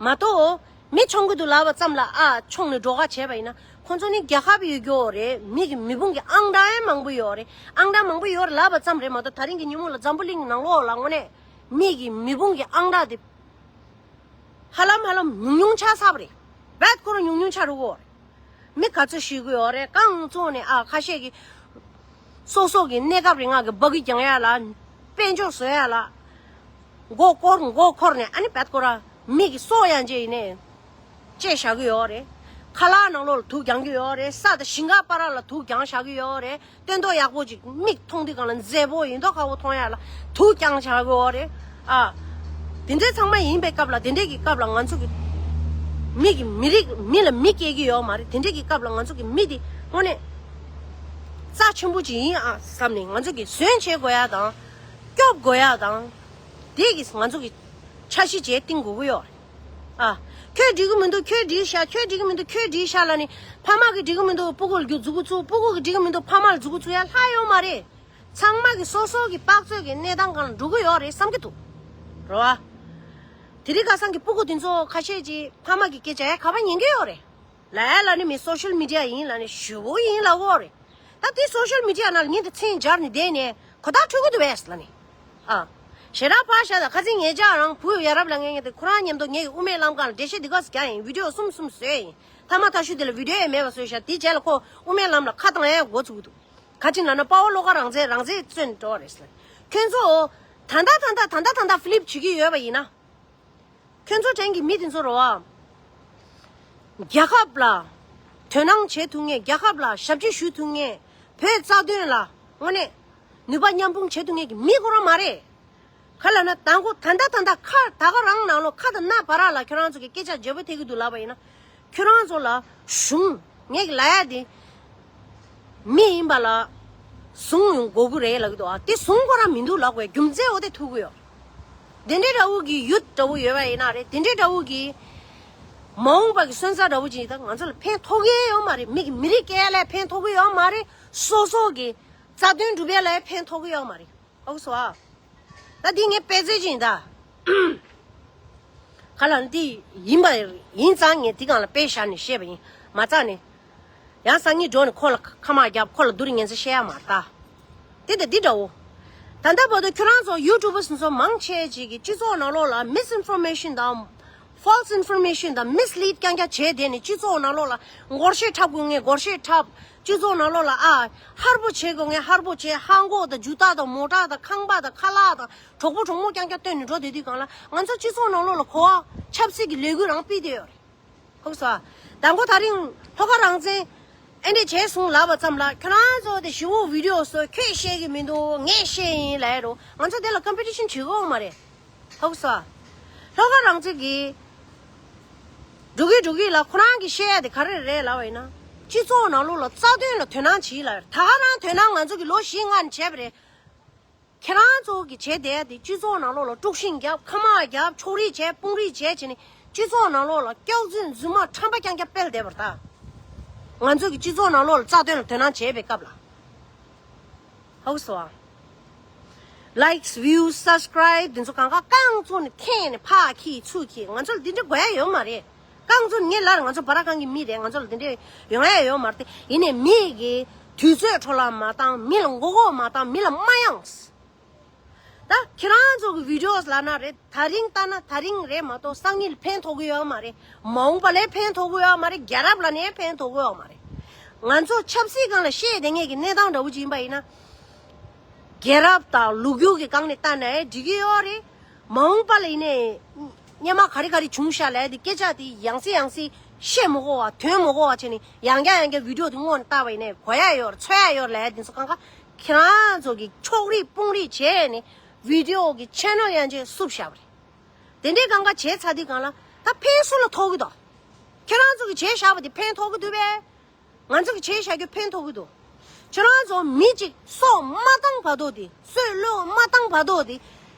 མ་གཏོགས་མི་མཆོང་གི་འདུག་ལབ་པ་ཙམ་ལ་ཨ་མཆོང་ནས་འགྲོ་ག་བྱས་པ་ཡིན་ན། ཁོང་ཚོ་ནི་རྒྱལ་ཁབ་ཡོད་རྒྱུ་རེད། མི་གི་མི་དཔུང་གི་ཨང་གྲངས་མང་པོ་ཡོད་རེད། ཨང་གྲངས་མང་པོ་ཡོད་རེད་ལབ་པ་ཙམ་རེད་མ་གཏོགས། ད་རིང་གི་ཉིན་མོ་ལ་འཛམ་བུ་གླིང་ནང་ལོགས་ལ་དངོས་གནས་མི་གི་མི་དཔུང་གི་ཨང་གྲངས་དེ། ཧ་ལམ་ཧ་ལམ་ཉུང་ཉུང་ཆགས་ཚར་བ་རེད། བད་ཁོ་རང་ཉུང་ཉུང་ཆགས་འགྲོ་གི་ཡོད་རེད། མི་ག་ཚོད་ཤི་གི་ཡོད་རེད། རྐང་བཙུགས་ནས་ཨ་ཁ་ཤས་ཀྱིས་སོ་སོ་གི་གནས་སྐབས་རིང་ང་གི་སྦ་གི་རྒྱང་ཡ་ལ། དཔལ་འབྱོར་བཟོ་ཡ་ལ། མགོ་སྐོར་མགོ་འཁོར་ནས་ཨ་ནི་བད་ཁོ་རང་མི་གི་སྲོག་ཡང་བཅད་ཡིན་ནས་བཅད་བཞག་གི་ཡོད་རེད། ཁ་ལག་ནང་ལོགས་ལ་དུག་རྒྱག་གི་ཡོད་རེད། ས་དང་ཞིང་ཁ་བར་ལ་དུག་རྒྱག་བཞག་གི་ཡོད་རེད། སྟོན་ཐོག་ཡག་པོ་ཅིག་མིག་མཐོང་དུས་སྒང་ལ་མཛེས་པོ་ཡིན་མདོག་ཁ་པོ་མཐོང་ཡ་ལ་དུག་རྒྱག་བཞག་གི་ཡོད་རེད། ཨ། དེ་འདྲའི་ཚང་མ་ཡིན་པའི་སྐབས་ལ་དེ་འདྲའི་གི་སྐབས་ལ་ང་ཚོ་གི་མི་གི་མི་རིགས་མི་ལ་མི་སྐྱེ་གི་ཡོད་མ་རེད། དེ་འདྲའི་གི་སྐབས་ལ་ང་ཚོ་གི་མི་དེ་དངོས་གནས་རྩ་ཆེན་པོ་ཅིག་ཡིན་ཨ་བསམ་ནས་ང་ཚོ་གི་ཟོན་བྱེད་དགོས་ཡ་དང་། སྐྱོབ་དགོས་ཡ་དང་། དེ་གི་ང་ཚོ་གི་འཆར་གཞི་བྱས་བཏིང་དགོས་ཀྱི་ཡོད་རེད། ཨ། ཁྱོད་འགྲིག་གི་མི་འདུག་ཁྱོད་འགྲིག་ཤག་ཁྱོད་འགྲིག་གི་མི་འདུག་ཁྱོད་འགྲིག་ཤག་ལབ་ནས་ཕ་མ་གི་འགྲིག་གི་མི་འདུག་སྤུ་གུ་ལ་རྒྱུ་མཛུ་གུ་བཙུགས། སྤུ་གུ་གི་འགྲིག་གི་མི་འདུག་ཕ་མ་ལ་མཛུ་གུ་བཙུགས་ཡ་ལྷག་ཡོད་མ་རེད། ཚང་མ་གི་སོ་སོ་གི་དཔག་ཚོད་ཀྱི་གནས་སྟངས་སྒང་ལ་འགྲོ་གི་ཡོད་རེད་བསམ་གི་འདུག་རེད་བ། དེ་རིང་ཁ་སང་གི་སྤུ་གུ་དེ་ཚོ་ཁ་ཤས་ཀྱིས་ཕ་མ་གི་སྐད་ཆ་ཡ་ག་པར་ཉན་གི་ཡོད་རེད། ལ་ཡ་ལ་ནི་མི་སོ་ཤལ་མི་ཌི་ཡ་ཡིན་ལ་ནི་ཞུ་བོ་ཡིན་ལ་འོ་རེད། ད་དེ་སོ་ཤལ་མི་ཌི་ཡ་ནང་ལ་ཉིན་དེ་མཚན་སྦྱར་ནས་བསྡད་ནས་གོ་བརྡ་འཕྲོད་གི་འདུག་བས་ལ་ནི། ཨ། ཞེ་དྲག་ཕར་བཞག་ད་ཁ་སང་ངེད་ཅག་རང་བུ་ཡ་རབས་ལ་ངེད་ངེད་དེ་ཁོ་རང་མཉམ་དུ་ངེད་ཀྱི་དབུ་མའི་ལམ་སྒང་ལ་འགྲེལ་བཤད་འདི་ག་སེ་རྒྱག་ཡིན། བི་ཌི་ཡོ་གསུམ་གསུམ་བཟོས་ཡིན། ཐ་མ་ཐ་ཤུ་དེ་ལ་བི་ཌི་ཡོ་ཡང་མེད་པ་བཟོས་ཤག་དེ་རྗེས་ལ་ཁོ་དབུ་མའི་ལམ་ལ་ཁ་བཏང་ཡ་འགོ་ཚུགས་འདུག་ག་ཅི་ལབ་ན་དཔའ་བོ་བློ་དགའ་རང་བཙན་རང་བཙན་བཙོན་འགྲོ་བ་རེད་ཟེར། ཁྱོད་ཚོ་ད་ལྟ་ད་ལྟ་ད་ལྟ་ད་ལྟ་ཕི་ལིབ་བྱེད་ཀྱི་ཡོད་པ་ཡིན་ན། ཁྱོད་ཚོ་དྲན་གྱི་མི་དེ་ཚོ་རེད་བ། རྒྱལ་ཁབ་ལ་དོ་སྣང་བྱེད་ཐུབ་མཁན། རྒྱལ་ཁབ་ལ་ཞབས་ཕྱི་ཞུ་ཐུབ་མཁན། བོད་རྩ་དོན་ལ་དངོས་གནས་ནུས་པ་མཉམ་སྤུངས་བྱེད་ཐུབ་མཁན་གྱི་མི་ཁོ་རང་མ་རེད། ག་ལབ་ན་དང་པོ་ད་ལྟ་ད་ལྟ་ཁ་ད་ག་རང་ནང་ལོགས་ཁ་དང་སྣ་བར་ལ་ཁྱོད་རང་ཚོ་གི་སྐད་ཆ་བརྗེ་པོ་ཐེབས་ཀྱི་འདུག་ལབ་པ་ཡིན་ན། ཁྱོད་རང་ཚོ་ལ་གཞུང་ངས་ལབ་ཡ་དེ། མི་ཡིན་པ་ལ་བཟུང་ཡོང་དགོས་ཀྱི་རེད་ལབ་ཀྱི་འདུག་ཨ་དེ་བཟུང་ཁོ་རང་མི་འདུག་ལབ་དགོས་རྒྱུ་མཚན་འོ་དེ་ཐུག་གི་ཡོད། དེ་འདྲའི་འདྲ་བོ་གི་ཡུལ་འདྲ་བོ་ཡོད་པ་ཡིན་ན་རེད། དེ་འདྲའི་འདྲ་བོ་གི་མ་འོངས་པ་གི་སོན་རྩ་འདྲ་བོ་ཅིག་ད་ང་ཚོ་ལ་ཕན་ཐོགས་ཀྱི་ཡོད་མ་རེད། མི་གི་མི་རིགས་སྐྱེ་ཡ་ལ་ཕན་ཐོགས་ཀྱི་ཡོད་མ་རེད། སོ་སོ་གི་རྩ་དོན་སྒྲུབ་ཡ་ལ་ཕན་ཐོགས་ཀྱི་ཡོད་མ་རེད། ཨོ་སོ་ཨ། ད་འདི་ངས་དཔེ་མཛོད་ཅིག་ཡིན་ད། ག་ལ་འདི་ཡིན་པ་ཡིན་ཙང་ངས་འདི་སྒང་ལ་དཔེ་བཞག་ནས་བཤད་པ་ཡིན། མ་རྩ་ནས། ཡང་སང་ཉིན་འགྲོ་ནས་ཁོ་ལ་ཁ་དམག་བརྒྱབ། ཁོ་ལ་སྡུག་རུས་ངན་ཚ་བཤད་ཡ་མ་རེད་ད། དེ་ད་འདི་འདྲ་བོ། ད་ལྟ་བར་དུ་ཁྱོད་རང་ཚོ་ཡུ་ཊུབ་པར་ཚོ་མང་ཆེ་ཅིག་གིས་སྤྱི་ཚོགས་ནང་ལོགས་ལ་མིས་ཨིན་ཕོར་མེ་ཤིན་དང་། ཕོལ་སི་ཨིན་ཕོར་མེ་ཤིན་དང་མིས་ལིཌ་རྐྱང་རྐྱང་བྱས་བསྡད་ནས་སྤྱི་ཚོགས་ནང་ལོགས་ལ་སྒོར་གཞས་འཁྲབ་དགོས་ངེས་སྒོར་གཞས་འཁྲབ། སྤྱི་ཚོགས་ནང་ལོགས་ལ་ཨ། ཧར་པོ་བྱེད་དགོས་ངེས་ཧར་པོ་བྱེད། ཧང་གོག་དང་ཇུ་ཏ་དང་མོ་ཊ་དང་ཁང་པ་དང་ཁ་ལག་དང་གྲོགས་པོ་གྲོགས་མོ་རྐྱང་རྐྱང་བཏོན་ནས་འགྲོ་བསྡད་དུས་སྒང་ལ་ང་ཚོ་སྤྱི་ཚོགས་ནང་ལོགས་ལ་གོ་བ་ཆབ་སྲིད་ཀྱི་ལས་འགུལ་རང་སྤེལ་བསྡད་ཡོད་རེད། ཧུག་སོ། དང་པོ་ད་རིང་ལྷོ་ཁ་རང་བཙན་ཨེ་འདྲས་བྱས་སོང་ལབ་པ་ཙམ་ལ་ཁྱོད་རང་ཚོ་དེ་ཞི་བོ་བི་ཌི་ཡོ་བཟོ། ཁྱོད་བཤད་ཀྱི་མི་འདུག་ངས་བཤད་ཡིན་ལབ་རོ། ང་ཚོ་དེ་ལ་ཀམ་པི་ཊི་ཤན་བྱེད་དགོས་མ་རེད། ཧུག་སོ། ལྷོ་ཁ་རང་བཙན་གྱིས་འགྲོ་གི་འགྲོ་གི་ལ་ཁོ་རང་གིས་བཤད་ཡ་དེ་ག་རེ་རེད་ལབ་པ་ཡིན་ན། སྤྱི་ཚོགས་ནང་ལོགས་ལ་རྩ་དོན་ལ་དོ་སྣང་བྱེད་ལབ་རེད། ད་ག་རང་དོ་སྣང་ང་ཚོ་གི་ལོ་བཞི་ལྔ་ནས་བྱས་པ་རེད། ཁྱེད་རང་ཚོ་གི་བྱས་བསྡད་དེ་སྤྱི་ཚོགས་ནང་ལོགས་ལ་དཀྲུག་ཤིང་རྒྱབ། ཁ་དམག་རྒྱབ། ཕྱོགས་རིས་བྱས། དཔུང་རིས་བྱས་བྱས་ནས་སྤྱི་ཚོགས་ནང་ལོགས་ལ་སྐྱག་རྫུན་རྫུན་མ་ཁྲམ་པ་རྐྱང་རྐྱང་སྤེལ་བསྡད་པ་རེད་ད། ང་ཚོ་གི་སྤྱི་ཚོགས་ནང་ལོགས་ལ་རྩ་དོན་ལ་དོ་སྣང་བྱས་པའི་སྐབས་ལ། ཧུག་སོ། ལའིཀ་སི་བིའུ་སི་སབ་སི་ཀ་རའིབ་དེ་ཚོ་གང་ག་རྐང་བཙུགས་ནས་འཐེན་ནས་ཕར་འཁྱེར་ཚུར་འཁྱེར། ང་ཚོ་ལ་འདི་འདྲ་དགོས་ཡ་ཡོད་མ་རེད། རྐང་བཙུགས་ངས་ལར་ང་ཚོ་བར་ཁང་གི་མི་རེད། ང་ཚོ་ལ་འདི་འདྲ་ཡོང་ཡ་ཡོད་མ་རེད་དེ། ཡིན་ནའི་མི་གི་དུས་ཚོད་འཕྲོ་བརླག་མ་བཏང་། མི་ལ་མགོ་སྐོར་མ་བཏང་། མི་ལ་མ་གཡེངས། ད་ཁྱེད་རང་ཚོ་གི་བི་ཌི་ཡོ་ལབ་ན་རེད། ད་རིང་ལྟ་ན་ད་རིང་རེད་མ་གཏོགས་སང་ཉིན་ལ་ཕན་ཐོགས་ཀྱི་ཡོད་མ་རེད། མ་འོངས་པ་ལ་ཕན་ཐོགས་ཀྱི་ཡོད་མ་རེད། རྒྱལ་རབས་ལ་ནས་ཕན་ཐོགས་ཀྱི་ཡོད་མ་རེད། ང་ཚོ་ཆབ་སྲིད་སྒང་ལ་བཤད་བསྡད་མཁན་གྱི་གནས་སྟངས་འདྲ་བོ་ཅིག་ཡིན་པ་ཡིན་ན། རྒྱལ་རབས་དང་ལོ་རྒྱུས་ཀྱི་སྒང་ནས་ལྟ་ན་འགྲིག་གི་ཡོད་རེད། མ་འོངས་པ་ལ་ཡིན་ནའི་སྔོན་མ་ག་རེ་ག་རེ་བྱུང་ཤག་ལབ་དེ་སྐད་ཆ་དེ་ཡང་སེ་ཡང་སེ་བཤད་མི་དགོས་པ། དོན་མི་དགོས་པ་བྱས་ནས་ཡང་བསྐྱར་ཡང་བསྐྱར་བི་ཌི་ཡོ་དེ་སྔོག་ནས་བལྟས་པ་ཡིན་ནའི་གོ་ཡ་ཡོད་རེད། ཚོར་ཡ་ཡོད་རེད་ལབ་དེ་ཚོ་གང་ག་ཁྱེད་རང་ཚོ་གི་ཕྱོགས་རིས་དཔུང་རིས་བྱས་ནས་བི་ཌི་ཡོ་གི་ཆེ་ནལ་ཡང་བཅས་བསུབ་བཞག་པ་རེད། དེ་འདྲའི་གང་ག་བྱས་ཚར་དུས་སྒང་ལ་ད་ཕན་སུ་ལ་ཐོགས་ཀྱི་འདུག་ཁྱེད་རང་ཚོ་གི་བྱས་བཞག་པ་དེ་ཕན་ཐོགས་ཀྱི་འདུག་པས། ང་ཚོ་གི་བྱས་བཞག་རྒྱུ་ཕན་ཐོགས་ཀྱི་འདུག་ཁྱོད་རང་ཚོ་མི་གཅིག་སྲོག་མ་བཏང་བར་དུ་དེ། སྲོག་བློས་མ་བཏང་བར་དུ་དེ།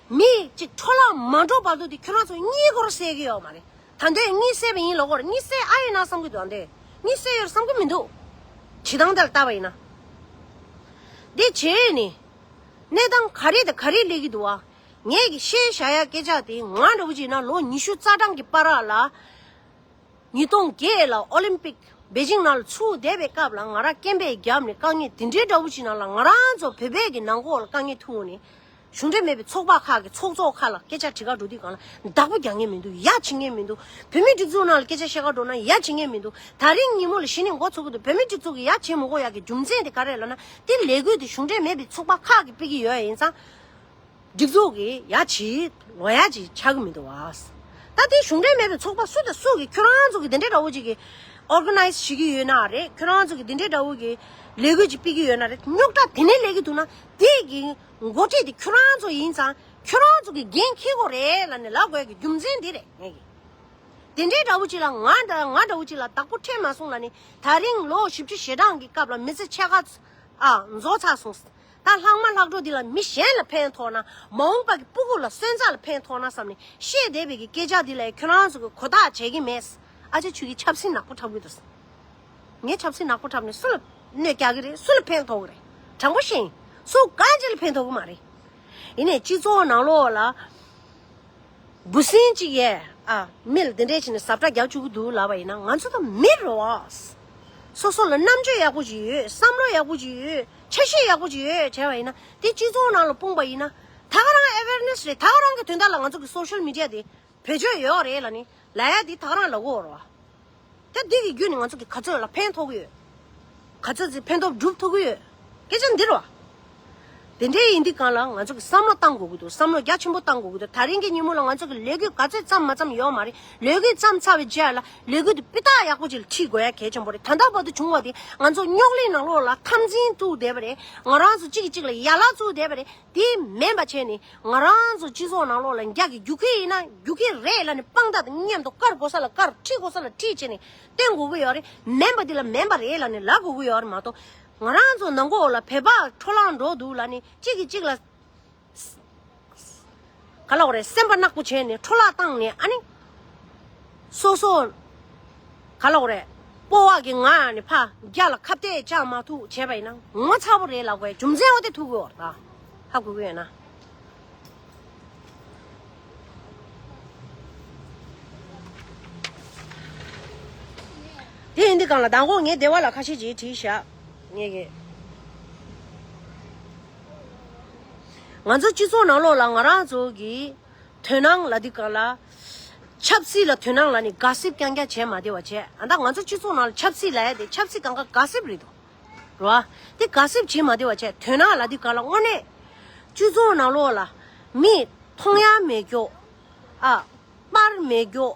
མི་གཅིག་འཕྲོ་བརླག་མ་འགྲོ་བར་དུ་དེ་ཁྱོད་རང་ཚོ་གཉིད་ཁུག་སད་ཀྱི་ཡོད་མ་རེད། ད་འདོད་གཉིད་སད་པ་ཡིན་ལབ་ཀྱི་ཡོད་རེད། གཉིད་སད་ཨ་ཡིན་ན་བསམ་གྱི་འདུག་འདོད་གཉིད་སད་ཡོད་བསམ་གྱི་མི་འདུག་བྱེད་སྟངས་དེ་ལ་བལྟས་པ་ཡིན་ན། འདི་བྱས་ནས་གནས་སྟངས་ག་རེ་དང་ག་རེ་སླེབས་ཀྱི་འདུག་བ། ངས་ཀྱི་བཤད་བཞག་ཡ་སྐད་ཆ་དེ་ང་འདྲ་བོ་ཅིག་ན་ལོ་ཉི་ཤུ་རྩ་གྲངས་ཀྱི་བར་ལ། ཉིས་སྟོང་བརྒྱད་ལ་ཨོ་ལིམ་པིག་པེ་ཅིང་ནང་ལ་ཚུགས་བསྡད་པའི་སྐབས་ལ་ང་རང་སྐེམ་པས་བརྒྱབ་ནས་དཀའ་ངལ་དེ་འདྲའི་འདྲ་བོ་ཞིག་ནང་ལ་ང་རང་ཚོ་བོད་པའི་གི་ནང་ཁོག་ལ་དཀའ་ངལ་ཐུག་ནས་ གཞུང་འབྲེལ་མེད་པའི་ཚོགས་པ་ཁག་གི་ཚོགས་གཙོ་ཁག་ལ་སྐད་ཆ་དྲི་ག་འགྲོ་དུས་སྒང་ལ་བདག་པོ་རྒྱག་མཁན་མི་འདུག་ཡ་བྱེད་མཁན་མི་འདུག་བོད་མིའི་སྒྲིག་འཛུགས་ནང་ལ་སྐད་ཆ་བཤད་ག་འགྲོ་ན་ཡ་བྱེད་མཁན་མི་འདུག་ད་རིང་ཉིན་མོ་ལ་གཞི་ནས་འགོ་ཚུགས་ཀྱི་འདུག་བོད་མིའི་སྒྲིག་འཛུགས་ཀྱི་ཡ་བྱེད་མི་དགོས་ཡག་གི་རྒྱུ་མཚན་དེ་ག་རེ་ལབ་ན། དེ་ལས་འགུལ་དེ་གཞུང་འབྲེལ་མེད་པའི་ཚོགས་པ་ཁག་གིས་སྤེལ་གྱི་ཡོད་ཡིན་ཙང་། སྒྲིག་འཛུགས་ཀྱི་ཡ་བྱེད་ལོ་ཡ་ཅིག་ཆགས་ཀྱི་མི་འདུག་བ། ད་དེ་གཞུང་འབྲེལ་མེད་པའི་ཚོགས་པ་སུ་དང་སུ་གིས་ཁྱོད་རང་ཚོ་གི་དེ་འདྲའི་འདྲ་བོ་ཅིག་གི་ཨོར་ག་ནའི་ཛི་བྱེད་ཀྱི་ཡོད་ན་རེད། ཁྱོད་རང་ཚོ་གི་དེ་འདྲའི་འདྲ་བོ་གི་ལས་འགུལ་ཅིག་སྤེལ་གྱི་ཡོད་ན་རེད། རྙོག་དྲ་དེ་ནས་སླེབས་ཀྱི་འདུག་ན་དེ་གི་འགོ་ཁྲིད་དེ་ཁྱོད་རང་ཚོ་ཡིན་ཙང་ཁྱོད་རང་ཚོ་གི་འགན་འཁྱེར་དགོས་རེད་ལབ་ནས་ལབ་དགོས་ཀྱི་རྒྱུ་མཚན་འདི་རེད། ངས་ཀྱི་དེ་འདྲའི་འདྲ་བོ་ཅིག་ལ་ང་འདྲ་ང་འདྲ་བོ་ཅིག་ལ་བདག་པོ་འཕྲད་མ་སོང་ལབ་ནས། ད་རིང་ལོ་བཞི་བཅུ་ཞེ་གྲངས་ཀྱི་སྐབས་ལ་མི་ཚེ་ཕྱེད་ཀ་ཨ་རྫོགས་ཚར་སོང་། ད་ལྷག་མ་ལྷག་འཕྲོ་འདི་ལ་མི་གཞན་ལ་ཕན་ཐོགས་ན། མ་འོངས་པ་གི་སྤུ་གུ་ལ་སོན་རྩ་ལ་ཕན་ཐོགས་ན་བསམ་ནས་བཤད་བསྡད་པའི་གི་སྐད་ཆ་འདི་ལ་ཁྱོད་རང་ཚོ་གི་གོ་བརྡ་བྱེད་ཀྱི་མེད། ཨ་ཅེ་ཁྱོད་ཀྱིས་ཆབ་སྲིད་ནག་པོ་འཁྲབ་གི་འདུག་ངས་ཆབ་སྲིད་ནག་པོ་འཁྲབ་ནས་སུ་ལ་གནོད་རྒྱག་གི་རེད། སུ་ལ་ཕན་ཐོགས་གི་རེད། དྲང་པོ་བཤད་ཡིན། སུ་གང་ཅི་ལ་ཕན་ཐོགས་གི་མ་རེད། ཡིན་ནའི་སྤྱི་ཚོགས་ནང་ལོགས་ལ། འབུ་སྲིན་གཅིག་ཡས་ཨ་མི་ལ་དེ་འདྲས་བྱས་ནས་ཟབ་གྲ་རྒྱག་བཅུག་གི་འདུག་ལབ་པ་ཡིན་ན། ང་ཚོ་ད་མི་རེད་བ། སོ་སོ་ལ་རྣམ་དཔྱོད་ཡག་པོ་ཅིག་ཡོད། བསམ་བློ་ཡག་པོ་ཅིག་ཡོད། ཆ་ཤས་ཡག་པོ་ཅིག་ཡོད་བྱས་པ་ཡིན་ན། དེ་སྤྱི་ཚོགས་ནང་ལ་སྤུངས་པ་ཡིན་ན། ད་ག་རང་ཨེ་ཝེར་ནེ་སི་རེད། ད་ག་རང་གི་དོན་དག་ལ་ང་ཚོ་གི་སོ་ཤལ་མི་ཌི་ཡ་དེ་བེད་སྤྱོད་ཡོད་རེད་ལབ་ནི་ལབ་ཡ་དེ་ད་ག་རང་ལབ་དགོས་རེད་བ། ད་འདི་གི་བརྒྱུད་ནས་ང་ཚོ་གི་ག་ཚོད་ལ་ཕན་ཐོགས་ཀྱི་ཡོད། ག་ཚོད་ཅིག་ཕན་ཐོགས་སྒྲུབ་ཐུབ་ཀྱི་ཡོད། སྐད་ཆ་འདི་རེད་བ། དེ་འདྲའི་ཡིན་དུས་སྒང་ལ་ང་ཚོ་གི་བསམ་བློ་བཏང་དགོས་ཀྱི་འདུག་བསམ་བློ་རྒྱ་ཆེན་པོ་བཏང་དགོས་ཀྱི་འདུག་ད་རིང་གི་ཉིན་མོ་ལ་ང་ཚོ་གི་ལས་འགུལ་ག་ཚོད་བརྩམས་མ་བརྩམས་ཡོད་མ་རེད། ལས་འགུལ་བརྩམས་ཚར་བའི་རྗེས་ལ་ལས་འགུལ་དེ་སྤུས་དག་ཡག་པོ་ཅིག་ལ་ཁྲིད་དགོས་ཡ་གལ་ཆེན་པོ་རེད། ད་ལྟ་བར་དུ་བྱུང་བ་དེ་ང་ཚོ་རྙོག་གླེང་ནང་ལོགས་ལ་འཐབ་འཛིང་བཙུགས་བསྡད་པ་རེད། ང་རང་ཚོ་གཅིག་གིས་གཅིག་ལ་ཡ་ལ་བཙུགས་བསྡད་པ་རེད། དེ་མིན་པ་བྱས་ནས་ང་རང་ཚོ་སྤྱི་ཚོགས་ནང་ལོགས་ལ་རྒྱ་གི་རྒྱུག་ཁྱི་ཡིན་ན་རྒྱུག་ཁྱི་རེད་ལབ་ནས་དཔང་རྟགས་དང་མཉམ་དུ་བཀར་དགོས་ས་ལ་བཀར། ཁྲིད་དགོས་ས་ལ་ཁྲིད་བྱས་ནས་བསྟན་དགོས་ཀྱི་ཡོད་རེད། མིན་པ་འདི་ལ་མིན་པ་རེད་ལབ་ནས་ལབ་དགོས་ཀྱི་ཡོད་རེད་མ་གཏོགས། ང་རང་ཚོ་ནང་ཁོག་ལ་བོད་པ་འཕྲོ་བརླག་འགྲོ་འདུག་ལབ་ནས་གཅིག་གིས་གཅིག་ལ་ག་ལབ་དགོས་རེད། སེམས་པ་ནག་པོ་བྱས་ནས་འཕྲོ་བརླག་བཏང་ནས། ཨ་ནི་སོ་སོ་ག་ལབ་དགོས་རེད། སྤོབས་པ་གི་ངང་ནས་ཕར་རྒྱ་ལ་ཁ་གཏད་བཅག་མ་ཐུབ་བྱས་པ་ཡིན་ན་ངོ་ཚ་པོ་རེད་ལབ་དགོས། རྒྱུ་མཚན་འོ་དེ་ཐུག་གི་ཡོད་རེད། ད་ཧ་གོ་གི་ཡོད་ན། དེ་ཡིན་དུས་སྒང་ལ་མདང་དགོང་ངས་སྡེ་བ་ལ་ཁ་ཤས་ཅིག་བྲིས་ཤག་ངས་ཀྱི། ང་ཚོ་སྤྱི་ཚོགས་ནང་ལོགས་ལ་ང་རང་ཚོ་གི་དོན་སྣང་ལབ་དུས་སྒང་ལ། ཆབ་སྲིད་ལ་དོན་སྣང་ལབ་ནས་ག་སིབ་རྐྱང་རྐྱང་བྱས་མ་བསྡད་པ་བྱས། ཨ་ད་ང་ཚོ་སྤྱི་ཚོགས་ནང་ལ་ཆབ་སྲིད་ལབ་ཡ་དེ་ཆབ་སྲིད་སྒང་ག་ག་སིབ་རེད་དོ། རེད་བ། དེ་ག་སིབ་བྱེད་མ་བསྡད་པ་བྱས། དོན་སྣང་ལབ་དུས་སྒང་ལ་དངོས་གནས་སྤྱི་ཚོགས་ནང་ལོགས་ལ་མི་མཐོང་ཡ་མེད་རྒྱུ། ཨ། པར་མེད་རྒྱུ།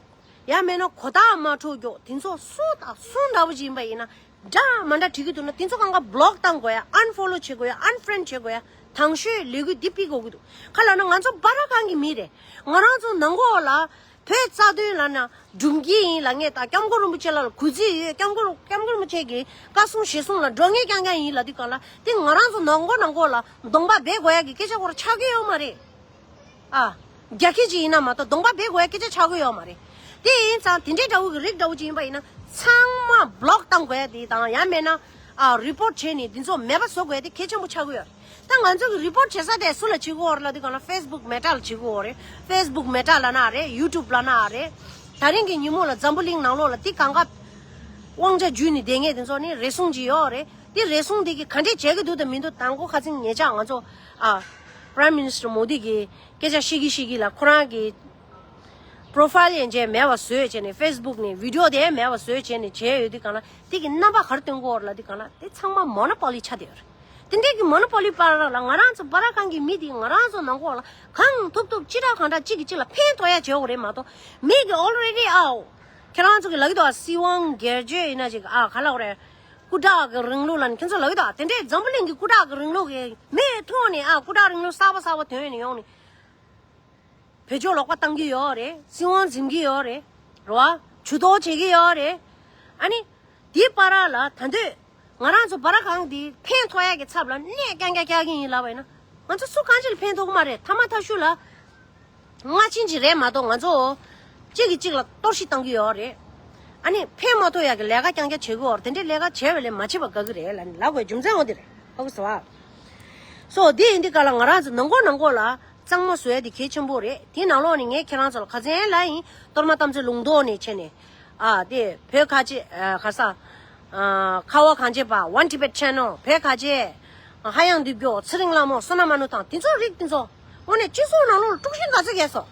ཡང་མིན་ན་གོ་བརྡ་མ་འཕྲོད་རྒྱུ་དེ་ཚོ་སུ་དང་སུ་འདྲ་བོ་ཅིག་ཡིན་པ་ཡིན་ན། འདྲ་མ་འདྲ་བྲིས་ཀྱི་འདུག་ན་དེ་ཚོ་སྒང་ག་བློག་བཏང་དགོས་ཡ། ཨན་ཕོ་ལོ་བྱེད་དགོས་ཡ། ཨན་ཕེ་རེན་ཌི་བྱེད་དགོས་ཡ། དང་ཤོས་ལས་འགུལ་འདི་སྤེལ་དགོས་ཀྱི་འདུག་ག་ལབ་ན་ང་ཚོ་སྦ་ར་ཁང་གི་མི་རེད། ང་རང་ཚོ་ནང་ཁོག་ལ་བོད་རྩ་དོན་ལབ་ན་སྒྲུབ་ཀྱི་ཡིན་ལབ་མཁན་དང་། སྐྱབས་མགོན་རིན་པོ་ཆེ་ལ་གུས་བརྩི་ཡོད། སྐྱབས་མགོན་སྐྱབས་མགོན་རིན་པོ་ཆེ་གི་བཀའ་གསུང་ཞལ་གསུང་ལ་འགྲོ་མཁན་རྐྱང་རྐྱང་ཡིན་ལབ་དུས་སྒང་ལ། དེ་ང་རང་ཚོ་ནང་ཁོག་ནང་ཁོག་ལ་གདོང་པ་སྦས་དགོས་ཡ་གི་སྐད་ཆ་སྐོར་ཆགས་ཀྱི་ཡོད་མ་རེད། ཨ། རྒྱ་ཁྱི་ཅིག་ཡིན་ན་མ་གཏོགས་གདོང་པ་སྦས་དགོས་ཡ་སྐད་ཆ་ཆགས་ཀྱི་ཡོད་མ་རེད། དེ་ཡིན་ཙང་དེ་འདྲའི་འདྲ་བོ་གི་རིགས་འདྲ་བོ་ཅིག་ཡིན་པ་ཡིན་ན་ཚང་མ་བློག་བཏང་དགོས་ཡ་དེ་དང་། ཡང་མེད་ན་ཨ་རི་པོར་ཊི་བྱས་ནས་འདི་ཚོ་མེད་པ་བཟོ་དགོས་ཡ་དེ་གལ་ཆེན་པོ་ཆགས་ཀྱི་ཡོད་རེད། ད་ང་ཚོ་གི་རི་པོར་ཊི་བྱེད་ས་དེ་སུ་ལ་བྱེད་ཀྱི་ཡོད་རེད་ལབ་དུས་སྒང་ལ་ཕེ་སི་བུག་མེ་ཊ་ལ་བྱེད་ཀྱི་ཡོད་རེད། ཕེ་སི་བུག་མེ་ཊ་ལབ་ན་རེད། ཡུ་ཊུབ་ལབ་ན་རེད། ད་རིང་གི་ཉིན་མོ་ལ་འཛམ་བུ་གླིང་ནང་ལོགས་ལ་དེ་གང་ག་དབང་ཆ་འཇུས་ནས་བསྡད་མཁན་དེ་ཚོ་ནི་རེ་ཟུང་ཅིག་ཡོད་རེད། དེ་རེ་ཟུང་དེ་གིས་ག་འདྲས་བྱེད་ཀྱི་འདུག་དང་མི་འདུག་དང་པོ་ཁ་སང་ཉེ་ཆར་ང་ཚོ་ཨ་Prime Minister Modi གིས་སྐད་ཆ་བཤད་ཀྱི་བཤད་ཀྱི་ལ། ཁོ་རང་གི་པོ་རོ་ཕའིལ་ཡན་ཆད་མེད་པ་བཟོས་བྱས་ནས། ཕེ་སི་བུག་ནས་བི་ཌི་ཡོ་དེ་མེད་པ་བཟོས་བྱས་ནས་བྱས་ཡོད་དུས་སྒང་ལ། དེ་གི་རྣམ་པ་ག་རེ་སྟོན་གྱི་ཡོད་རེད་ལབ་དུས་སྒང་ལ། དེ་ཚང་མ་མོ་ནོ་པོ་ལི་ཆགས་བསྡད་ཡོད་རེད། དེ་འདྲས་ཀྱི་མོ་ནོ་པོ་ལི་བར་ལ་ང་རང་ཚོ་སྦ་ར་ཁང་གི་མི་དེ་ང་རང་ཚོ་ནང་ཁོག་ལ་གང་ཐུབ་ཐུབ་ཅི་དྲག་གང་དྲག་གཅིག་གིས་གཅིག་ལ་ཕན་ཐོགས་ཡ་བྱེད་དགོས་རེད་མ་གཏོགས། མི་གི་ཨོལ་རེ་ཌི་ཨའོ། ཁྱེད་རང་ཚོ་གི་ལབ་ཀྱི་འདུག་ཨ། སྲིད་དབང་སྒེར་གཅོད་ཡིན་ན་ཅིག་ཨ་ག་ལབ་དགོས་རེད། སྐུ་དྲག་གི་རིང་ལུགས་ལབ་ནས་ཁྱེད་ཚོ་ལབ་ཀྱི་འདུག་ཨ། དེ་འདྲས་འཛམ་བུ་གླིང་གི་སྐུ་དྲག་གི་རིང་ལུགས་ཀྱི་མིའི་ཐོག་ནས་ཨ་སྐུ་དྲག་རིང་ལུགས་གསར་པ་གསར་པ་ཐོན་ནས་ཡོང་ནས། བེད་སྤྱོད་ལོག་པ་བཏང་གི་ཡོད་རེད། སྲིད་དབང་འཛིན་གྱི་ཡོད་རེད། རེད་བ། ཇུས་གཏོགས་བྱེད་ཀྱི་ཡོད་རེད། ཨ་ནི། དེའི་བར་ལ་ད་འདོད་ང་རང་ཚོ་སྦ་ར་ཁང་འདི་ཕན་ཐོགས་ཡ་གི་ཚབ་ལ་གནས་རྐྱང་རྐྱང་རྒྱག་གི་ཡིན་ལབ་པ་ཡིན་ན། ང་ཚོ་སུ་གང་ཅི་ལ་ཕན་ཐོགས་ཀྱི་མ་རེད། ཐ་མ་ཐ་ཤུ་ལ། སྔ་ཕྱི་ཅིག་རེད་མ་གཏོགས་ང་ཚོ་གཅིག་གིས་གཅིག་ལ་གཏོར་བཤིག་བཏང་གི་ཡོད་རེད། ཨ་ནི་ཕན་མ་ཐོགས་ཡག་གི་ལས་ཀ་རྐྱང་རྐྱང་བྱེད་ཀྱི་ཡོད་རེད། དེ་འདྲའི་ལས་ཀ་བྱས་པ་ལས་མ་བྱེད་པ་དགའ་གི་རེད་ལབ་ནས་ལབ་དགོས་རྒྱུ་མཚན་འོ་དེ་རེད། ཧ་གོ་སོང་ཨ། སོ་དེ་ཡིན་དུས་སྒང་ལ་ང་རང་ཚོ་ནང་སྒོ་ནང་སྒོ་ལ་གཙང་མ་བཟོ་ཡ་དེ་གལ་ཆེན་པོ་རེད། དེའི་ནང་ལོགས་ནས་ངས་ཁྱེད་རང་ཚོ་ལ་ཁ་སང་ལབ་ཡིན། གཏོར་མ་རྟ་མཆོག་ལུང་རྟོགས་ནས་བྱས་ནས། ཨ་དེ་བོད་ཁ་ཆེ་ཨ་ཁ་ས་ཨ་ཁ་བ་གངས་ཅན་པ་One Tibet Channel། བོད་ཁ་ཆེ་ཧ་ཡང་འདུས་སྐྱོ། ཚེ་རིང་ལྷ་མོ། བསོད་ནམས་མ་ནུ་ཐང་། དེ་ཚོ་རིགས་དེ་ཚོ། དངོས་གནས་སྤྱི་ཚོགས་ནང་ལོགས་ལ་དཀྲུག་ཤིང་ག་ཚོད་བརྒྱབ་སོང་།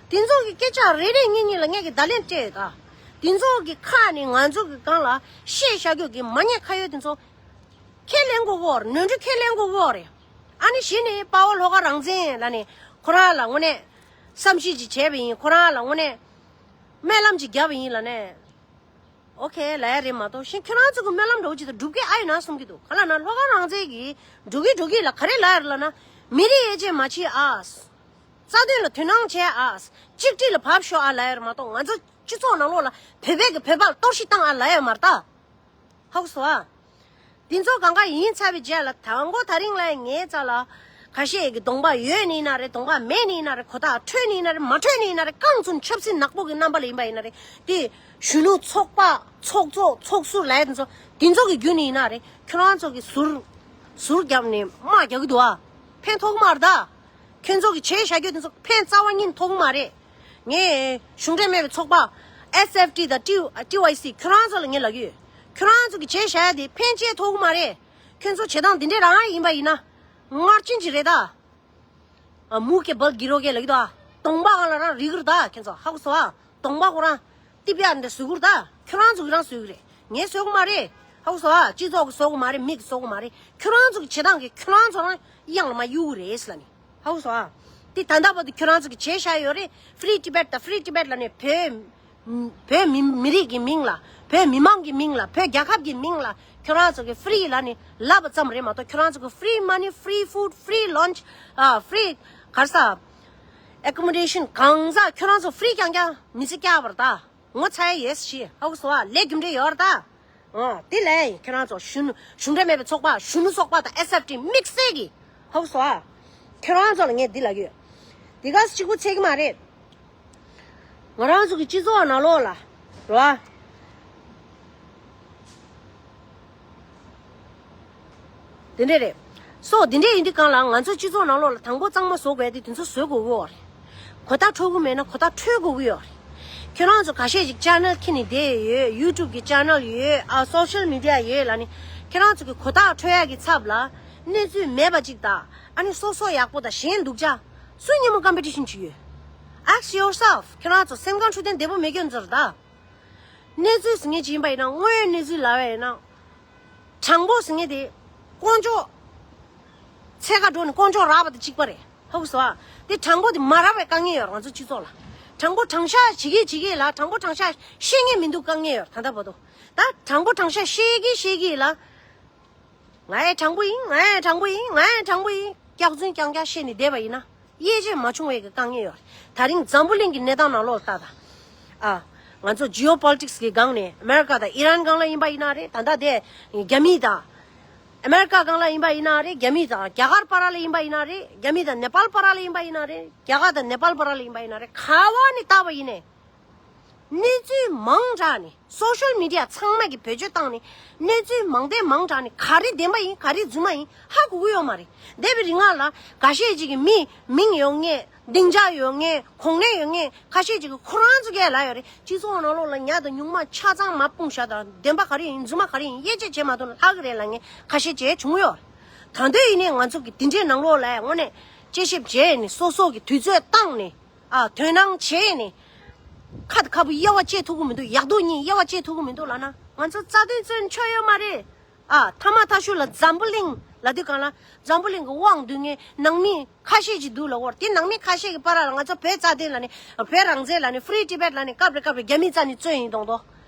དེ་ཚོ་གི་སྐད་ཆ་རེ་རེ་གཉིས་གཉིས་ལ་ངས་ཀྱི་བརྡ་ལན་སྤྲད་ཡོད་ད། དེ་ཚོ་གི་ཁ་ནས་ང་ཚོ་གི་སྒང་ལ་བཤད་བཞག་རྒྱུ་གི་མ་ཉེས་ཁ་གཡོག་དེ་ཚོ་ཁས་ལེན་དགོས་གོ་རེད། ནོར་འཁྲུལ་ཁས་ལེན་དགོས་གོ་རེད། ཨ་ནི་གཞི་ནས་དཔའ་བོ་ལྷོ་ཁ་རང་བཙན་ལབ་ནས་ཁོ་རང་ལ་དངོས་གནས་བསམ་ཤེས་ཅིག་བྱས་པ་ཡིན། ཁོ་རང་ལ་དངོས་གནས་སྨོན་ལམ་ཅིག་བརྒྱབ་པ་ཡིན་ལབ་ནས། ཨོ་ཁེ་ལབ་ཡ་རེད་མ་གཏོགས་གཞན་ཁྱོད་རང་ཚོ་གི་སྨོན་ལམ་འདྲ་བོ་ཅིག་དང་སྒྲུབ་མཁན་ཨ་ཡོད་ན་བསམ་གྱི་འདུག་ག་ལབ་ན་ལྷོ་ཁ་རང་བཙན་གྱིས་འགྲོ་གི་འགྲོ་གི་ལ་ག་རེ་ལབ་ཡ་རེད་ལབ་ན། མི་རིགས་དབྱེ་འབྱེད་མ་བྱེད་ཨ། རྩ་དོན་ལ་དོ་སྣང་བྱེད་ཨ། གཅིག་སྒྲིལ་ལ་བབས་ཤོག་ཨ་ལབ་ཡ་རེད་མ་གཏོགས་ང་ཚོ་སྤྱི་ཚོགས་ནང་ལོགས་ལ་བོད་པའི་གི་བོད་པ་ལ་གཏོར་བཤིག་བཏང་ཨ་ལབ་ཡ་མ་རེད་ད། ཧ་གོ་སོང་ཨ། འདི་ཚོ་གང་ག་ཡིན་ཚར་བའི་རྗེས་ལ་དང་པོ་ད་རིང་ལ་ངའི་རྩ་ལ་ཁ་ཤས་ཀྱི་གདོང་པ་ཡོད་ནི་ཡིན་ན་རེད། གདོང་པ་མེད་ནི་ཡིན་ན་རེད། གོ་ཐག་འཕྲོད་ནི་ཡིན་ན་རེད། མ་འཕྲོད་ནི་ཡིན་ན་རེད། རྐང་བཙུགས་ཆབ་སྲིད་ནག་པོ་གི་རྣམ་པ་ལ་ཡིན་པ་ཡིན་ན་རེད། དེ་གཞོན་ནུ་ཚོགས་པ་ཚོགས་གཙོ་ཚོགས་ཟུར་ལས་དེ་ཚོ་དེ་ཚོ་གི་བརྒྱུད་ནི་ཡིན་ན་རེད། ཁྱོད་རང་ཚོ་གི་ཟུར་ཟུར་བརྒྱབ་ནས་དམག་རྒྱག་གི་འདུག་ཨ། ཕན་ཐོགས་མ་རེད་ད། ཁྱོད་ཚོ་གི་བྱས་བཞག་རྒྱུ་དེ་ཚོ་ཕན་རྩ་བ་ཉིད་ཐོགས་མ་རེད། ངས་གཞུང་འབྲེལ་མེད་པའི་ཚོགས་པ་S F T དང་T- T Y C ཁྱོད་རང་ཚོ་ལ་ངས་ལབ་ཀྱི་ཡོད། ཁྱོད་རང་ཚོ་གི་བྱས་བཞག་ཡ་དེ་ཕན་ཆེ་ཐོགས་མ་རེད། ཁྱོད་ཚོ་བྱེད་སྟངས་འདི་འདྲས་རང་ཡིན་པ་ཡིན་ན། ངར་ཅན་ཅིག་རེད་ད། ཨ་མུ་གེ་བལ་གི་རོ་གེ་ལབ་ཀྱི་འདུག་ཨ། གདོང་པ་གང་ལ་རང་རིག་གི་རེད་ད་ཁྱོད་ཚོ་ཧ་གོ་སོང་ཨ། གདོང་པ་ཁོ་རང་ཏི་པི་ཨར་འདི་བཟོ་གི་རེད་ད། ཁྱོད་རང་ཚོ་གི་རང་བཟོ་གི་རེད། ངས་བཟོ་གི་མ་རེད། ཧ་གོ་སོང་ཨ། སྤྱི་ཚོགས་ཀྱི་བཟོ་གི་མ་རེད། མི་གི་བཟོ་གི་མ་རེད། ཁྱོད་རང་ཚོ་གི་བྱེད་སྟངས་ཀྱིས་ཁྱོད་རང་ཚོ་རང་གཡང་ལ་མ་གཡུག་གི་རེད་ཟེར་ལབ་ནི། ཧ་གོ་སོང་ཨ། དེ་ད་ལྟ་བར་དུ་ཁྱོད་རང་ཚོ་གི་བྱས་བཞག་ཡོད་རེད། Free Tibet དང་Free Tibet ལབ་ནས་བོད་བོད་མི་མི་རིགས་ཀྱི་མིང་ལ། བོད་མི་མང་གི་མིང་ལ། བོད་རྒྱལ་ཁབ་ཀྱི་མིང་ལ་ཁྱོད་རང་ཚོ་གི་free ལབ་ནས་ལབ་པ་ཙམ་རེད་མ་གཏོགས། ཁྱོད་རང་ཚོ་གི་free money, free food, free lunch, ཨ་free ག་རེ་ཟ། accommodation གང་ཟག་ཁྱོད་རང་ཚོ་free རྐྱང་རྐྱང་མི་ཚེ་བསྐྱལ་བ་རེད་ད། ངོ་ཚ་ཡ་ཡོད་ཤི། ཧ་གོ་སོང་ཨ། ལས་རྒྱུ་འབྲས་ཡོད་རེད་ད། ཨ་དེ་ལས་ཁྱོད་རང་ཚོ་གཞོན་ནུ་གཞུང་འབྲེལ་མེད་པའི་ཚོགས་པ། གཞོན་ནུ་ཚོགས་པ་དང་S F T དམིགས་བསལ་གྱིས། ཧ་གོ་སོང་ཨ། ཁྱོད་རང་ཚོ་ལ་ངས་འདི་ལབ་ཀྱི་ཡོད། འདི་ག་གཅིག་པུ་ཚད་ཀྱི་མ་རེད། ང་རང་ཚོ་གི་སྤྱི་ཚོགས་ནང་ལོགས་ལ་རེད་བ། དེ་འདྲས་རེད། སོ་དེ་འདྲས་ཡིན་དུས་གང་ལ་ང་ཚོ་སྤྱི་ཚོགས་ནང་ལོགས་ལ་དང་པོ་གཙང་མ་བཟོ་དགོས་དེ་དེ་ཚོ་བཟོ་དགོས་ཀྱི་ཡོད་རེད། གོ་བརྡ་འཕྲོད་ཀྱི་མེད་ན་གོ་བརྡ་འཕྲོད་དགོས་ཀྱི་ཡོད་རེད། ཁྱོད་རང་ཚོ་ཁ་ཤས་ཅིག་channel ཁྱེར་ནས་བསྡད་ཡོད། YouTube གི་channel ཡོད། ཨ་social media ཡོད་ལབ་ནི། ཁྱོད་རང་ཚོ་གི་གོ་བརྡ་འཕྲོད་ཡག་གི་ཚབ་ལ་གནས་ཚུལ་མེད་པ་ཅིག་དང་། ཨ་ནི་སོ་སོ་ཡག་པོ་དང་གཞན་སྡུག་ཅག་སུ་གཉིས་མོ་competition བྱེད་ཀྱི་ཡོད། Ask yourself. ཁྱོད་རང་ཚོ་སེམས་ཁམས་འཕྲོད་བསྟེན་བདེ་པོ་མེད་ཀྱི་ཡོད་ཚོད་རེད་ད། གནས་ཚུལ་ཟེར་མཁན་ཅིག་ཡིན་པ་ཡིན་ན། དངོས་ཡོད་གནས་ཚུལ་ལབ་པ་ཡིན་ན། དྲང་པོ་ཟེར་མཁན་དེ་དཀོན་མཆོག་འཚོལ་ག་འགྲོ་ནས་དཀོན་མཆོག་རག་པ་དང་གཅིག་པ་རེད། ཧ་གོ་སོང་ཨ། དེ་དྲང་པོ་དེ་མ་རག་པའི་དཀའ་ངལ་ཡོད་རེད་ང་ཚོ་སྤྱི་ཚོགས་ལ། དྲང་པོ་དྲང་བཞག་བྱེད་ཀྱི་བྱེད་ཀྱི་ལ། དྲང་པོ་དྲང་བཞག་ཤེས་མཁན་མི་འདུག་དཀའ་ངལ་ཡོད་རེད་ད་ལྟ་བར་དུ། ད་དྲང་པོ་དྲང་བཞག་ཤེས་ཀྱི་ཤེས་ཀྱི་ལ། ང་ཡང་དྲང་པོ་ཡིན། ང་ཡང་དྲང་པོ་ཡིན། ང་ཡང་དྲང་པོ་ཡིན། སྐྱག་རྫུན་རྐྱང་རྐྱང་བཤད་ནས་བསྡད་པ་ཡིན་ན། དབྱེ་འབྱེད་མ་བྱུང་བའི་གི་དཀའ་ངལ་ཡོད་རེད། ད་རིང་འཛམ་བུ་གླིང་གི་གནས་སྟངས་ནང་ལོགས་ལ་ལྟ་དང་། ཨ། ང་ཚོ་geopolitics གི་སྒང་ནས་ཨ་མེ་རི་ཀ་དང་ཨི་རན་སྒང་ལ་ཡིན་པ་ཡིན་ན་རེད། ད་ལྟ་དེ་རྒྱ་མི་དང་། ཨ་མེ་རི་ཀ་སྒང་ལ་ཡིན་པ་ཡིན་ན་རེད། རྒྱ་མི་དང་རྒྱ་གར་བར་ལ་ཡིན་པ་ཡིན་ན་རེད། རྒྱ་མི་དང་ནེ་པཱལ་བར་ལ་ཡིན་པ་ཡིན་ན་རེད། རྒྱ་གར་དང་ནེ་པཱལ་བར་ལ་ཡིན་པ་ཡིན་ན་རེད། ག་བ་ནས་ལྟ་བ་ཡིན་ནའི། གནས་ཚུལ་མང་དྲགས་ནས་social media ཚང་མ་གིས་བེད་སྤྱོད་བཏང་ནས་གནས་ཚུལ་མང་དེ་མང་དྲགས་ནས་ག་རེ་བདེན་པ་ཡིན་ག་རེ་རྫུན་མ་ཡིན་ཧ་གོ་གི་ཡོད་མ་རེད། འདས་པའི་རིང་ལ་འགའ་ཤས་ཅིག་གིས་མི་མིང་ཡོད་མཁན་སྡིངས་ཆ་ཡོད་མཁན་གོ་གནས་ཡོད་མཁན་ཁ་ཤས་ཅིག་གིས་ཁོ་རང་ཚོ་གས་ལབ་ཡོད་རེད། སྤྱི་ཚོགས་ནང་ལོགས་ལ་ཉ་དང་སྨྱུག་མ་ཆ་ཚང་མ་སྤུངས་བཞག་དང་བདེན་པ་ག་རེ་ཡིན་རྫུན་མ་ག་རེ་ཡིན་དབྱེ་འབྱེད་བྱེད་མ་ཐུབ་ན་ལྷག་གི་རེད་ལབ་མཁན་ཁ་ཤས་ཅིག་བྱུང་ཡོད་རེད། ད་དུང་ཡིན་ནའི་ང་ཚོ་གི་དེ་འདྲའི་ནང་ལོགས་ལ་དངོས་གནས་དཔྱད་ཞིབ་བྱས་ནས་སོ་སོ་གི་དུས་ཚོད་བཏང་ནས། ཨ། དོ་སྣང་བྱས་ནས། ཁ་དང་ཁ་སྤུ་དབྱེ་བ་བཅད་ཐུབ་ཀྱི་མི་འདུག་ཡག་སྡུག་གཉིས་དབྱེ་བ་བཅད་ཐུབ་ཀྱི་མི་འདུག་ལབ་ན་ང་ཚོ་རྩ་དོན་རྩོད་ཆོག་ཡོད་མ་རེད། ཨ། ཐ་མ་ཐ་ཤུ་ལ་འཛམ་བུ་གླིང་ལབ་དུས་གང་ལ་འཛམ་བུ་གླིང་གི་དབང་སྡུད་མཁན་ནང་མི་ཁ་ཤས་ཅིག་འདུག་ལབ་ཀྱི་ཡོད་རེད། དེ་ནང་མི་ཁ་ཤས་ཀྱི་བར་ལ་ང་ཚོ་བོད་རྩ་དོན་ལབ་ནས་བོད་རང་བཙན་ལབ་ནས་Free Tibet ལབ་ནས་སྐབས་རེ་སྐབས་རེ་རྒྱ་མི་རྩ་ནས་རྩོད་ཡིན་མདོག་མདོག་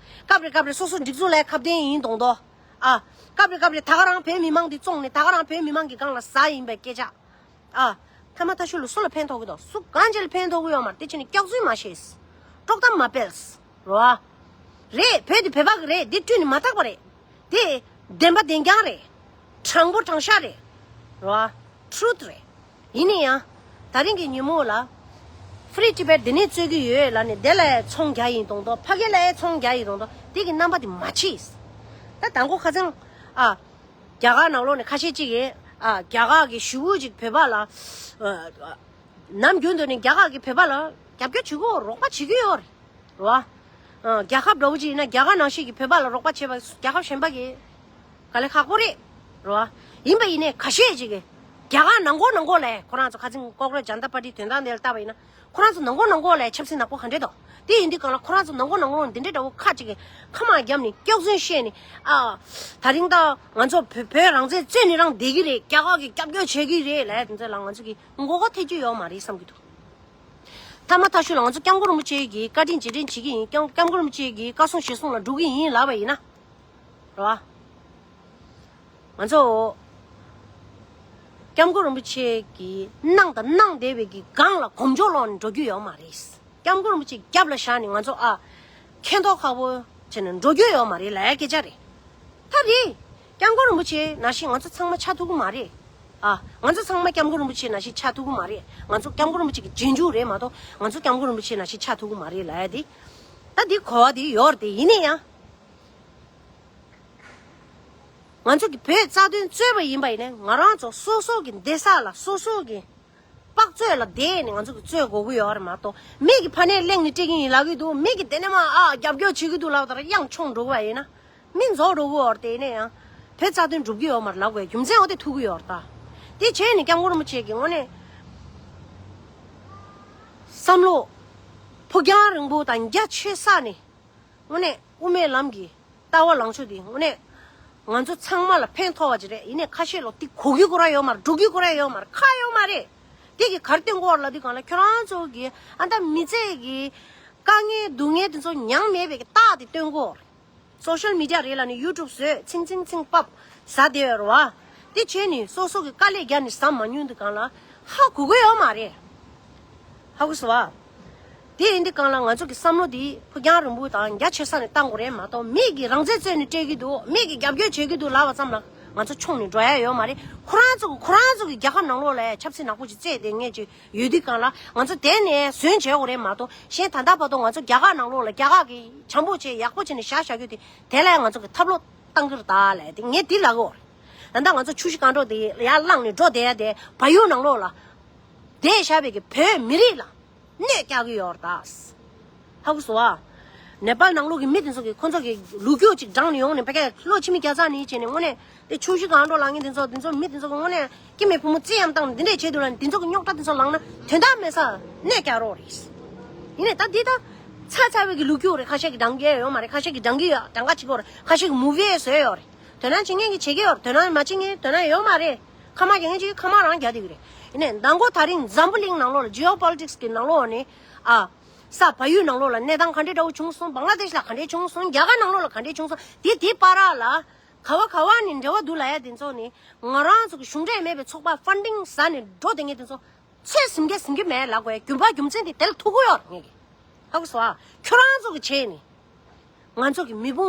སྐབས་རེ་སྐབས་རེ་སོ་སོ་སྒྲིག་འཛུགས་ལ་ཁ་གཏད་ཡིན་མདོག་མདོག་ཨ། སྐབས་རེ་སྐབས་རེ་ད་ག་རང་བོད་མི་མང་འདི་བཙོང་ནས་ད་ག་རང་བོད་མི་མང་གི་སྒང་ལ་ཟ་ཡིན་པའི་སྐད་ཆ། ཨ། ཐ་མ་ཐ་ཤུ་ལ་སུ་ལ་ཕན་ཐོགས་ཀྱི་འདུག་སུ་གང་ཅི་ལ་ཕན་ཐོགས་ཀྱི་ཡོད་མ་རེད། དེ་བྱས་ནས་སྐྱག་རྫུན་མ་བཤད། དཀྲོག་གཏམ་མ་སྤེལ། རོ། རེད། བོད་དེ་བོད་པ་གི་རེད། འདི་བསྐྲུན་ནས་མ་བཏགས་པ་རེད། དེ་བདེན་པ་བདེན་རྐྱང་རེད། དྲང་པོ་དྲང་བཞག་རེད། རོ། Truth རེད། ཡིན་ནའི་ཡང་། ད་རིང་གི་ཉིན་མོ་ལ། Free Tibet འདི་ནས་རྩོད་ཀྱི་ཡོད་ལབ་ནས་དེ་ལ་ཚོང་རྒྱག་ཡིན་མདོག་མདོག་ཕ་གི་ལ་ཚོང་རྒྱག་ཡིན་མདོག་མདོག་དེ་གི་རྣམ་པ་དེ་མ་མཆིས། ད་དང་པོ་ཁ་སང་། ཨ། རྒྱ་གར་ནང་ལོགས་ནས་ཁ་ཤས་ཅིག་གིས། ཨ། རྒྱ་གར་གི་ཞི་བོ་ཅིག་བོད་པ་ལ། ཨ། ནམ་རྒྱུན་དུ་ནས་རྒྱ་གར་གི་བོད་པ་ལ་རྒྱབ་སྐྱོར་བྱེད་དགོས་རོགས་པ་བྱེད་ཀྱི་ཡོད་རེད། རེད་བ། ཨ། རྒྱལ་ཁབ་འདྲ་བོ་ཅིག་ཡིན་ན་རྒྱ་གར་ནང་བཞིན་གྱི་བོད་པ་ལ་རོགས་པ་བྱེད་པ་རྒྱལ་ཁབ་གཞན་པ་གི་དཀའ་ལས་ཁག་པོ་རེད། རེད་བ། ཡིན་པ་ཡིན་ནའི་ཁ་ཤས་ཅིག་གིས་ རྒྱ་གར་ནང་ཁོག་ནང་ཁོག་ལས་ཁོ་རང་ཚོ་ཁ་ཚིག་ཀོག་རོལ་ཇན་ཏ་པར་ཊི་དོན་དག་འདི་ལ་བལྟས་པ་ཡིན་ན། ཁོ་རང་ཚོ་ནང་ཁོག་ནང་ཁོག་ལ་ཆབ་སྲིད་ནག་པོ་ག་འདྲས་འདུག་དེ་ཡིན་དུས་གང་ལ་ཁོ་རང་ཚོ་ནང་ཁོག་ནང་ཁོག་འདི་འདྲས་འདྲ་བོ་ཁ་ཅིག་གིས་ཁ་མང་བརྒྱབ་ནས་སྐྱག་རྫུན་བཤད་ནས། ཨ། ད་རིང་ད་ང་ཚོ་བོད་བོད་རང་བཙན་རྩོད་ནས་རང་བསྡད་ཀྱི་རེད། རྒྱ་གར་གྱིས་རྒྱབ་སྐྱོར་བྱེད་ཀྱི་རེད་ལབ་ཡ་དེ་ཚོ་ལ་ང་ཚོ་གི་མགོ་སྐོར་ཐེབས་རྒྱུ་ཡོད་མ་རེད་བསམ་གྱི་འདུག་མཐའ་མ་མཐའ་གཞུག་ལ་ང་ཚོ་སྐྱབས་མགོན་རིན་པོ་ཆེ་གི་བཀའ་དྲིན་རྗེས་དྲན་བྱེད་ཀྱི་ཡིན། སྐྱབས་སྐྱབས་མགོན་རིན་པོ་ཆེ་གི་བཀའ་གསུང་ཞལ་གསུང་ལ་འགྲོ་གི་ཡིན་ལབ་པ་ཡིན་ན། རེད་བ། ང་ཚོ་སྐྱབས་མགོན་རིན་པོ་ཆེ་གི་གནང་དང་གནང་བསྡད་པའི་གི་སྒང་ལ་གོམ་བགྲོད་སློག་ནས་འགྲོ་རྒྱུ་ཡོད་མ་རེད། སྐྱབས་མགོན་རིན་པོ་ཆེ་རྒྱབ་ལ་བཞག་ནས་ང་ཚོ་ཨ། ཁེ་མདོག་ཁ་པོ་བྱས་ནས་འགྲོ་རྒྱུ་ཡོད་མ་རེད་ལབ་ཡ་སྐད་ཆ་རེད། ད་རེད། སྐྱབས་མགོན་རིན་པོ་ཆེ་ནང་བཞིན་ང་ཚོ་ཚང་མ་ཆགས་ཐུབ་ཀྱི་མ་རེད། ཨ། ང་ཚོ་ཚང་མ་སྐྱབས་མགོན་རིན་པོ་ཆེ་ནང་བཞིན་ཆགས་ཐུབ་ཀྱི་མ་རེད། ང་ཚོ་སྐྱབས་མགོན་རིན་པོ་ཆེ་གི་རྗེས་འཇུག་རེད་མ་གཏོགས་ང་ཚོ་སྐྱབས་མགོན་རིན་པོ་ཆེ་ནང་བཞིན་ཆགས་ཐུབ་ཀྱི་མ་རེད་ལབ་ཡ་དེ། ད་འདི་གོ་བ་དེ་ཡོད་རེད་དེ། ཡིན་ན་ཡང་། ང་ཚོ་གི་བོད་རྩ་དོན་རྩོད་པ་ཡིན་པ་ཡིན་ན་ང་རང་ཚོ་སོ་སོ་གི་བསྡད་ས་ལ་སོ་སོ་གི་དཔག་ཚོད་ལ་བསྡད་ནས་ང་ཚོ་གི་རྩོད་དགོས་ཀྱི་ཡོད་རེད་མ་གཏོགས། མི་གི་ཕ་ནས་གླེང་ནས་སྤྲད་ཀྱི་ཡིན་ལབ་ཀྱི་འདུག་མི་གི་དེ་ནས་མ་ཨ་རྒྱབ་སྐྱོར་བྱེད་ཀྱི་འདུག་ལབ་དང་དབྱངས་ཆུང་འགྲོ་གི་བ་ཡིན་ན། མི་རྫོགས་འགྲོ་གི་ཡོད་རེད། དེ་ནས་ཡང་བོད་རྩ་དོན་སྒྲུབ་ཀྱི་ཡོད་མ་རེད་ལབ་དགོས་རྒྱུ་མཚན་འོ་དེ་ཐུག་གི་ཡོད་རེད་ད། དེ་བྱས་ནས་སྐྱབས་མགོན་རིན་པོ་ཆེ་གི་དངོས་གནས་བསམ་བློ་ཕུགས་རྒྱང་རིང་པོ་དང་རྒྱ་ཆེ་ས་ནས། དངོས་གནས་དབུ་མའི་ལམ་གྱི་ལྟ་བ་ལངས་ཕྱོགས་འདི་དངོས་གནས་ང་ཚོ་ཚང་མ་ལ་ཕན་ཐོགས་པ་ཅིག་རེད། ཡིན་ནའི་ཁ་ཤས་ལོ་འདི་གོ་རྒྱུ་ཁོ་རང་ཡོད་མ་རེད། འགྲོ་རྒྱུ་ཁོ་རང་ཡོད་མ་རེད། ཁ་ཡོད་མ་རེད། འདི་གི་གར་སྟོན་གོ་ར་ལ་འདི་གང་ལ་ཁྱོད་རང་ཚོ་གི་ཨ་ད་མི་ཚེ་གི་དཀའ་ངལ་སྡུག་བསྔལ་འདི་ཚོ་མྱངས་མེད་པའི་གི་རྟགས་དེ་སྟོན་གོ་རེད། སོ་ཤལ་མི་ཌི་ཡ་རེད་ལ་ནི་ཡུ་ཊུབ་བཟོས་ཚིང་ཚིང་ཚིང་པབ་ཟ་བསྡད་ཡོད་རེད་བ། དེ་བྱས་ནས་སོ་སོ་གི་དཀའ་ལས་རྒྱག་ནས་ཟ་མ་མྱོང་དུས་གང་ལ་ཧ་གོ་གི་ཡོད་མ་རེད། ཧ་གོ་སོང་བ། དེ་ཡིན་དུས་གང་ལ་ང་ཚོ་གི་བསམ་བློ་དེ་ཕུགས་རྒྱང་རིང་པོ་དང་རྒྱ་ཆེ་ས་ནས་བཏང་དགོས་རེད་མ་གཏོགས། མི་གི་རང་བཙན་རྩོད་ནས་སྤྲད་ཀྱི་འདུག་མི་གི་རྒྱབ་སྐྱོར་བྱེད་ཀྱི་འདུག་ལབ་པ་ཙམ་ལ་ང་ཚོ་མཆོང་ནས་འགྲོ་ཡ་ཡོད་མ་རེད། ཁོ་རང་ཚོ་གི་ཁོ་རང་ཚོ་གི་རྒྱལ་ཁབ་ནང་ལོགས་ལ་ཆབ་སྲིད་ནག་པོ་ཅིག་རྩེད་བསྡད་མཁན་ཅིག་ཡོད་དུས་གང་ལ་ང་ཚོ་དེ་ནས་ཟོན་བྱེད་དགོས་རེད་མ་གཏོགས། གཞན་ད་ལྟ་བར་དུ་ང་ཚོ་རྒྱ་གར་ནང་ལོགས་ལ་རྒྱ་གར་གི་བྱམས་པོ་བྱས་ཡག་པོ་བྱས་ནས་བཞག་བཞག་རྒྱུ་དེ་དེ་ལ་ང་ཚོ་གི་ཐབས་ལོག་བཏང་གི་རེད་ད་ལབ་དེ་ངས་དེ་ལབ་གི་ཡོད་རེད། ད་ལྟ་ང་ཚོ་ཆུ་བཞི་སྒང་དྲུག་དེ་ཡར་བླངས་ནས་འགྲོ་བསྡད་ཡ་དེ་བལ་ཡུལ་ནང་ལོགས་ལ་བསྡད་བཞག་པའི་གི་བོད་མི་རིགས་ལ་གནོད་རྒྱག་གི་ཡོད་རེད་ད། ཧ་གོ་སོང་ཨ། ནེ་པཱལ་ནང་ལོགས་ཀྱི་མི་དེ་ཚོ་གིས་ཁོ་ཚོ་གི་ལོ་རྒྱུས་ཅིག་བགྲངས་ནས་ཡོང་ནས་ཕ་གིར་ལོ་ཕྱི་མི་བརྒྱ་རྩ་ནས་བྱས་ནས་དངོས་གནས་དེ་ཆུ་བཞི་སྒང་དྲུག་ལབ་མཁན་དེ་ཚོ་དེ་ཚོ་མི་དེ་ཚོ་གི་དངོས་གནས་སྐྱེ་དམན་ཕོ་མོ་བརྩི་ཡམ་བཏང་ནས་འདི་འདྲས་བྱེད་འདུག་ལབ་ནས་དེ་ཚོ་གི་རྙོག་དྲ་དེ་ཚོ་ལངས་ན་དོན་དག་མེད་ས་གནོད་རྒྱག་རོགས་རེད། ཡིན་ནའི་ད་འདི་ད་ཚ་ཚ་བའི་གི་ལོ་རྒྱུས་རེད། ཁ་ཤས་ཀྱིས་བགྲང་གི་ཡོད་མ་རེད། ཁ་ཤས་ཀྱིས་བགྲང་གི་ཡོད། བགྲང་ག་བྱེད་ཀྱི་ཡོད་རེད། ཁ་ཤས་ཀྱིས་མུ་བི་བཟོས་ཡོད་རེད། དོ་སྣང་བྱེད་མཁན་གྱིས་བྱེད་ཀྱི་ཡོད་རེད། དོ་སྣང་མ་བྱེད་མཁན་དོ་སྣང་ཡོད་མ་རེད། ཁ་མ་རྒྱག་མཁན་ཅིག་ཁ་མ་རང་རྒྱག་བསྡད་ཀྱི་རེད། ཡིན་ནའི་མདང་དགོང་དེ་རིང་འཛམ་བུ་གླིང་ནང་ལོགས་ལ་ཇི་ཨོ་པོ་ལི་ཊིག་སི་གི་ནང་ལོགས་ནས་ཨ། ས་བལ་ཡུལ་ནང་ལོགས་ལ་གནས་སྟངས་ག་འདྲས་འདྲ་བོ་བྱུང་སོང་། བང་ལ་དེཤ་ལ་ག་འདྲས་བྱུང་སོང་། རྒྱ་གར་ནང་ལོགས་ལ་ག་འདྲས་བྱུང་སོང་། དེ་དེ་བར་ལ་ག་བ་ག་བ་ནས་འབྲེལ་བ་འདུག་ལབ་ཡ་དེ་ཚོ་ནི་ང་རང་ཚོ་གི་གཞུང་འབྲེལ་མེད་པའི་ཚོགས་པ་ཕན་ཌིང་ཟ་ནས་འགྲོ་བསྡད་མཁན་དེ་ཚོ་ཚོད་ཟིན་གི་ཟིན་གི་མེད་ལབ་དགོས་ཡ་རྒྱུ་མཚན་དེ་དེ་ལ་ཐུག་གི་ཡོད་རེད། ངས་ཀྱི་ཧ་གོ་སོང་ཨ། ཁྱོད་རང་ཚོ་གི་བྱས་ནས་ང་ཚོ་གི་མི་བུ་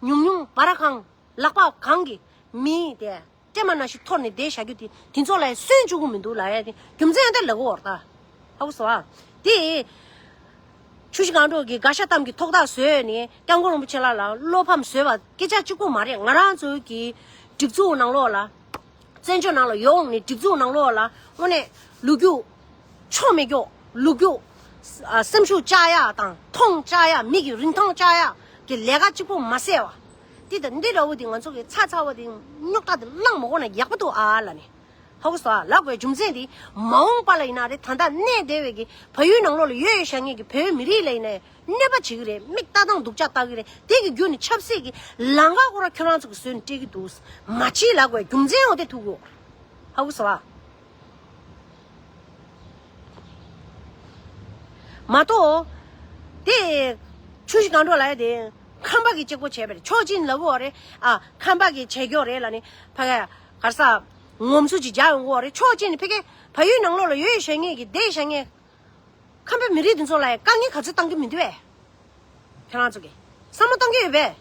ཉུང་ཉུང་སྦ་ར་ཁང་ལག་པ་གང་གི་མི་དེ་སྲན་མ་ནང་བཞིན་འཐོར་ནས་བསྡད་བཞག་རྒྱུ་དེ་དེ་ཚོ་ལ་སུན་བཅུག་གི་མི་འདུག་ལབ་ཡ་དེ་རྒྱུ་མཚན་ཡང་དེ་ལབ་གི་ཡོད་རེད་ད། ཧ་གོ་སོང་ཨ། དེ་ཆུ་བཞི་སྒང་དྲུག་གི་དགའ་ཤ་གཏམ་གྱི་ཐོག་ཐག་བཟོས་ནས་སྐྱབས་མགོན་རིན་པོ་ཆེ་ལགས་ལ་བློ་ཕམ་བཟོས་པ་སྐད་ཆ་གཅིག་པོ་མ་རེད། ང་རང་ཚོའི་གི་སྒྲིག་འཛུགས་ནང་ལོགས་ལ་བཙན་བྱོལ་ནང་ལ་ཡོང་ནས་སྒྲིག་འཛུགས་ནང་ལོགས་ལ་དངོས་གནས་ལོ་རྒྱུས་ཆོ་མེད་རྒྱུ་ལོ་རྒྱུས་ཨ་སེམས་ཤུགས་བཅག་ཡ་དང་མཐོང་བཅག་ཡ་མི་གི་རིན་ཐང་བཅག་ཡ་གི་ལས་ཀ་གཅིག་པོ་མ་ཟད་པ། དེ་དང་འདི་འདྲ་བོ་དེ་ང་ཚོ་གི་ཚ་ཚ་བ་དེ་རྙོག་དྲ་དེ་བསླངས་མ་དགོས་ན་ཡག་པོ་འདུག་ཨ་ལབ་ནས། ཧ་གོ་སོང་ཨ། ལབ་དགོས་རྒྱུ་མཚན་དེ་མ་འོངས་པ་ལ་ཡིན་ན་རེད། ད་ལྟ་གནས་བསྡད་པའི་གི་བལ་ཡུལ་ནང་ལོགས་ལ་ཡོད་ཡོད་བཞག་མཁན་གི་བོད་མི་རིགས་ལ་ཡིན་ནའི་གནོད་པ་བྱེད་ཀྱི་རེད། མིག་ལྟ་སྟངས་སྡུག་ཅག་ལྟ་གི་རེད། དེ་གི་བརྒྱུད་ནས་ཆབ་སྲིད་ཀྱི་ལམ་ཁ་ཁོ་རང་ཁྱོད་རང་ཚོ་གི་བཟོས་ནས་སྤྲད་ཀྱི་འདུག་མ་བྱེད་ལབ་དགོས་རྒྱུ་མཚན་འོ་དེ་ཐུག་གོ། ཧ་གོ་སོང་ཨ། མ་གཏོགས། དེ་ཆུ་བཞི་སྒང་དྲུག་ལབ་ཡ་དེ་ཁམས་པ་གི་གཅིག་པོ་བྱས་པ་རེད། ཕྱོགས་གཅིག་ནས་ལབ་གི་ཡོད་རེད། ཨ་ཁམས་པ་གི་བྱེད་ཀྱི་ཡོད་རེད་ལབ་ནས་ཕ་གི་གར་ས་ངོམ་སོ་ཅིག་རྒྱག་ཡོང་གི་ཡོད་རེད། ཕྱོགས་གཅིག་ནས་ཕ་གི་བལ་ཡུལ་ནང་ལོགས་ལ་ཡོད་ཡོད་བཞག་མཁན་གི་བསྡད་བཞག་མཁན་ཁམས་པའི་མི་རིགས་དེ་ཚོ་ལ་ཡང་དཀའ་ངལ་ག་ཚོད་བཏང་གི་མི་འདུག་བས། ཁྱེད་རང་ཚོ་གིས་བསམ་བློ་བཏང་གི་ཡོད་པས།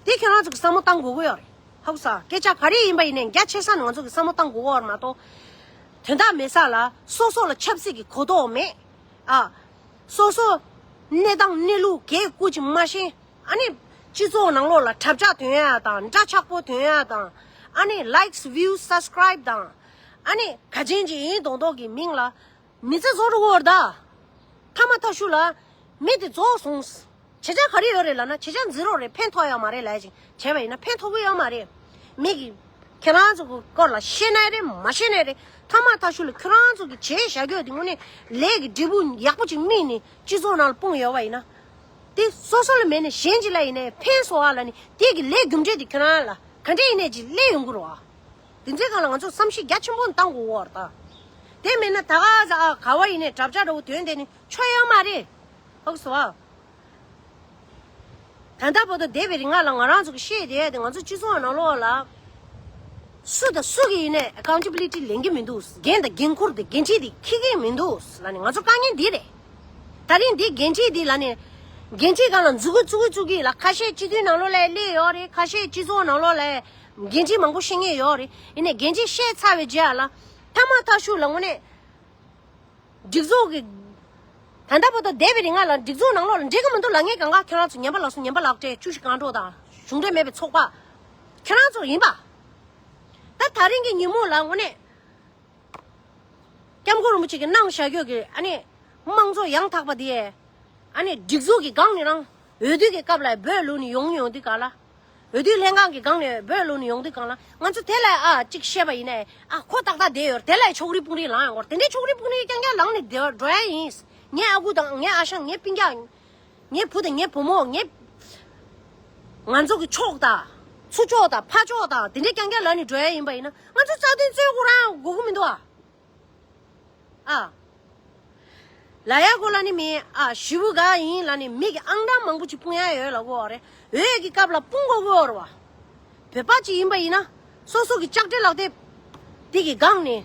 དེ་ཁྱེད་རང་ཚོ་གིས་བསམ་བློ་བཏང་དགོས་ཀྱི་ཡོད་རེད། ཧ་གོ་སོང་ཨ། སྐད་ཆ་ག་རེ་ཡིན་པ་ཡིན་ནའི་རྒྱ་ཆེ་ས་ནས་ང་ཚོ་གིས་བསམ་བློ་བཏང་དགོས་ཀྱི་ཡོད་རེད་མ་གཏོགས། དོན་དག་མེད་ས་ལ་སོ་སོ་ལ་ཆབ་སྲིད་ཀྱི་གོ་རྟོགས་མེད། ཨ། སོ་སོ་གནས་སྟངས་གནས་ལུགས་གས་སྐུ་ཅིག་མ་ཤེས། ཨ་ནི་སྤྱི་ཚོགས་ནང་ལོགས་ལ་དྲ་ལྕག་ཐོན་ཡ་དང་འདྲ་ཆགས་པོ་ཐོན་ཡ་དང་། ཨ་ནི་likes views subscribe་དང་། ཨ་ནི་ག་ཅན་ཅིག་ཡིན་མདོག་མདོག་གི་མིང་ལ། མི་ཚེ་བཟོ་འགྲོ་གི་ཡོད་རེད་ད། མཐའ་མ་མཐའ་གཞུག་ལ་མི་དེ་རྫོགས་སོང་། བྱེད་བྱ་ག་རེ་ཡོད་རེད་ལབ་ན་བྱེད་བྱ་zero་རེད། ཕན་ཐོགས་ཡོད་མ་རེད་ལབ་ཅིང་བྱས་པ་ཡིན་ན་ཕན་ཐོགས་ཀྱི་ཡོད་མ་རེད། མི་གི་ ཁྱེད་རང་ཚོ་གི་སྐོར་ལ་ཤེས་ནའི་རེད། མ་ཤེས་ནའི་རེད། ཐ་མ་ཐག་ཤུལ་ལ་ཁྱེད་རང་ཚོ་གི་བྱས་བཞག་རྒྱུ་དེ་དངོས་གནས་ལས་ཀྱི་འབྲས་བུ་ཡག་པོ་ཅིག་སྨིན་ནས་སྤྱི་ཚོགས་ནང་ལ་སྤུངས་ཡོད་པ་ཡིན་ན། དེ་སོ་སོ་ལ་མེད་ནས་གཞན་ཅིག་ལ་ཡིན་ནའི་ཕན་སོང་བ་ལ་ནི་དེ་གི་ལས་རྒྱུ་འབྲས་དེ་ཁྱེད་རང་ལ་ག་འདྲས་ཡིན་ནའི་ཅིག་སླེབས་ཡོང་གི་རེད་བ། དེ་ཚོའི་སྒང་ལ་ང་ཚོ་བསམ་གཞིག་རྒྱ་ཆེན་པོ་བཏང་དགོས་བ་རེད་ད། དེ་མེད་ན་ད་ག་ཟ་ཨ་ག་བ་ཡིན་ནའི་གྲབས་ཆག་འདྲ་བོ་དོན་དེ་ནི་ཆོ་ཡོད་མ་རེད། ཧོག་སོ་ཨ། ད་ལྟ་བར་དུ་འདས་པའི་རིང་ལ་ང་རང་ཚོ་གི་ཤེས་བསྡད་དེ་ང་ཚོ་སྤྱི་ཚོགས་ནང་ལོགས་ལ། སུ་དང་སུ་གིས་ཡིན་ནའི་ཨེ་ཀའུན་ཊེ་བི་ལི་ཊི་ལེན་གྱི་མི་འདུག་འགན་དང་འགན་ཁུར་དེ་འགན་འཁྲི་དེ་འཁྱེར་གྱི་མི་འདུག་ལབ་ནས་ང་ཚོ་དཀའ་ངལ་འདི་རེད། ད་རིང་འདི་འགན་འཁྲི་འདི་ལབ་ནས། འགན་འཁྲི་སྒང་ལ་མཛུབ་གུ་བཙུགས་གི་བཙུགས་གི་ལ་ཁ་ཤས་སྤྱི་འཐུས་ནང་ལོགས་ལ་སླེབས་ཡོད་རེད། ཁ་ཤས་སྤྱི་ཚོགས་ནང་ལོགས་ལ་འགན་འཁྲི་མང་པོ་བཞེས་མཁན་ཡོད་རེད། ཡིན་ནའི་འགན་འཁྲི་བཞེས་ཚར་བའི་རྗེས་ལ་ཐ་མ་ཐག་ཤུལ་ལ་དངོས་གནས། སྒྲིག་འཛུགས་ཀྱི། ད་ལྟ་བར་དུ་འདས་པའི་རིང་ལ་སྒྲིག་འཛུགས་ནང་ལོགས་ལ་འགྲིག་གི་མི་འདུག་ལབ་མཁན་གང་ག་ཁྱེད་རང་ཚོ་ཉན་པ་ལགས་སོ། ཉན་པ་ལགས་བཀྲས་བཅུ་བཞི་སྒང་དྲུག་དང་གཞུང་འབྲེལ་མེད་པའི་ཚོགས་པ། ཁྱེད་རང་ཚོ་ཡིན་པ། ད་ད་རིང་གི་ཉིན་མོ་ལ་དངོས་གནས། སྐྱབས་མགོན་རིན་པོ་ཆེ་གིས་གནང་བཞག་རྒྱུ་གི་ཨ་ནི། དམངས་གཙོ་ཡང་དག་པ་དེ། ཨ་ནི་སྒྲིག་འཛུགས་ཀྱི་སྒང་ནས་རང་། འོས་བསྡུ་གི་སྐབས་ལ་འབོད་ལུག་ནས་ཡོང་ཡོང་དུས་གང་ལ། འོས་བསྡུ་ལྷན་ཁང་གི་སྒང་ནས་འབོད་ལུག་ནས་ཡོང་དུས་གང་ལ་ང་ཚོ་དེ་ལ་ཨ་གཅིག་བཤད་པ་ཡིན་ནའི་ཨ་ཁོ་ཏག་ཏག་བསྡད་ཡོད་རེད། དེ་ལ་ཕྱོགས་རིས་དཔུང་རིས་ལངས་ཡོང་གི་རེད། དེ་འདྲའི་ཕྱོགས་རིས་དཔུང་རིས་རྐྱང་རྐྱང་ལངས་ནས་བསྡད་འགྲོ་ཡ་ཡིན། ངའི་ཨ་ཁུ་དང་ངའི་ཨ་ཞང་ངའི་སྤུན་ཀྱག་ངའི་བུ་དང་ངའི་བུ་མོ་ངའི་ང་ཚོ་གི་ཕྱོགས་དང་། ཚུར་ཕྱོགས་དང་ཕར་ཕྱོགས་དང་དེ་འདྲའི་རྐྱང་རྐྱང་ལངས་ནས་འགྲོ་ཡ་ཡིན་པ་ཡིན་ན་ང་ཚོ་རྩ་དོན་རྩོད་དགོས་རང་དགོས་ཀྱི་མི་འདུག་ཨ། ཨ། ལ་ཡ་གོ་ལ་ནི་མི་ཨ་ཞི་བུ་ག་ཡིན་ལ་ནི་མི་གི་ཨང་གྲངས་མང་པོ་ཅིག་སྤུངས་ཡ་ཡོད་ལ་གོ་རེད། འོས་ཀྱི་སྐབས་ལ་སྤུངས་དགོས་གོ་རེད་བ། བོད་པ་ཅིག་ཡིན་པ་ཡིན་ན་སོ་སོ་གི་ལྕགས་སྤྲེལ་ལག་དེབ་དེ་གི་སྒང་ནས་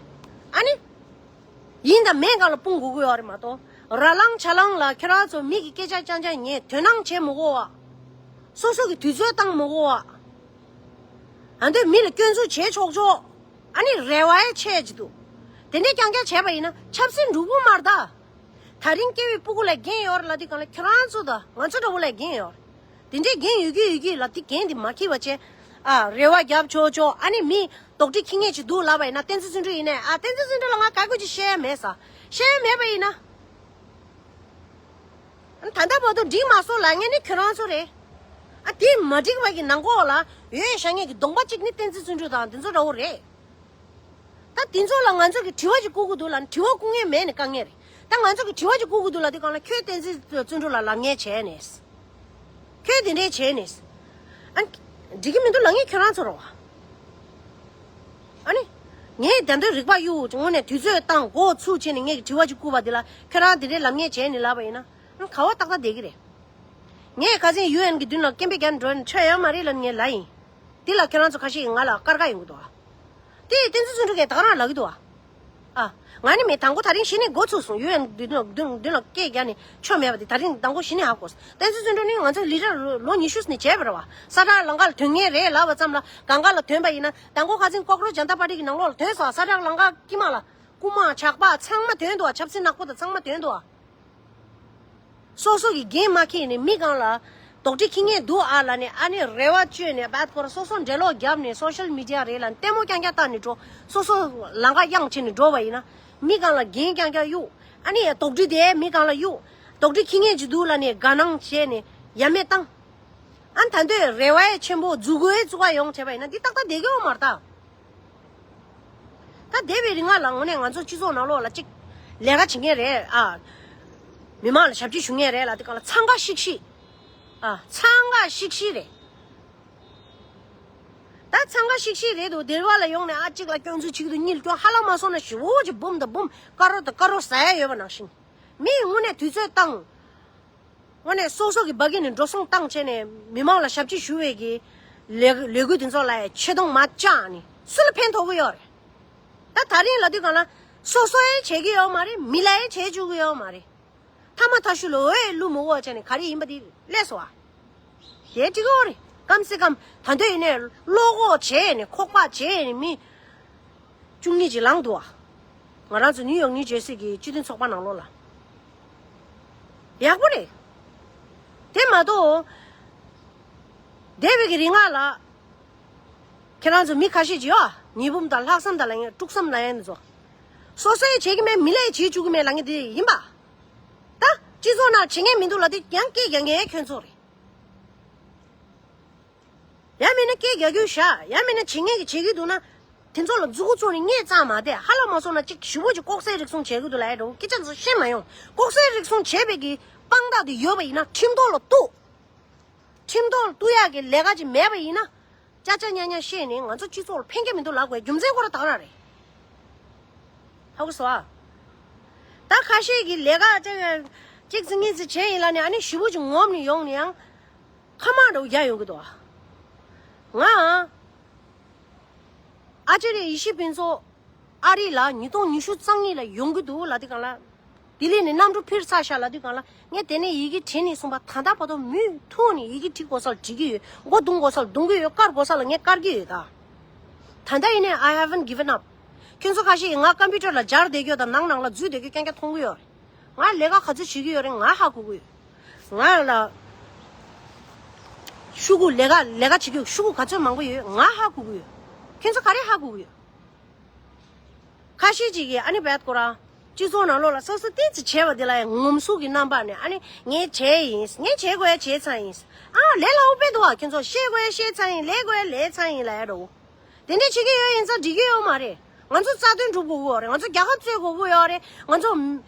ཨ་ནི་ཡིན་དང་མེད་སྒང་ལ་སྤུངས་དགོས་གོ་ཡོད་རེད་མ་གཏོགས་ར་ལང་ཆ་ལང་ལ་ཁྱེད་རང་ཚོ་མི་གི་སྐད་ཆ་རྐྱང་རྐྱང་ཉན། དོན་སྣང་བྱེད་མི་དགོས་བ། སོ་སོ་གི་དུས་ཚོད་བཏང་མི་དགོས་བ། ཨ་འདོད་མི་ལ་སྐྱོན་འཛུགས་བྱེད་ཆོག་ཆོག་ཨ་ནི་རེ་བ་ཡང་ཆེ་ཅིག་འདུག་དེ་འདྲའི་རྐྱང་རྐྱང་བྱས་པ་ཡིན་ན་ཆབ་སྲིད་འབྲུག་པོ་མར་ད། ད་རིང་སྐྱེ་བའི་སྤུ་གུ་ལ་འགན་ཡོད་རེད་ལབ་དུས་གང་ལ་ཁྱེད་རང་ཚོ་དང་ང་ཚོ་འདྲ་བོ་ལ་འགན་ཡོད་རེད། དེ་འདྲའི་འགན་ཡོད་ཀྱི་ཡོད་ཀྱི་ལབ་དུས་འགན་དེ་མ་འཁྱེར་བ་བྱས། ཨ་རེ་བ་རྒྱབ་ཆོག་ཆོག་ཨ་ནི་མི་དོགས་འདྲི་འཁྱེར་མཁན་ཅིག་འདུག་ལབ་པ་ཡིན་ན་བསྟན་འཛིན་བརྩོན་འགྲུས་ཡིན་ནའི་ཨ་བསྟན་འཛིན་བརྩོན་འགྲུས་ལ་ང་བཀའ་བཀོད་ཅིག་བཤད་ཡ་མེད་ས། བཤད་ཡ་མེད་པ་ཡིན་ན། ད་ལྟ་བར་དུ་འགྲིག་མ་སོང་ལབ་མཁན་ནི་ཁྱོད་རང་ཚོ་རེད། ཨ་དེ་མ་འགྲིག་པ་གི་ནང་ཁོག་ལ་ཡོད་བཞག་མཁན་གྱི་གདོང་པ་གཅིག་ནི་བསྟན་འཛིན་བརྩོན་འགྲུས་དང་དེ་ཚོ་འདྲ་བོ་རེད། ད་དེ་ཚོ་ལ་ང་ཚོ་གི་དྲི་བ་ཅིག་བསྐུར་གི་འདུག་ལ་དྲི་བ་བསྐུར་མཁན་མེད་ནི་དཀའ་ངལ་རེད། ད་ང་ཚོ་གི་དྲི་བ་ཅིག་བསྐུར་གི་འདུག་ལ་དེ་གང་ལ་ཁྱོད་བསྟན་འཛིན་བརྩོན་འགྲུས་ལ་ལབ་མཁན་བྱས་ནས། ཁྱོད་དེ་འདྲས་བྱས་ནས། ཨ་ནི། འགྲིག་གི་མི་འདུག་ལབ་མཁན་ཁྱོད་རང་ཚོ་རེད་བ། ཨ་ནི། ངས་ད་འདོད་རིག་པ་གཡུག་དངོས་གནས་དུས་ཚོད་བཏང་འགོ་ཚུགས་བྱས་ནས་ངས་ཀྱི་དྲི་བ་ཅིག་བསྐུར་བ་འདི་ལ་ཁྱོད་རང་དེ་འདྲས་ལབ་མཁན་བྱས་ནས་ལབ་པ་ཡིན་ན། ཨ་ནི་ག་བ་ཏག་ཏག་བསྡད་ཀྱི་རེད། ངས་ཁ་སང་ཡུ་ཨེན་གྱི་མདུན་ལ་སྐད་འབོད་རྒྱག་འགྲོ་ནས་ཆོ་ཡོད་མ་རེད་ལབ་ནས་ངས་ལབ་ཡིན། འདི་ལ་ཁྱོད་རང་ཚོ་ཁ་ཤས་ཀྱིས་ང་ལ་དཀར་ཁ་ཡོང་གི་འདུག་ཨ། དེ་བསྟན་འཛིན་བརྩོན་འགྲུས་ཀྱིས་ད་ག་རང་ལབ་ཀྱི་འདུག་ཨ། ཨ། ང་ནི་མི་དང་པོ་ད་རིང་གཞི་ནས་འགོ་ཚུགས་སོང་། ཡུ་ཨེན་མདུན་ལ་མདུན་མདུན་ལ་སྐད་རྒྱག་ནས་ཆོ་མེད་པ་དེ་ད་རིང་དང་པོ་གཞི་ནས་ཧ་གོ་སོང་། བསྟན་འཛིན་བརྩོན་འགྲུས་ནི་ང་ཚོ་ལི་ཌར་ལོ་ཉི་ཤུ་ནས་བྱས་པ་རེད་བ། ས་བསྒྲགས་ལམ་ཁ་ལ་ཐོན་མཁན་རེད་ལབ་པ་ཙམ་ལ་གང་ག་ལ་ཐོན་པ་ཡིན་ན་དང་པོ་ཁ་སང་ཀོག་རོ་ཇན་ཏ་པར་ཊི་གི་ནང་ལོགས་ལ་ཐོན་སོང་། ས་བསྒྲགས་ལམ་ཁ་དཀྱིལ་མ་ལ་རྐུན་མ་ཇག་པ་ཚང་མ་ཐོན་འདུག་བ། ཆབ་སྲིད་ནག་པོ་དང་ཚང་མ་ཐོན་འདུག་བ། སོ་སོ་གི་འགན་མ་འཁྱེར་ནས་མི་གང་ལ་དོགས་འདྲི་འཁྱེར་མཁན་འདུག་ཨ་ལབ་ནས་ཨ་ནི་རེ་བ་བཅོལ་ནས་བད་ཁོ་ར་སོ་སོ་འགྲེལ་ལོག་བརྒྱབ་ནས་སོ་ཤལ་མི་ཌི་ཡ་རེད་ལབ་ནས་ལྟད་མོ་རྐྱང་རྐྱང་བལྟས་ནས་འགྲོ། སོ་སོ་ལམ་ཁ་གཡང་བྱས་ནས་འགྲོ་བ་ཡིན་ན་མི་གང་ལ་འགན་རྐྱང་རྐྱང་གཡུག་ཨ་ནི་དོགས་འདྲི་དེ་མི་གང་ལ་གཡུག་དོགས་འདྲི་འཁྱེར་མཁན་ཅིག་འདུག་ལབ་ནས་དགའ་སྣང་བྱས་ནས་ཡ་མེད་བཏང་། ཨ་ད་འདོད་རེ་བ་ཡ་ཆེན་པོ་འཛུགས་དགོས་བཙུགས་པ་ཡོང་བྱས་པ་ཡིན་ན་འདི་ཏག་ཏག་བསྡད་ཀྱི་ཡོད་མ་རེད་ད། ད་འདས་པའི་རིང་ལ་དངོས་གནས་ང་ཚོ་སྤྱི་ཚོགས་ནང་ལོགས་ལ་ཅིག་ལས་ཀ་བྱེད་མཁན་རེད་ཨ། མི་མང་ལ་ཞབས་ཕྱི་ཞུ་མཁན་རེད་ལ་དེ་ག་ལ་འཚང་ཁ་ཤིག་ཤིག་ཨ། འཚང་ཁ་ཤིག་ཤིག་རེད། ད་འཚང་ཁ་ཤིག་ཤིག་རེད་འདུག་སྡེ་བ་ལ་ཡོང་ནས་ཨ་གཅིག་ལ་སྐྱོན་འཛུགས་བྱེད་ཀྱི་འདུག་གཉིས་ལ་སྐྱོན་ཧ་ལམ་མ་སོང་ན་ཞེ་པོ་ཅིག་འབུམ་དང་འབུམ་དཀར་རོ་དང་དཀར་རོ་ཟ་ཡ་ཡོད་པ་ནང་བཞིན། མིས་དངོས་གནས་དུས་ཚོད་བཏང་། དངོས་གནས་སོ་སོ་གི་བ་གི་ནས་འགྲོ་སོང་བཏང་བྱས་ནས་མི་མང་ལ་ཞབས་ཕྱི་ཞུ་བའི་གི་ལས་ལས་འགུལ་དེ་ཚོ་ལ་ཡང་ཆེ་མཐོང་མ་བཅག་ནས་སུ་ལ་ཕན་ཐོགས་ཀྱི་ཡོད་རེད། ད་ད་རིང་ལབ་དུས་གང་ལ་སོ་སོ་ཡང་བྱེད་ཀྱི་ཡོད་མ་རེད། མི་ལ་ཡང་བྱེད་བཅུག་གི་ཡོད་མ་རེད། ཐ་མ་ཐག་ཤུལ་ལ་འོས་བླུག་མི་འོས་བྱས་ནས་ག་རེ་ཡིན་པ་དེ་སླེབས་སོང་བ། དེ་འགྲིག་གི་ཡོད་རེད། ཀམ་སེ་ཀམ་ད་འདོད་ཡིན་ནས་བློ་ཁོག་བྱས་ནས་ཁོག་པ་བྱས་ནས་མི་བཅུ་གཉིས་ཅིག་ལངས་འདུག་བ། ང་རང་ཚོ་ནིའུ་ཡོག་ནིའུ་ཇར་སི་གི་སྤྱི་མཐུན་ཚོགས་པ་ནང་ལོགས་ལ། ཡག་པོ་རེད། དེ་མ་གཏོགས། འདས་པའི་གི་རིང་ལ། ཁྱེད་རང་ཚོ་མི་ཁ་ཤས་ཀྱིས་ཡོད། ཉི་འབུམ་དང་ལྷག་བསམ་དང་ལབ་མཁན་དཀྲུག་བསམ་ལབ་མཁན་ཚོ། སོ་སོས་བྱེད་ཀྱི་མེད་མི་ལས་བྱེད་བཅུག་གི་མེད་ལབ་མཁན་དེ་ཡིན་པ། ད་སྤྱི་ཚོགས་ནང་བྱེད་མཁན་མི་འདུག་ལབ་དེ་ཡང་སྐད་རྒྱག་མཁན་ཁྱོད་ཚོ་རེད། ཡང་མིན་ན་སྐད་རྒྱག་རྒྱུ་བཞག་ཡང་མིན་ན་བྱེད་མཁན་གྱིས་བྱེད་ཀྱི་འདུག་ན། དེ་ཚོ་ལ་མཛུ་གུ་བཙུགས་ནས་སྔས་བཙགས་མ་བསྡད། ཧ་ལམ་མ་སོང་ན་གཅིག་ཞེ་པོ་ཅིག་ལྐོག་ཟའི་རིག་གཞུང་བྱེད་ཀྱི་འདུག་ལབ་ཡ་འདྲ་བོ་སྐད་ཆ་ཚོ་བཤད་མ་ཡོང་། ལྐོག་ཟའི་རིག་གཞུང་བྱེད་པའི་གི་དཔང་རྟགས་དེ་ཡོད་པ་ཡིན་ན་ཁྲིམས་ཐོག་ལ་གཏུགས། ཁྲིམས་ཐོག་ལ་གཏུགས་ཡག་གི་ལས་ཀ་ཅིག་མེད་པ་ཡིན་ན། ཅ་ཅ་ཉ་ཉ་བཤད་ནས་ང་ཚོ་སྤྱི་ཚོགས་ལ་ཕན་གྱི་མི་འདུག་ལབ་དགོས་རྒྱུ་མཚན་ཁོ་རང་དག་རང་རེད། ཧ་གོ་སོང་ཨ། ད་ཁ་ཤས་ཀྱི་ལས་ཀ་ཅིག་གཅིག་ཙི་གཉིས་ཙི་བྱས་ཡིན་ལབ་ནས་ཨ་ནི་ཞེ་པོ་ཅིག་ངོམ་ནས་ཡོང་ནས་ཡང་། ཁ་མང་འདྲ་བོ་རྒྱག་ཡོང་གི་འདུག་ཨ། ང་། ཨ་ཅེ་རེ་ཡེ་ཤེས་ཕུན་ཚོགས་ཨ་རི་ལ་ཉིས་སྟོང་ཉི་ཤུ་རྩ་གཉིས་ལ་ཡོང་གི་འདུག་ལབ་དུས་སྒང་ལ། ལྡི་ལི་ནས་གནམ་གྲུ་འཕུར་ཚར་ཤག་ལབ་དུས་སྒང་ལ་ངས་དེ་ནས་ཡི་གེ་བྲིས་ནས་སོང་པ་ད་ལྟ་བར་དུ་མུ་མཐུད་ནས་ཡི་གེ་བྲི་དགོས་ས་ལ་བྲི་གི་ཡོད། མགོ་རྡུང་དགོས་ས་ལ་རྡུང་གི་ཡོད། བཀར་དགོས་ས་ལ་ངས་བཀར་གི་ཡོད་ད། ད་ལྟ་ཡིན་ནའི་I haven't given up། ཁྱོད་ཚོ་ཁ་ཤས་ཀྱིས་ང་ཀམ་པུ་ཊར་ལ་སྦྱར་བསྡད་རྒྱུ་དང་ནང་ནང་ལ་འཛུལ་བསྡད་རྒྱུ་རྐྱང་རྐྱང་མཐོང་གི་ཡོད་རེད། ང་ལས་ཀ་ག་ཚོད་བྱེད་ཀྱི་ཡོད་རེད་ང་ཧ་གོ་གི་ཡོད། ང་ལ་ཤོག་གུ་ལས་ཀ་ལས་ཀ་བྱེད་ཀྱི་ཡོད། ཤོག་གུ་ག་ཚོད་མང་པོ་ཡོད་ང་ཧ་གོ་གི་ཡོད། ཁྱོད་ཚོ་ག་རེ་ཧ་གོ་གི་ཡོད། ཁ་ཤས་ཅིག་གིས་ཨ་ནི་བད་ཁོ་རང་སྤྱི་ཚོགས་ནང་ལོགས་ལ་སོ་སོ་ཏོག་ཙམ་བྱས་པ་དེ་ལ་ཡང་ངོམ་སོ་གི་རྣམ་པ་ནས་ཨ་ནི་ངས་བྱས་ཡིན། ངས་བྱེད་དགོས་ཡ་བྱས་ཚར་ཡིན། ཨ་ལས་སླ་བོ་དཔེ་འདུག་ཨ། ཁྱོད་ཚོ་བཤད་དགོས་ཡ་བཤད་ཚར་ཡིན། ལས་དགོས་ཡ་ལས་ཚར་ཡིན་ལབ་ཡ་འདྲ་བོ། དེ་འདྲས་བྱེད་ཀྱི་ཡོད་ཡིན་ཙང་འགྲིག་གི་ཡོད་མ་རེད། ང་ཚོ་རྩ་དོན་སྒྲུབ་དགོས་ཀྱི་ཡོད་རེད། ང་ཚོ་རྒྱལ་ཁབ་རྩོད་དགོས་ཀྱི་ཡོད་རེད། ང་ཚོ་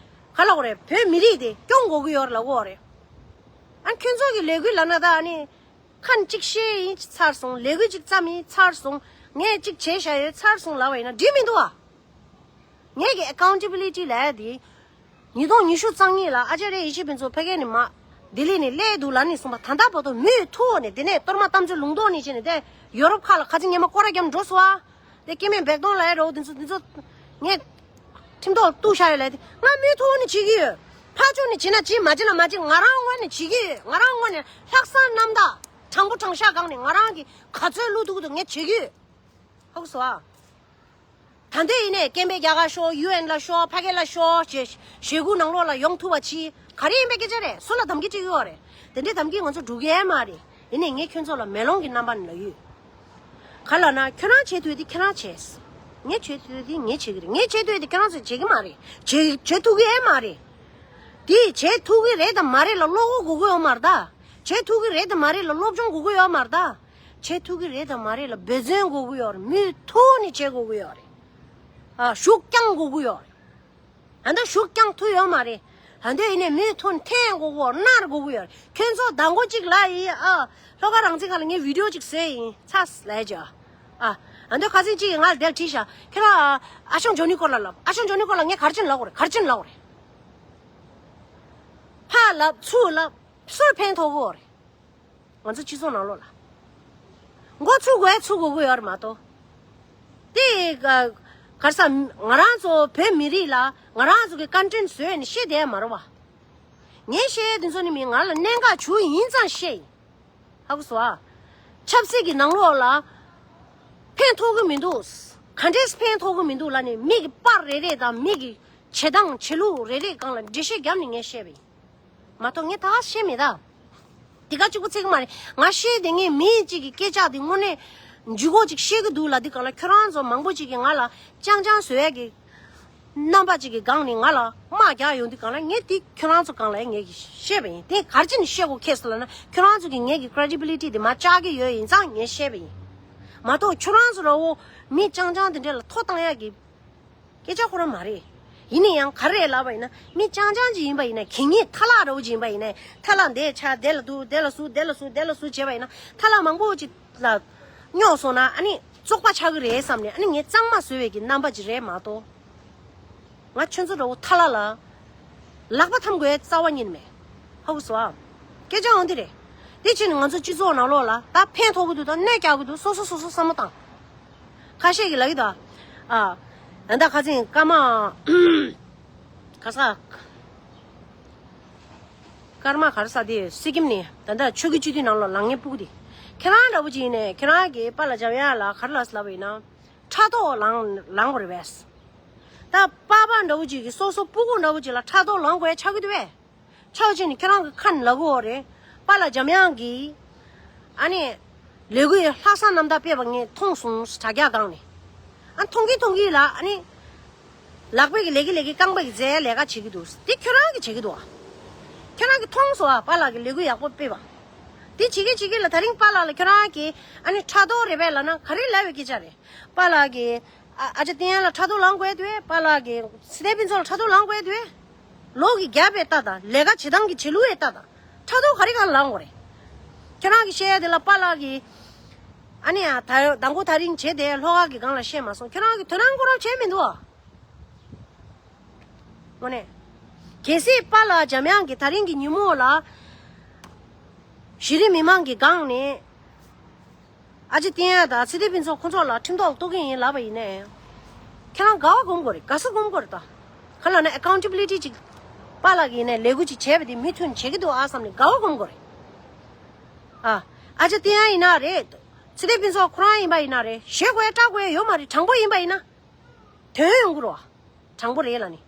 ག་ལབ་དགོས་རེད། བོད་མི་རིགས་དེ་སྐྱོང་དགོས་ཀྱི་ཡོད་རེད་ལབ་དགོས་རེད། ཨ་ཁྱོད་ཚོ་གི་ལས་འགུལ་ལབ་ན་ད་ཨ་ནི། ཁ་ནས་གཅིག་བཤད་ཡིན་ཚར་སོང་། ལས་འགུལ་གཅིག་བརྩམས་ཡིན་ཚར་སོང་། ངས་གཅིག་བྱས་བཞག་ཡོད་ཚར་སོང་ལབ་པ་ཡིན་ན་འགྲིག་མི་འདུག་ཨ། ངས་ཀྱི་ཨེ་ཀའུན་ཊེ་བི་ལི་ཊི་ལབ་ཡ་དེ། ཉིས་སྟོང་ཉི་ཤུ་རྩ་གཉིས་ལ་ཨ་ཅཱརྱ་ཡེ་ཤེས་ཕུན་ཚོགས་ཕ་གི་ནས་མ། ལྡི་ལི་ནས་སླེབས་འདུག་ལབ་ནས་སོང་པ་ད་ལྟ་བར་དུ་མུ་མཐུད་ནས་དེ་ནས་གཏོར་མ་གཏམ་ཚོད་ལུང་རྟོགས་ནས་བྱས་ནས་དེ་ཡོ་རོབ་ཁག་ལ་ཁ་ཚིག་ཉི་མ་སྐོར་ར་བརྒྱབ་འགྲོ་སོང་ཨ། དེ་སྐྱེ་དམན་བེག་དོང་ལབ་ཡ་འདྲ་བོ་དེ་ཚོ་དེ་ཚོ། ངས། ཁྲིམས་ཐོག་གཏུགས་བཞག་ཡོད་ལབ་དེ་ང་མུ་མཐུད་ནས་བྱེད་ཀྱི་ཡོད། ཕར་ཕྱོགས་ནས་བྱེད་ན་བྱེད། མ་བྱེད་ན་མ་བྱེད། ང་རང་ངོས་ནས་བྱེད་ཀྱི་ཡོད། ང་རང་ངོས་ནས་ལྷག་བསམ་རྣམ་དག་དྲང་པོ་དྲང་བཞག་སྒང་ནས་ང་རང་གིས་ག་ཚོད་བློ་ཐུག་གི་འདུག་ངས་བྱེད་ཀྱི་ཡོད། ཧ་གོ་སོང་ཨ། ད་ལྟ་ཡིན་ནའི་སྐད་འབོད་རྒྱག་ག་ཤོག་ཡུ་ཨེན་ལ་ཤོག་ཕ་གི་ལ་ཤོག་ཞེ་ཞེ་དགུ་ནང་ལོགས་ལ་ཡོང་ཐུབ་པ་ཅིག་ག་རེ་ཡིན་པའི་སྐད་ཆ་རེད། སུ་ལ་དམ་གྱི་སྤྲད་ཀྱི་ཡོད་རེད། དེ་འདྲའི་དམ་གྱི་ང་ཚོ་འགྲོ་གི་ཡ་མ་རེད། ཡིན་ནའི་ངས་ཁྱོད་ཚོ་ལ་མེ་ལོང་གི་རྣམ་པ་ནས་ལབ་ཡོད། ག་ལབ་ན་ཁྱོད་རང་བྱེད་ཐུབ་དེ་ཁྱེད་རང་བྱས། ངས་བྱེད་ཐུབ་དེ་ངས་བྱེད་ཀྱི་རེད། ངས་བྱེད་ཐུབ་དེ་ཁྱེད་རང་ཚོས་བྱེད་ཀྱི་མ་རེད། བྱེད་བྱེད་ཐུབ་ཀྱི་ཡ་མ་རེད། དེ་བྱེད་ཐུབ་ཀྱི་རེད་དམ་མ་རེད་ལ་བློ་ཁོག་དགོས་ཀྱི་ཡོད་མ་རེད་ད། བྱེད་ཐུབ་ཀྱི་རེད་དམ་མ་རེད་ལ་སློབ་སྦྱོང་དགོས་ཀྱི་ཡོད་མ་རེད་ད། བྱེད་ཐུབ་ཀྱི་རེད་དམ་མ་རེད་ལ་འབད་བརྩོན་དགོས་ཀྱི་ཡོད་རེད། མུ་མཐུད་ནས་བྱེད་དགོས་ཀྱི་ཡོད་རེད། ཨ་ཤུགས་རྐྱང་དགོས་ཀྱི་ཡོད་རེད། ད་ལྟ་ཤུགས་རྐྱང་ཐུབ་ཡོད་མ་རེད། ད་ལྟ་ཡིན་ནའི་མུ་མཐུད་འཐེན་དགོས་ཀྱི་ཡོད་རེད། མནར་དགོས་ཀྱི་ཡོད་རེད། ཁྱོད་ཚོ་མདང་དགོང་གཅིག་ལ་ཡིན་ཨ། ལྷོ་ཁ་རང་བཙན་ཁ་ལ་ངས་བི་ཌི་ཡོ་གཅིག་བཟོས་ཡིན་ཚ་ལས་ཀྱི་ཨ། ཨ་ད་ཁ་སང་གཅིག་ང་ལ་དེབ་བྲིས་ཤག་ཁྱེད་རང་ཨ་ཞང་ཇོ་ནི་སྐོར་ལ་ལབ། ཨ་ཞང་ཇོ་ནི་སྐོར་ལ་ངས་ག་རེ་བྱས་ནས་ལབ་དགོས་རེད། ག་རེ་བྱས་ནས་ལབ་དགོས་རེད། ཕར་ལབ་ཚུར་ལབ་སུར་ཕན་ཐོགས་ཀྱི་ཡོད་རེད། ང་ཚོ་སྤྱི་ཚོགས་ནང་ལོགས་ལ། མགོ་ཚུགས་དགོས་ཚུགས་དགོས་ཀྱི་ཡོད་རེད་མ་གཏོགས། དེ་ག་ག་རེ་ཟ་ང་རང་ཚོ་བོད་མི་རིགས་ལ་ང་རང་ཚོ་གི་ཀོན་ཊེན་ཊི་བཟོས་ནས་བཤད་བསྡད་ཡ་མ་རེད་བ། ངས་བཤད་ཡ་དེ་ཚོ་ནི་མི་ང་ལ་གནད་འགག་བྱུང་ཡིན་ཙང་བཤད་ཡིན། ཧ་གོ་སོང་ཨ། ཆབ་སྲིད་ཀྱི་ནང་ལོགས་ལ་ཕན་ཐོགས་ཀྱི་མི་འདུག་ག་འདྲས་ཕན་ཐོགས་ཀྱི་མི་འདུག་ལབ་ནས་མི་གི་པར་རེ་རེ་དང་མི་གི་བྱེད་སྟངས་བྱེད་ལུགས་རེ་རེ་སྒང་ལ་འགྲེལ་བཤད་བརྒྱབ་ནས་ངས་བཤད་པ་ཡིན། མ་གཏོགས་ངས་ད་ག་བཤད་མེད་ད། དེ་ག་གཅིག་པུ་ཚིག་མ་རེད། ང་བཤད་དེ་ངས་མི་གཅིག་གི་སྐད་ཆ་དེ་དངོས་གནས་འཇུག་སྒོ་ཅིག་བཤད་ཀྱི་འདུག་ལབ་དུས་སྒང་ལ་ཁྱོད་རང་ཚོ་མང་པོ་ཅིག་གིས་ང་ལ་ཅང་ཅང་བཟོ་ཡས་ཀྱི་རྣམ་པ་ཅིག་གི་སྒང་ནས་ང་ལ་དམག་རྒྱག་ཡོང་དུས་སྒང་ལ་ངས་དེ་ཁྱོད་རང་ཚོ་སྒང་ལ་ངས་ཀྱིས་བཤད་པ་ཡིན། དེ་ག་རེ་བྱས་ནས་བཤད་དགོས་ཁེལ་སོང་ལབ་ན་ཁྱོད་རང་ཚོ་གིས་ངས་ཀྱི་ཀྲེ་ཌི་བི་ལི་ཊི་དེ་མར་བཅག་གི་ཡོད་ཡིན་ཙང་ངས་བཤད་པ་ཡིན། མ་གཏོགས་ཁྱོད་རང་ཚོ་འདྲ་བོ་མི་ཅང་ཅང་དེ་འདྲ་ལ་ཐོ་བཏང་ཡས་ཀྱི་སྐད་ཆ་ཁོ་རང་མ་རེད། ཡིན་ན་ཡང་ག་རེ་ལབ་པ་ཡིན་ན་མི་ཅང་ཅང་ཅིག་ཡིན་པ་ཡིན་ན་གད་སྙིགས་ཐ་ལག་འདྲ་བོ་ཅིག་ཡིན་པ་ཡིན་ན་ཐ་ལག་འདི་ཆག་དེ་ལ་འདུག་དེ་ལ་ཟུག་དེ་ལ་ཟུག་དེ་ལ་ཟུག་བྱས་པ་ཡིན་ན་ཐ་ལག་མང་པོ་ཅིག་ལ་རྙོག་སོང་ན་ཨ་ནི་བཙོག་པ་ཆགས་ཀྱི་རེད་བསམ་ནས་ཨ་ནི་ངས་གཙང་མ་བཟོ་བའི་གི་རྣམ་པ་ཅིག་རེད་མ་གཏོགས། ང་ཁྱོད་ཚོ་འདྲ་བོ་ཐ་ལ་ལ། ལག་པ་འཐམ་དགོས་རྩ་བ་ཉིད་མེད། ཧ་གོ་སོང་ཨ། སྐད་ཆ་འོང་དེ་རེད། དེ་ཕྱིན་ང་ཚོ་སྤྱི་ཚོགས་ནང་ལོགས་ལ་ད་ཕན་ཐོགས་ཀྱི་འདུག་ད་གནོད་རྒྱག་གི་འདུག་སོ་སོ་སོ་སོ་བསམ་བློ་བཏང་། ཁ་ཤས་ཀྱིས་ལབ་ཀྱི་འདུག་ཨ། ད་ལྟ་ཁ་སང་ཀརྨ། ཁ་ས། ཀརྨ་ག་རེ་ཟེར་དེ་སི་ཀིམ་ནས་ད་ལྟ་ཆོས་ཀྱི་སྤྱི་འཐུས་ནང་ལོགས་ལངས་མཁན་སྤུ་གུ་དེ། ཁྱེད་རང་འདྲ་བོ་ཅིག་ཡིན་ནས་ཁྱེད་རང་གིས་པཱ་ལགས་འཇམ་དབྱངས་ལ་ག་རེ་ལབ་ཟེར་ལབ་པ་ཡིན་ན། ཕྲག་དོག་ལངས་ལངས་དགོས་རེད་པས། ད་པཱ་པཱ་འདྲ་བོ་ཅིག་གིས་སོ་སོ་སྤུ་གུ་འདྲ་བོ་ཅིག་ལ་ཕྲག་དོག་ལངས་དགོས་ཡ་ཆགས་ཀྱི་འདུག་པས། ཆགས་ཕྱིན་ནས་ཁྱེད་རང་གི་ཁ་ནས་ལབ་དགོས་རེད། པཱ་ལགས་འཇམ་དབྱངས་ཀྱིས་ཨ་ནི་ལས་འགུལ་ལྷག་བསམ་རྣམ་དག་སྤེལ་བ་ངས་མཐོང་སོང་དྲ་རྒྱ་སྒང་ནས། ཨ་མཐོང་གི་མཐོང་གི་ལ་ཨ་ནི་ལག་པས་ཀྱི་ལས་ཀྱི་ལས་ཀྱི་རྐང་པས་ཀྱི་རྩེ་ལས་ཀ་བྱེད་ཀྱི་འདུག་དེ་ཁྱོད་རང་གིས་བྱེད་ཀྱི་འདུག་ཨ། ཁྱོད་རང་གིས་མཐོང་སོང་ཨ། པཱ་ལགས་ཀྱིས་ལས་འགུལ་ཡག་པོ་སྤེལ་བ། དེ་བྱེད་ཀྱི་བྱེད་ཀྱི་ལ་དེ་རིང་པཱ་ལགས་ལ་ཁྱོད་རང་གིས་ཨ་ནི་ཕྲག་དོག་རེད་པས་ལབ་ན་ག་རེ་ལབ་པའི་སྐད་ཆ་རེད། པཱ་ལགས་ཀྱིས་ཨ་ཨ་ཅག་བསྟན་ཡར་ལ་ཕྲག་དོག་ལངས་དགོས་དུས། པཱ་ལགས་ཀྱིས་སི་ཏེ་ཕུན་ཚོགས་ལ་ཕྲག་དོག་ལངས་དགོས་དུས། ལོག་གི་རྒྱབ་པའི་ལྟ་དང་ལས་ཀ་བྱེད་སྟངས་ཀྱི་བྱེད་ལུགས་ཡི་ལྟ་དང་ཕྲག་དོག་ག་རེ་གང་ལངས་དགོས་རེད། ཁྱོད་རང་གིས་བཤད་ཡ་དེ་ལ་པཱ་ལགས་ཀྱིས་ཨ་ནི་ཨ་ད་མདང་དགོང་དེ་རིང་བྱས་ཏེ་ལྷོ་ཁ་གི་སྒང་ལ་བཤད་མ་སོང་། ཁྱོད་རང་གིས་དོ་སྣང་ཁོ་རང་བྱས་མི་འདུག་ཨ། དངོས་གནས། གལ་སྲིད་པཱ་ལགས་འཇམ་དབྱངས་ཀྱིས་དེ་རིང་གི་ཉིན་མོ་ལ་གཞི་རིམ་མི་མང་གི་སྒང་ནས་ཨ་ཅེ་བསྟན་ཡར་དང་སི་ཏེ་ཕུན་ཚོགས་ཁོ་ཚོ་ལ་ཁྲིམས་ཐོག་ལ་གཏུག་གི་ཡིན་ལབ་པ་ཡིན་ནའི། ཁྱེད་རང་དགའ་བ་སྒོམ་དགོས་རེད། དགའ་ས་སྒོམ་དགོས་རེད་ད། ག་ལབ་ན་ཨེ་ཀའུན་ཊེ་བི་ལི་ཊི་ཅིག་པཱ་ལགས་ཀྱིས་ནས་ལས་འགུལ་ཅིག་བྱས་པ་དེ་མུ་མཐུད་བྱེད་ཀྱི་འདུག་ཨ་བསམ་ནས་དགའ་བ་སྒོམ་དགོས་རེད། ཨ། ཨ་ཅེ་བསྟན་ཡར་ཡིན་ན་རེད། སི་ཏེ་ཕུན་ཚོགས་ཁོ་རང་ཡིན་པ་ཡིན་ན་རེད། ཞེད་དགོས་ཡ་སྐྲག་དགོས་ཡ་ཡོད་མ་རེད། དྲང་པོ་ཡིན་པ་ཡིན་ན། དོན་ཡོང་གི་རེད་བ། དྲང་པོ་རེད་ལབ་ནི།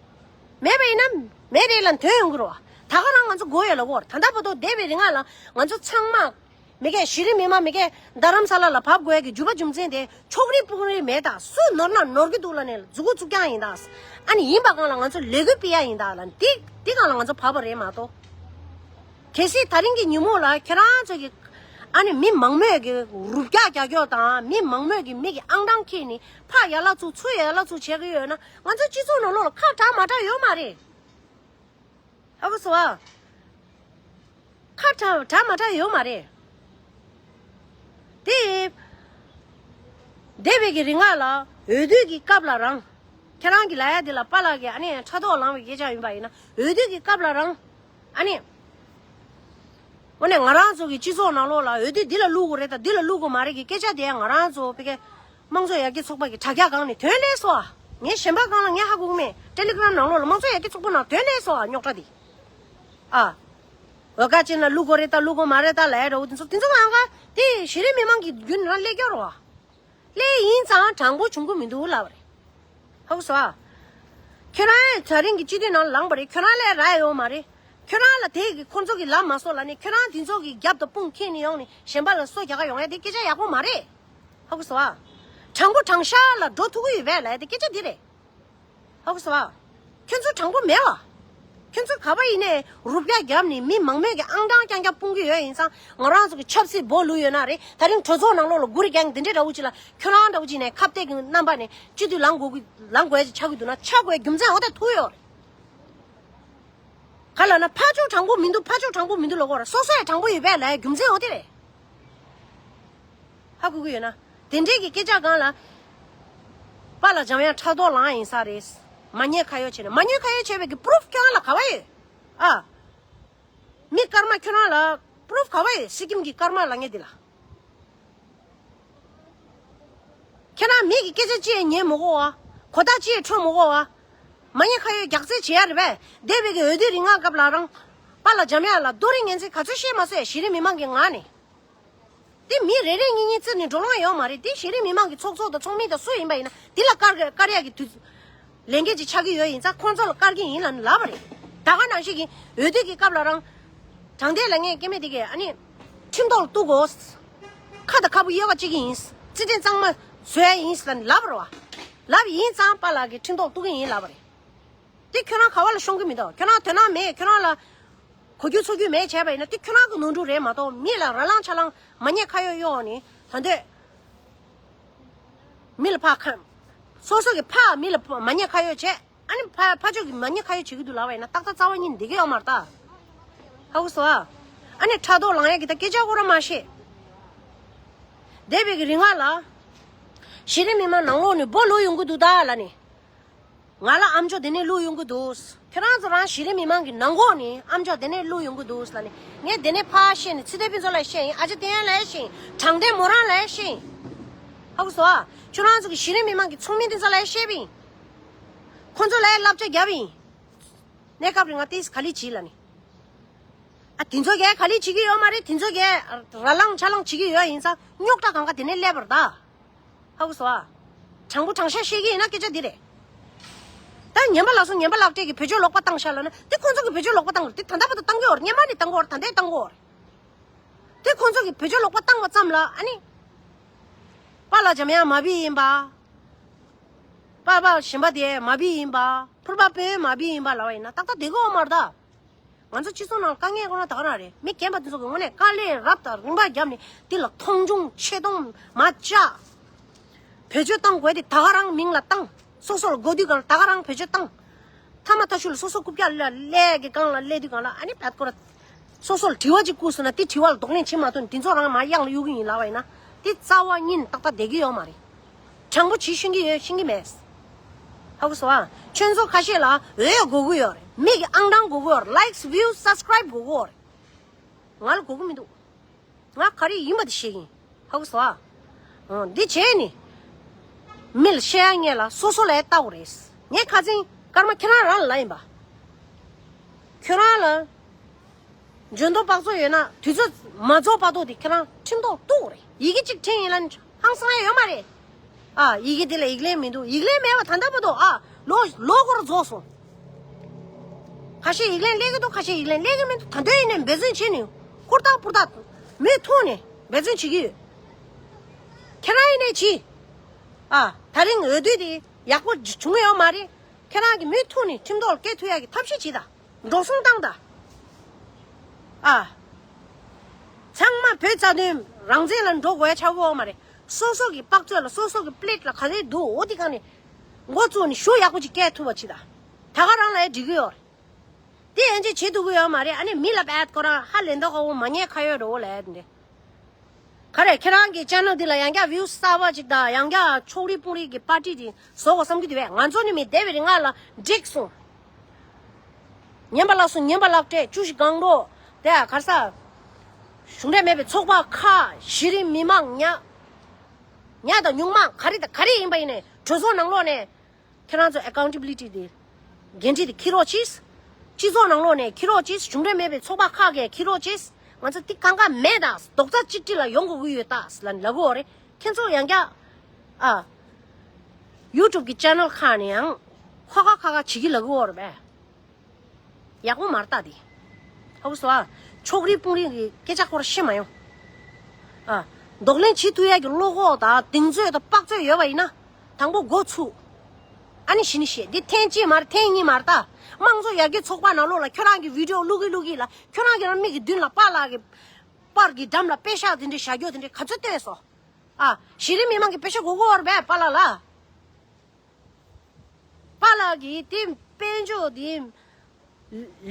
མེད་པ་ཡིན་ན་མེད་རེད་ལབ་ནི་དོན་ཡོང་གི་རེད་བ། ད་ག་རང་ང་ཚོ་དགོས་ཡོད་ལབ་ཀྱི་ཡོད་རེད། ད་ལྟ་བར་དུ་འདས་པའི་རིང་ལ་ང་ཚོ་ཚང་མ། མི་སྒེར་གཞི་རིམ་མི་མང་མི་སྒེར་རྡ་རམ་ས་ལ་ལ་བབས་དགོས་ཡ་གི་རྒྱུ་བ་རྒྱུ་མཚན་དེ་ཕྱོགས་རིས་སྤུན་རིས་མེད་ད། སུ་ནོར་ན་ནོར་གི་འདུག་ལབ་ནས་མཛུབ་གུ་བཙུགས་རྐྱང་ཡིན་ད། ཨ་ནི་ཡིན་པ་གང་ལ་ང་ཚོ་ལས་འགུལ་སྤེལ་ཡ་ཡིན་ད་ལབ་ནི་དེ་དེ་གང་ལ་ང་ཚོ་བབས་པ་རེད་མ་གཏོགས། གལ་སྲིད་དེ་རིང་གི་ཉིན་མོ་ལ་ཁྱེད་རང་ཚོ་གི་ཨ་ནི་མི་མང་མོས་ཀྱི་རུབ་རྒྱག་རྒྱག་རྒྱག་དང་མི་མང་མོས་ཀྱི་མིག་གི་ཨང་གྲངས་འཁྱེར་ནས་ཕར་ཡར་ལ་ཚུར་ཚུར་ཡར་ལ་ཚུར་བྱེད་ཀྱི་ཡོད་ན་ང་ཚོ་སྤྱི་ཚོགས་ནང་ལོགས་ལ་ཁ་གྲག་མ་གྲག་ཡོད་མ་རེད། ཧ་གོ་སོང་ཨ། ཁ་གྲག་གྲག་མ་གྲག་ཡོད་མ་རེད། དེ། འདས་པའི་གི་རིང་ལ་འོས་བསྡུ་གི་སྐབས་ལ་རང་། ཁྱེད་རང་གི་ལབ་ཡ་དེ་ལ་པཱ་ལགས་ཀྱིས་ཨ་ནི་ཕྲག་དོག་ལངས་པའི་སྐད་ཆ་ཡིན་པ་ཡིན་ན་འོས་བསྡུ་གི་སྐབས་ལ་རང་། ཨ་ནི། འོ་ནས་ང་རང་ཚོ་གི་སྤྱི་ཚོགས་ནང་ལོགས་ལ་འོས་བསྡུ་འདི་ལ་བླུག་དགོས་རེད་ད་འདི་ལ་བླུག་དགོས་མ་རེད་གི་སྐད་ཆ་དེ་ང་རང་ཚོ་ཕ་གི་དམངས་གཙོ་ཡར་རྒྱས་ཚོགས་པ་གི་དྲ་རྒྱ་སྒང་ནས་ཐོན་སླེབས་སོང་ཨ། ངས་གཞན་པ་སྒང་ལ་ངས་ཧ་གོ་གི་མེད། ཊེ་ལི་གྷི་རམ་ནང་ལོགས་ལ་དམངས་གཙོ་ཡར་རྒྱས་ཚོགས་པ་ནང་ཐོན་སླེབས་སོང་ཨ་རྙོག་དྲ་དེ། ཨ། འོས་ཀ་ཅན་ལ་བླུག་དགོས་རེད་ད་བླུག་དགོས་མ་རེད་ད་ལབ་ཡ་འདྲ་བོ་དེ་ཚོ་དེ་ཚོ་ཨང་ག་དེ་གཞི་རིམ་མི་མང་གི་རྒྱུན་རང་སླེབས་ཀྱི་ཡོད་རེད་བ། སླེབས་ཡིན་ཙང་དྲང་པོ་བྱུང་གི་མི་འདུག་ལབ་པ་རེད། ཧ་གོ་སོང་ཨ། ཁྱོད་རང་ཡང་ད་རིང་གི་སྤྱི་འཐུས་ནང་ལངས་པ་རེད། ཁྱོད་རང་ལས་རག་ཡོད་མ་རེད། ཁྱོད་རང་ལ་དེ་གི་ཁོང་ཚོ་གི་ལབ་མ་སོང་ལབ་ནས་ཁྱོད་རང་དེ་ཚོ་གི་རྒྱབ་དང་དཔུང་འཁྱེར་ནས་ཡོང་ནས་གཞན་པ་ལ་སོ་རྒྱག་ག་ཡོང་ཡ་དེ་སྐད་ཆ་ཡག་པོ་མ་རེད། ཧ་གོ་སོང་ཨ། དྲང་པོ་དྲང་བཞག་ལ་འགྲོ་ཐུབ་ཀྱི་ཡོད་པས་ལབ་ཡ་དེ་སྐད་ཆ་འདི་རེད། ཧ་གོ་སོང་ཨ། ཁྱོད་ཚོ་དྲང་པོ་མེད་བ། ཁྱོད་ཚོ་ག་པར་ཡིན་ནའི་རུབ་རྒྱག་བརྒྱབ་ནས་མི་མང་མོས་ཀྱི་ཨང་གྲངས་རྐྱང་རྐྱང་སྤུངས་ཀྱི་ཡོད་ཡིན་ཙང་ང་རང་ཚོ་གི་ཆབ་སྲིད་སྦོ་ལུས་ཡོད་ན་རེད། ད་རིང་གྲོས་ཚོགས་ནང་ལོགས་ལ་སྒུར་རྒྱག་འདི་འདྲའི་འདྲ་བོ་ཅིག་ལ་ཁྱོད་རང་འདྲ་བོ་ཅིག་ནས་ཁ་གཏད་ཀྱི་རྣམ་པ་ནས་སྤྱི་འཐུས་ལངས་དགོས་ཀྱི་ལངས་དགོས་ཡ་ཅིག་ཆགས་ཀྱི་འདུག་ན་ཆགས་དགོས་ཡ་རྒྱུ་མཚན་འོ་དེ་ཐུག་ཡོད་རེད། ག་ལབ་ན་ཕར་ཕྱོགས་དྲང་པོ་མི་འདུག་ཕར་ཕྱོགས་དྲང་པོ་མི་འདུག་ལབ་ཀྱི་ཡོད་རེད། སོ་སོ་ཡང་དྲང་པོ་ཡོད་པས་ལབ་ཡ་རྒྱུ་མཚན་འོ་དེ་རེད། ཧ་གོ་གི་ཡོད་ན། དེ་འདྲའི་གི་སྐད་ཆ་སྒང་ལ། པཱ་ལགས་འཇམ་དབྱངས་ཕྲག་དོག་ལངས་ཡིན་ས་རེད། མ་ཉེས་ཁ་གཡོག་བྱས་ནས་མ་ཉེས་ཁ་གཡོག་བྱས་པའི་གི་པུ་རུབ་ཁྱོད་རང་ལ་ག་བ་ཡོད། ཨ། མི་སྐར་མ་ཁྱོད་རང་ལ་པུ་རུབ་ག་བ་ཡོད། སི་ཀིམ་གི་སྐར་མ་ལབ་མཁན་དེ་ལ། ཁྱེད་རང་མི་གི་སྐད་ཆ་ཅི་ཡང་ཉན་མི་དགོས་བ། གོ་བརྡ་ཅི་ཡང་འཕྲོད་མི་དགོས་བ། མ་ཉེས་ཁ་གཡོག་རྒྱག་རྩིས་བྱེད་ཡ་རེད་པས། འདས་པའི་གི་འོས་བསྡུ་རིང་ལ་སྐབས་ལ་རང་། པཱ་ལགས་འཇམ་དབྱངས་ལ་རྡོ་རིང་ངན་ཚིག་ག་ཚོད་བཤད་མ་སོང་ཡ་གཞི་རིམ་མི་མང་གི་ངག་ནས། དེ་མི་རེ་རེ་གཉིས་གཉིས་བརྩིས་ནས་འགྲོ་ལོང་ཡོད་མ་རེད། དེ་གཞི་རིམ་མི་མང་གི་ཚོགས་གཙོ་དང་ཚོགས་མི་དང་སུ་ཡིན་པ་ཡིན་ན་དེ་ལ་བཀར་བཀར་ཡག་གི་དུས་ལས་འགན་ཅིག་ཆགས་ཀྱི་ཡོད་ཡིན་ཙང་ཁོང་ཚོ་ལ་བཀར་གྱི་ཡིན་ལབ་ནས་ལབ་པ་རེད། ད་ག་ནང་བཞིན་གྱི་འོས་བསྡུ་གི་སྐབས་ལ་རང་དྲང་བདེན་ལབ་མཁན་སྐྱེ་དམན་དེ་གས་ཨ་ནི་ཁྲིམས་ཐོག་ལ་གཏུག་དགོས། ཁ་དང་ཁ་སྤུ་གཡས་པ་གཅིག་གི་ཡིན། རྩིས་ཁྲིམས་གཙང་མ་བཟོ་ཡ་ཡིན་ལབ་ནས་ལབ་པ་རེད་བ། ལབ་ཡིན་ཙང་པཱ་ལགས་ཀྱིས་ཁྲིམས་ཐོག་ལ་གཏུག་གི་ཡིན་ལབ་པ་རེད། དེ་ཁྱོད་རང་ག་བ་ལ་ཤོང་གི་མི་འདུག་ཁྱོད་རང་དོ་སྣང་མེད། ཁྱོད་རང་ལ་གོ་རྒྱུ་ཚོར་རྒྱུ་མེད་བྱས་པ་ཡིན་ན་དེ་ཁྱོད་རང་གི་ནོར་འཁྲུལ་རེད་མ་གཏོགས་མི་ལ་ར་ལངས་ཆ་ལངས་མ་ཉེས་ཁ་གཡོག་གཡོག་ནས་ད་འདོད་མི་ལ་ཕར་ཁ་སོ་སོ་གི་ཕར་མི་ལ་མ་ཉེས་ཁ་གཡོག་བྱས། ཨ་ནི་ཕ་ཕ་ཕྱོགས་ཀྱི་མ་ཉེས་ཁ་གཡོག་བྱེད་ཀྱི་འདུག་ལབ་པ་ཡིན་ན་ཏག་ཏག་རྩ་བ་ཉིད་ནས་འགྲིག་གི་ཡོད་མ་རེད་ད། ཧ་གོ་སོང་ཨ། ཨ་ནི་ཕྲག་དོག་ལངས་ཡག་གི་ད་སྐད་ཆ་ཁོ་རང་མ་བཤད། འདས་པའི་གི་རིང་ལ། གཞི་རིམ་མི་མང་ནང་ལོགས་ནས་སྦོ་ལུས་ཡོང་གི་འདུག་ད་ལབ་ནས། ང་ལ་ཨམ་ཅོག་དེ་ནས་བླུགས་ཡོང་གི་འདུག་ཁྱོད་རང་ཚོ་རང་གཞི་རིམ་མི་མང་གི་ནང་ལོགས་ནས་ཨམ་ཅོག་དེ་ནས་བླུགས་ཡོང་གི་འདུག་ལབ་ནས་ངས་དེ་ནས་ཕར་བཤད་ནས་ཚེ་བརྟན་ཕུན་ཚོགས་ལ་བཤད་ཡིན། ཨ་ཅེ་བསྟན་ཡར་ལ་བཤད་ཡིན། དྲང་བདེན་མོ་རང་ལ་བཤད་ཡིན། ཧ་གོ་སོང་ཨ། ཁྱོད་རང་ཚོ་གི་གཞི་རིམ་མི་མང་གི་ཚོགས་མི་དེ་ཚོ་ལ་བཤད་པ་ཡིན། ཁོང་ཚོ་ལ་བསླབ་བྱ་བརྒྱབ་པ་ཡིན། གནས་སྐབས་རིང་ང་ཏིས་ག་ལེ་བྱེད་ལབ་ནས། ཨ་དེ་ཚོ་གས་ག་ལེ་བྱེད་ཀྱི་ཡོད་མ་རེད། དེ་ཚོ་གས་ར་ལངས་ཆ་ལངས་བྱེད་ཀྱི་ཡོད་ཡིན་ཙང་རྙོག་དྲ་གང་ག་དེ་ནས་སླེབས་པ་རེད་ད། ཧ་གོ་སོང་ཨ། དྲང་པོ་དྲང་བཞག་བཤད་ཀྱི་ཡིན་ན་སྐད་ཆ་འདི་རེད། ད་ངན་པ་ལ་སོང་ངན་པ་ལག་སྤྲད་ཀྱི་བེད་སྤྱོད་ལོག་པ་བཏང་ཤག་ལབ་ན་དེ་ཁོང་ཚོ་གི་བེད་སྤྱོད་ལོག་པ་བཏང་རེད། དེ་ད་ལྟ་བར་དུ་བཏང་གི་ཡོད་རེད། སྔོན་མ་ནས་བཏང་གི་ཡོད་རེད། ད་ལྟའི་བཏང་གི་ཡོད་རེད། དེ་ཁོང་ཚོ་གི་བེད་སྤྱོད་ལོག་པ་བཏང་བ་ཙམ་ལ་ཨ་ནི། པཱ་ལགས་འཇམ་དབྱངས་མ་བི་ཡིན་པ། པཱ་པཱ་གཞན་པ་དེ་མ་བི་ཡིན་པ། ཕུར་པ་དཔོན་མ་བི་ཡིན་པ་ལབ་པ་ཡིན་ན་ཏག་ཏག་བསྡད་ཀྱི་ཡོད་མ་རེད་ད། ང་ཚོ་སྤྱི་ཚོགས་ནང་དཀའ་ངལ་ཁོ་ན་ད་ག་རང་རེད། མི་རྒན་པ་དེ་ཚོ་གི་ངོས་ནས་དཀའ་ལས་རབ་དང་རིམ་པ་བརྒྱབ་ནས་དེ་ལ་མཐོང་ཆུང་ཆེ་མཐོང་མ་བྱ། བེད་སྤྱོད་བཏང་དགོས་དེ་ད་ག་རང་མིང་ལ་བཏང་། སོ་སོ་ལ་དགོས་དུས་གང་ལ་ད་ག་རང་བེད་སྤྱོད་བཏང་། ཐ་མ་ཐ་ཤུ་ལ་སོ་སོ་རྐུབ་བཀྱག་ལ་ཀླད་ཀྱི་སྒང་ལ་སླེབས་དུས་གང་ལ་ཨ་ནི་བད་ཀོ་ར། སོ་སོ་ལ་དྲི་བ་ཅིག་བསྐུར་སོང་ན་དེ་དྲི་བ་ལ་གདོང་ལེན་བྱེད་མ་ཐུབ་ན་དེ་ཚོ་རང་མར་གཡང་ལ་གཡུག་གི་ཡིན་ལབ་པ་ཡིན་ན་དེ་རྩ་བ་ཉིད་ཏག་ཏག་བསྡད་ཀྱི་ཡོད་མ་རེད། དྲང་པོ་བྱེད་ཤེས་ཀྱི་ཡོད་ཤེས་ཀྱི་མེད། ཧ་གོ་སོང་ཨ། ཁྱོད་ཚོ་ཁ་ཤས་ལ་འོས་དགོས་ཀྱི་ཡོད་རེད། མི་གི་ཨང་གྲངས་དགོས་ཀྱི་ཡོད་རེད། ལའིཀ་སི་བིའུ་སབ་སི་ཀ་རའིབ་དགོས་ཀྱི་ཡོད་རེད། ང་ལ་དགོས་ཀྱི་མི་འདུག་ང་ག་རེ་ཡིན་པ་དེ་བཤད་ཀྱི་ཡིན། ཧ་གོ་སོང་ཨ། འོ་འདི་བྱས་ནི། མི་ལ་བཤད་ཡ་ངེས་ལ་སོ་སོ་ལ་ཡ་ལྟ་དགོས་རེད། ངས་ཁ་སང་ཀརྨ་ཁྱེད་རང་རང་ལ་ལབ་ཡིན་པ། ཁྱོད་རང་ལ། འཇོན་ཐོ་དཔག་ཚོད་ཡོད་ན་དུས་ཚོད་མ་རྫོགས་བར་དུ་དེ་ཁྱེད་རང་ཁྲིམས་ཐོག་གཏུགས་རེད། ཡི་གེ་གཅིག་འཕྲིན་ཡིན་ལ་ཧང་སང་ཡ་ཡོད་མ་རེད། ཨ་ཡི་གེ་དེ་ལ་ཡིག་ལན་མི་འདུག་ཡིག་ལན་མེད་པ་ད་ལྟ་བར་དུ་ཨ་ལོ་ལོ་འཁོར་རྫོགས་སོང་། ཁ་ཤས་ཡིག་ལན་སླེབས་ཀྱི་འདུག་ཁ་ཤས་ཡིག་ལན་སླེབས་ཀྱི་མི་འདུག་ད་དུང་ཡིན་ནའི་འབད་བརྩོན་བྱེད་ནས་ཧུར་ཐག་ཧུར་ཐག་མུ་མཐུད་ནས་འབད་བརྩོན་བྱེད་ཀྱི་ཡོད། ཁྱེད་རང་ཡིན་ནའི་གྱིས། ཨ་ད་རིང་འོས་བསྡུ་དེ་ཡག་པོ་བྱུང་ཡོད་མ་རེད། ཁྱེད་རང་གིས་མུ་མཐུད་ནས་ཁྲིམས་ཐོག་ལ་སྐད་ཐུག་ཡག་གི་ཐབས་ཤེས་བྱེད་དང་། འགྲོ་སོང་བཏང་དང་། ཨ། ཚང་མ་བོད་རྩ་དོན་རང་བཙན་ལ་འགྲོ་དགོས་ཡ་ཆགས་ཀྱི་ཡོད་མ་རེད། སོ་སོ་གི་དཔག་ཚོད་ལ་སོ་སོ་གི་པི་ལེ་ཊི་ལ་ག་རེ་འདུག་འོ་དེ་གང་ནས་འགོ་བཙུགས་ནས་ཤུགས་ཡག་པོ་ཅིག་སྐྱེལ་ཐུབ་པ་བྱེད་དང་། ད་ག་རང་ལ་ཡ་འགྲིག་གི་ཡོད་རེད། དེ་ཡན་ཆད་བྱེད་ཐུབ་ཀྱི་ཡོད་མ་རེད། ཨ་ནི་མི་ལ་བད་ཁོ་རང་ཧ་ལས་མདོག་ཁ་པོ་མ་ཉེས་ཁ་ཡོད་འགྲོ་བོ་ལ་ཡ་དེ་འདྲ། ག་རེ་ཁྱེད་རང་གི་ཅེ་ནལ་འདི་ལ་ཡང་བསྐྱར་བིའུ་གསར་པ་ཅིག་དང་ཡང་བསྐྱར་ཕྱོགས་རིས་དཔུང་རིས་ཀྱི་པར་ཊི་དེ་བཟོ་དགོས་བསམ་གྱི་འདུག་པས། ང་ཚོ་ནི་མི་སྡེ་བའི་རིགས་ང་ལ་འགྲིག་སོང་། ཉན་པ་ལགས་སོ། ཉན་པ་ལགས་སྤྲད། བཅུ་བཞི་སྒང་དྲུག་དེ་གར་ས། གཞུང་འབྲེལ་མེད་པའི་ཚོགས་པ་ཁག་གཞི་རིམ་མི་མང་ཉག་ཉག་དང་ཉུང་མ་ག་རེ་དང་ག་རེ་ཡིན་པ་ཡིན་ནའི་གྲོས་ཚོགས་ནང་ལོགས་ནས་ཁྱེད་རང་ཚོ་ཨེ་ཀའུན་ཊེ་བི་ལི་ཊི་དེ་འགན་འཁྲི་དེ་འཁྱེར་རོགས་གྱིས། སྤྱི་ཚོགས་ནང་ལོགས་ནས་འཁྱེར་རོགས་གྱིས། གཞུང་འབྲེལ་མེད་པའི་ཚོགས་པ་ཁག་གིས་འཁྱེར་རོགས་གྱིས། ང་ཚོ་དེ་གང་ག་མེད་དང་རྡོག་རྩ་གཅིག་སྒྲིལ་ལ་ཡོང་དགོས་ཀྱི་ཡོད་ད་ལབ་ལབ་གོ་རེད། ཁྱེད་ཚོ་ཡང་བསྐྱར་ཨ། ཡུ་ཊུབ་ཀྱི་ཅེ་ནལ་ཁག་ནས་ཡང་ཁ་ཁ་ཁ་ཁ་བྱེད་ཀྱི་ལབ་གོ་རེད་པས། ཡག་པོ་མ་རེད་ད་དེ། ཧ་གོ་སོང་ཨ། ཕྱོགས་རིས་དཔུང་རིས་ཀྱི་སྐད་ཆ་ཁོ་ར་བཤད་མ་ཡོང་། ཨ། གདོང་ལེན་བྱེད་ཐུབ་ཡག་གི་བློ་ཁོག་དང་གདེང་ཚོད་དང་དཔག་ཚོད་ཡོད་པ་ཡིན་ན། དང་པོ་འགོ་ཚུགས། ཨ་ནི་གཞི་ནས་བཤད། འདི་ཐེངས་གཅིག་མ་རེད། ཐེངས་གཉིས་མ་རེད་ད། དམངས་གཙོ་ཡར་རྒྱས་ཚོགས་པ་ནང་ལོགས་ལ་ཁྱོད་རང་གི་བི་ཌི་ཡོ་བླུག་གི་བླུག་གི་ལ་ཁྱོད་རང་གི་རང་མིག་གི་མདུན་ལ་པཱ་ལགས་ཀྱི་པར་གྱི་འགྲམ་ལ་པེ་ཤག་དེ་འདྲའི་བཞག་རྒྱུ་དེ་འདྲའི་ག་ཚོད་བཏོན་སོང་། ཨ། གཞི་རིམ་མི་མང་གི་པེ་ཤག་དགོས་ཀྱི་ཡོད་རེད་པས་པཱ་ལགས་ལ། པཱ་ལགས་ཀྱིས་དེ་དཔལ་འབྱོར་དེ་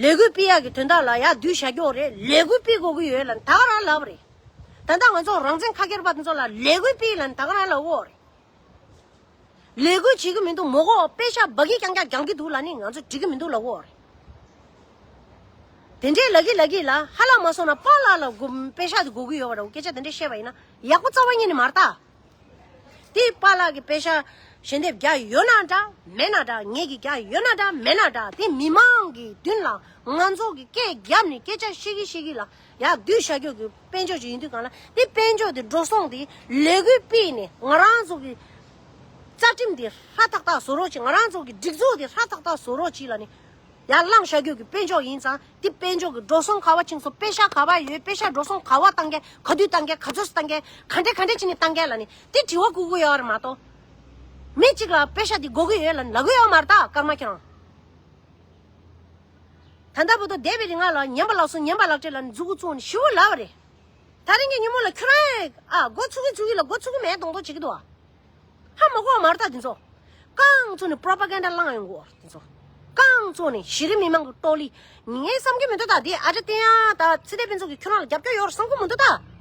ལས་འགུལ་སྤེལ་ཡག་གི་དོན་དག་ལ་ཡར་བསྡུས་བཞག་རྒྱུ་རེད། ལས་འགུལ་སྤེལ་དགོས་ཀྱི་ཡོད་ལབ་ད་ག་རང་ལབ་རེད། ད་ལྟ་ང་ཚོ་རང་བཙན་ཁ་ཁྱེར་པ་དེ་ཚོ་ལ་ལས་འགུལ་སྤེལ་ལབ་ད་ག་རང་ལབ་ཡོད་རེད། ལས་འགུལ་བྱེད་ཀྱི་མི་འདུག་མོ་གོ་པེ་ཤག་འབག་གི་རྐྱང་རྐྱང་རྒྱག་གི་འདུག་ལབ་ནི་ང་ཚོ་འགྲིག་གི་མི་འདུག་ལབ་ཡོད་རེད། དེ་འདྲའི་ལབ་གི་ལབ་གི་ལ་ཧ་ལམ་མ་སོང་ན་པཱ་ལགས་ལ་དགོ་པེ་ཤག་དེ་དགོས་ཀྱི་ཡོད་པ་འདྲ་བོ་སྐད་ཆ་དེ་འདྲ་བཤད་པ་ཡིན་ན་ཡག་པོ་རྩ་བ་ཉིད་ནས་མ་རེད་ད། དེ་པཱ་ལགས་ཀྱིས་པེ་ཤག་ཞལ་འདེབས་རྒྱག་ཡོད་ན་འདྲ་མེད་ན་འདྲ། ངེད་ཀྱིས་རྒྱག་ཡོད་ན་འདྲ་མེད་ན་འདྲ། དེ་མི་མང་གི་མདུན་ལ་ང་ཚོ་གི་སྐད་བརྒྱབ་ནས་སྐད་ཆ་བཤད་གི་བཤད་གི་ལ་ཡར་བསྡུས་བཞག་རྒྱུ་གི་དཔལ་འབྱོར་ཅིག་ཡིན་དུས་གང་ལ་དེ་དཔལ་འབྱོར་དེ་འགྲོ་སོང་དེ་ལས་འགུལ་སྤེལ་ནས་ང་རང་ཚོ་གི་རྩ་ཁྲིམས་དེ་ཧྲ་ཐག་ཐག་བཟོ་རོགས་གྱིས། ང་རང་ཚོ་གི་སྒྲིག་འཛུགས་དེ་ཧྲ་ཐག་ཐག་བཟོ་རོགས་གྱིས་ལབ་ནས། ཡར་བླངས་བཞག་རྒྱུ་གི་དཔལ་འབྱོར་ཡིན་ཙང་དེ་དཔལ་འབྱོར་གི་འགྲོ་སོང་ག་བ་ཕྱིན་སོང་། པེ་ཤག་ག་བ་ཡོད། པེ་ཤག་འགྲོ་སོང་ག་བ་བཏང་གས། ག་དུས་བཏང་གས། ག་ཚོད་བཏང་གས། ག་འདྲས་ག་འདྲས་བྱས་ནས་བཏང་གས་ལབ་ནས་དེ་དྲི་བ་བསྐུར་གི་ཡོད་རེད་མ་གཏོགས། མི་གཅིག་ལ་པེ་ཤག་དེ་དགོས་ཀྱི་ཡོད་ལབ་ལབ་གི་ཡོད་མ་རེད་ད་ཀརྨ་ཁྱེད་རང་། ད་ལྟ་བར་དུ་སྡེ་བའི་རིགས་ང་ལ་ཉན་པ་ལགས་སོ་ཉན་པ་ལགས་སྤྲད་ལབ་ནས་མཛུབ་གུ་བཙུགས་ནས་ཞུ་ལབ་པ་རེད། ད་རིང་གི་ཉིན་མོ་ལ་ཁྱོད་རང་ཨ་འགོ་ཚུགས་ཀྱི་ཚུགས་ཀྱི་ལ་འགོ་ཚུགས་ཀྱི་མེད་མདོག་མདོག་བྱེད་ཀྱི་འདུག་ཨ། ཧ་མ་གོ་བ་མ་རེད་ད་དེ་ཚོ། རྐང་བཙུགས་ནས་པྲོ་པ་གན་ཌ་བསླངས་ཡོང་གི་ཡོད་རེད་དེ་ཚོ། རྐང་བཙུགས་ནས་གཞི་རིམ་མི་མང་གི་ལྟོ་ལི། ངས་བསམ་གྱི་མི་འདུག་ད་དེ་ཨ་ཅག་བསྟན་ཡག་ད་ཚེ་བརྟན་ཕུན་ཚོགས་ཀྱིས་ཁྱོད་རང་ལ་རྒྱབ་སྐྱོར་ཡོད་རེད་བསམ་གྱི་མི་འདུག་ད།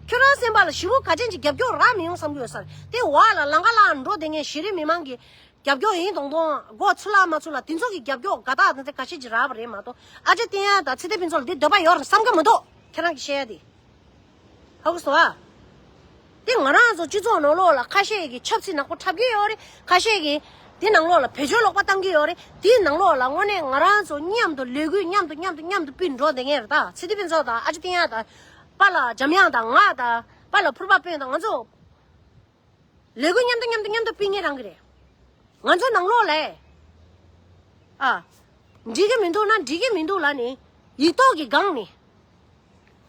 ཁྱོད་རང་སེམས་པ་ལ་ཞེ་པོ་ག་ཅན་གྱི་རྒྱབ་སྐྱོར་རག་མི་ཡོང་བསམ་གྱི་ཡོད་ས་རེད། དེ་བར་ལ་ལམ་ཁ་ལ་འགྲོ་བསྡད་མཁན་གཞི་རིམ་མི་མང་གི་རྒྱབ་སྐྱོར་ཡིན་མདོག་མདོག་མགོ་ཚོད་ལ་མ་ཚོད་ལ་དེ་ཚོ་གི་རྒྱབ་སྐྱོར་དགའ་རྟགས་དེ་ཚོ་ག་ཤེད་ཅིག་རག་པ་རེད་མ་གཏོགས་ཨ་ཅག་བསྟན་ཡག་ད་ཚེ་བརྟན་ཕུན་ཚོགས་ལ་དེ་འདོད་པ་ཡོད་རེད་བསམ་གྱི་མི་འདུག་ཁྱེད་རང་གིས་བཤད་ཡག་དེ། ཧ་གོ་སོང་ཨ། དེ་ང་རང་ཚོ་སྤྱི་ཚོགས་ནང་ལོགས་ལ་ཁ་ཤས་ཀྱིས་ཆབ་སྲིད་ནག་པོ་འཁྲབ་ཀྱི་ཡོད་རེད། ཁ་ཤས་ཀྱིས་དེ་ནང་ལོགས་ལ་བེད་སྤྱོད་ལོག་པ་བཏང་གི་ཡོད་རེད། དེའི་ནང་ལོགས་ལ་དངོས་གནས་ང་རང་ཚོ་མཉམ་དུ་ལས་འགུལ་མཉམ་དུ་མཉམ་དུ་མཉམ་དུ་སྤེལ་འགྲོ་བསྡད་མཁན་རེད་ད། ཚེ་བརྟན་ཕུན་ཚོགས་དང་ཨ་ཅག་བསྟན་ཡག་དང་། པཱ་ལགས་འཇམ་དབྱངས་དང་ང་དང་། པཱ་ལགས་ཕུར་པ་དཔོན་དང་ང་ཚོ། ལས་འགུལ་མཉམ་དུ་མཉམ་དུ་མཉམ་དུ་སྤེལ་མཁན་རང་གི་རེད། ང་ཚོ་ནང་ལོགས་ལ། ཨ། འགྲིག་གི་མི་འདུག་ན་འགྲིག་གི་མི་འདུག་ལབ་ནས་ཡིག་ཐོག་གི་སྒང་ནས་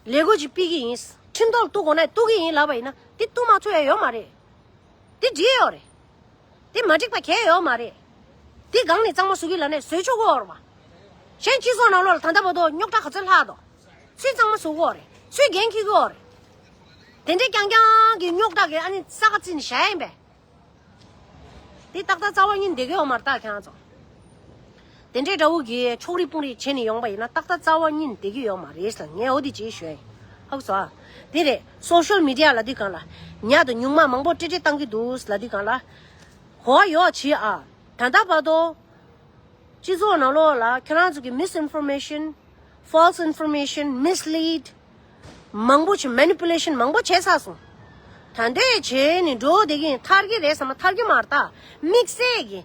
ལས་འགུལ་ཅིག་སྤེལ་གི་ཡིན། ཁྲིམས་ཐོག་ལ་གཏུག་དགོས་ན་གཏུག་གི་ཡིན་ལབ་པ་ཡིན་ན་དེ་གཏུག་མ་ཚུགས་ཡ་ཡོད་མ་རེད། དེ་འགྲིག་ཡོད་རེད། དེ་མ་འགྲིག་པ་གང་ཡང་ཡོད་མ་རེད། དེ་སྒང་ནས་གཙང་མ་བཟོ་གི་ལབ་ནས་བཟོས་ཆོག་གི་ཡོད་རེད་པ། གཞན་སྤྱི་ཚོགས་ནང་ལོགས་ལ་ད་ལྟ་བར་དུ་རྙོག་དྲ་ག་ཚོད་ལྷག་འདུག་ཚུར་གཙང་མ་བཟོ་གི་ཡོད་རེད། ཚུར་འགན་འཁྱེར་གི་ཡོད་རེད། དེ་འདྲའི་རྐྱང་རྐྱང་གི་རྙོག་དྲ་གི་ཨ་ནི་ས་ཁ་རྩིས་ནས་བཞག་ཡིན་པས། དེ་ཏག་ཏག་རྩ་བ་ཉིད་བསྡད་ཀྱི་ཡོད་མ་རེད་ད་ཁྱེད་རང་ཚོ། དེ་འདྲའི་འདྲ་བོ་གི་ཕྱོགས་རིས་དཔུང་རིས་བྱས་ནས་ཡོང་པ་ཡིན་ན་ཏག་ཏག་རྩ་བ་ཉིད་བསྡད་ཀྱི་ཡོད་མ་རེད་ཟེར་ངས་འོ་དེ་ཅིག་ཞུ་ཡ་ཡིན། ཧ་གོ་སོང་ཨ། དེ་རེད། སོ་ཤལ་མི་ཌི་ཡ་ལབ་དུས་སྒང་ལ་ཉག་དང་ཉུང་མ་མང་པོ་སྤྲེལ་སྤྲེལ་བཏང་གི་འདུག་ལབ་དུས་སྒང་ལ། གོ་བ་ཡོད་བྱེད་ཨ། ད་ལྟ་བར་དུ། སྤྱི་ཚོགས་ནང་ལོགས་ལ་ཁྱེད་རང་ཚོ་གི་misinformation, false information, mislead མང་པོ་བྱས། manipulation མང་པོ་བྱས་ཚར་སོང་། ད་འདོད་བྱས་ནས་འགྲོ་བསྡད་ཀྱི་ཡིན། ཐར་གྱི་རེད་བསམ་ན་ཐར་གྱི་མ་རེད་ད། དམིགས་བསལ་གྱི་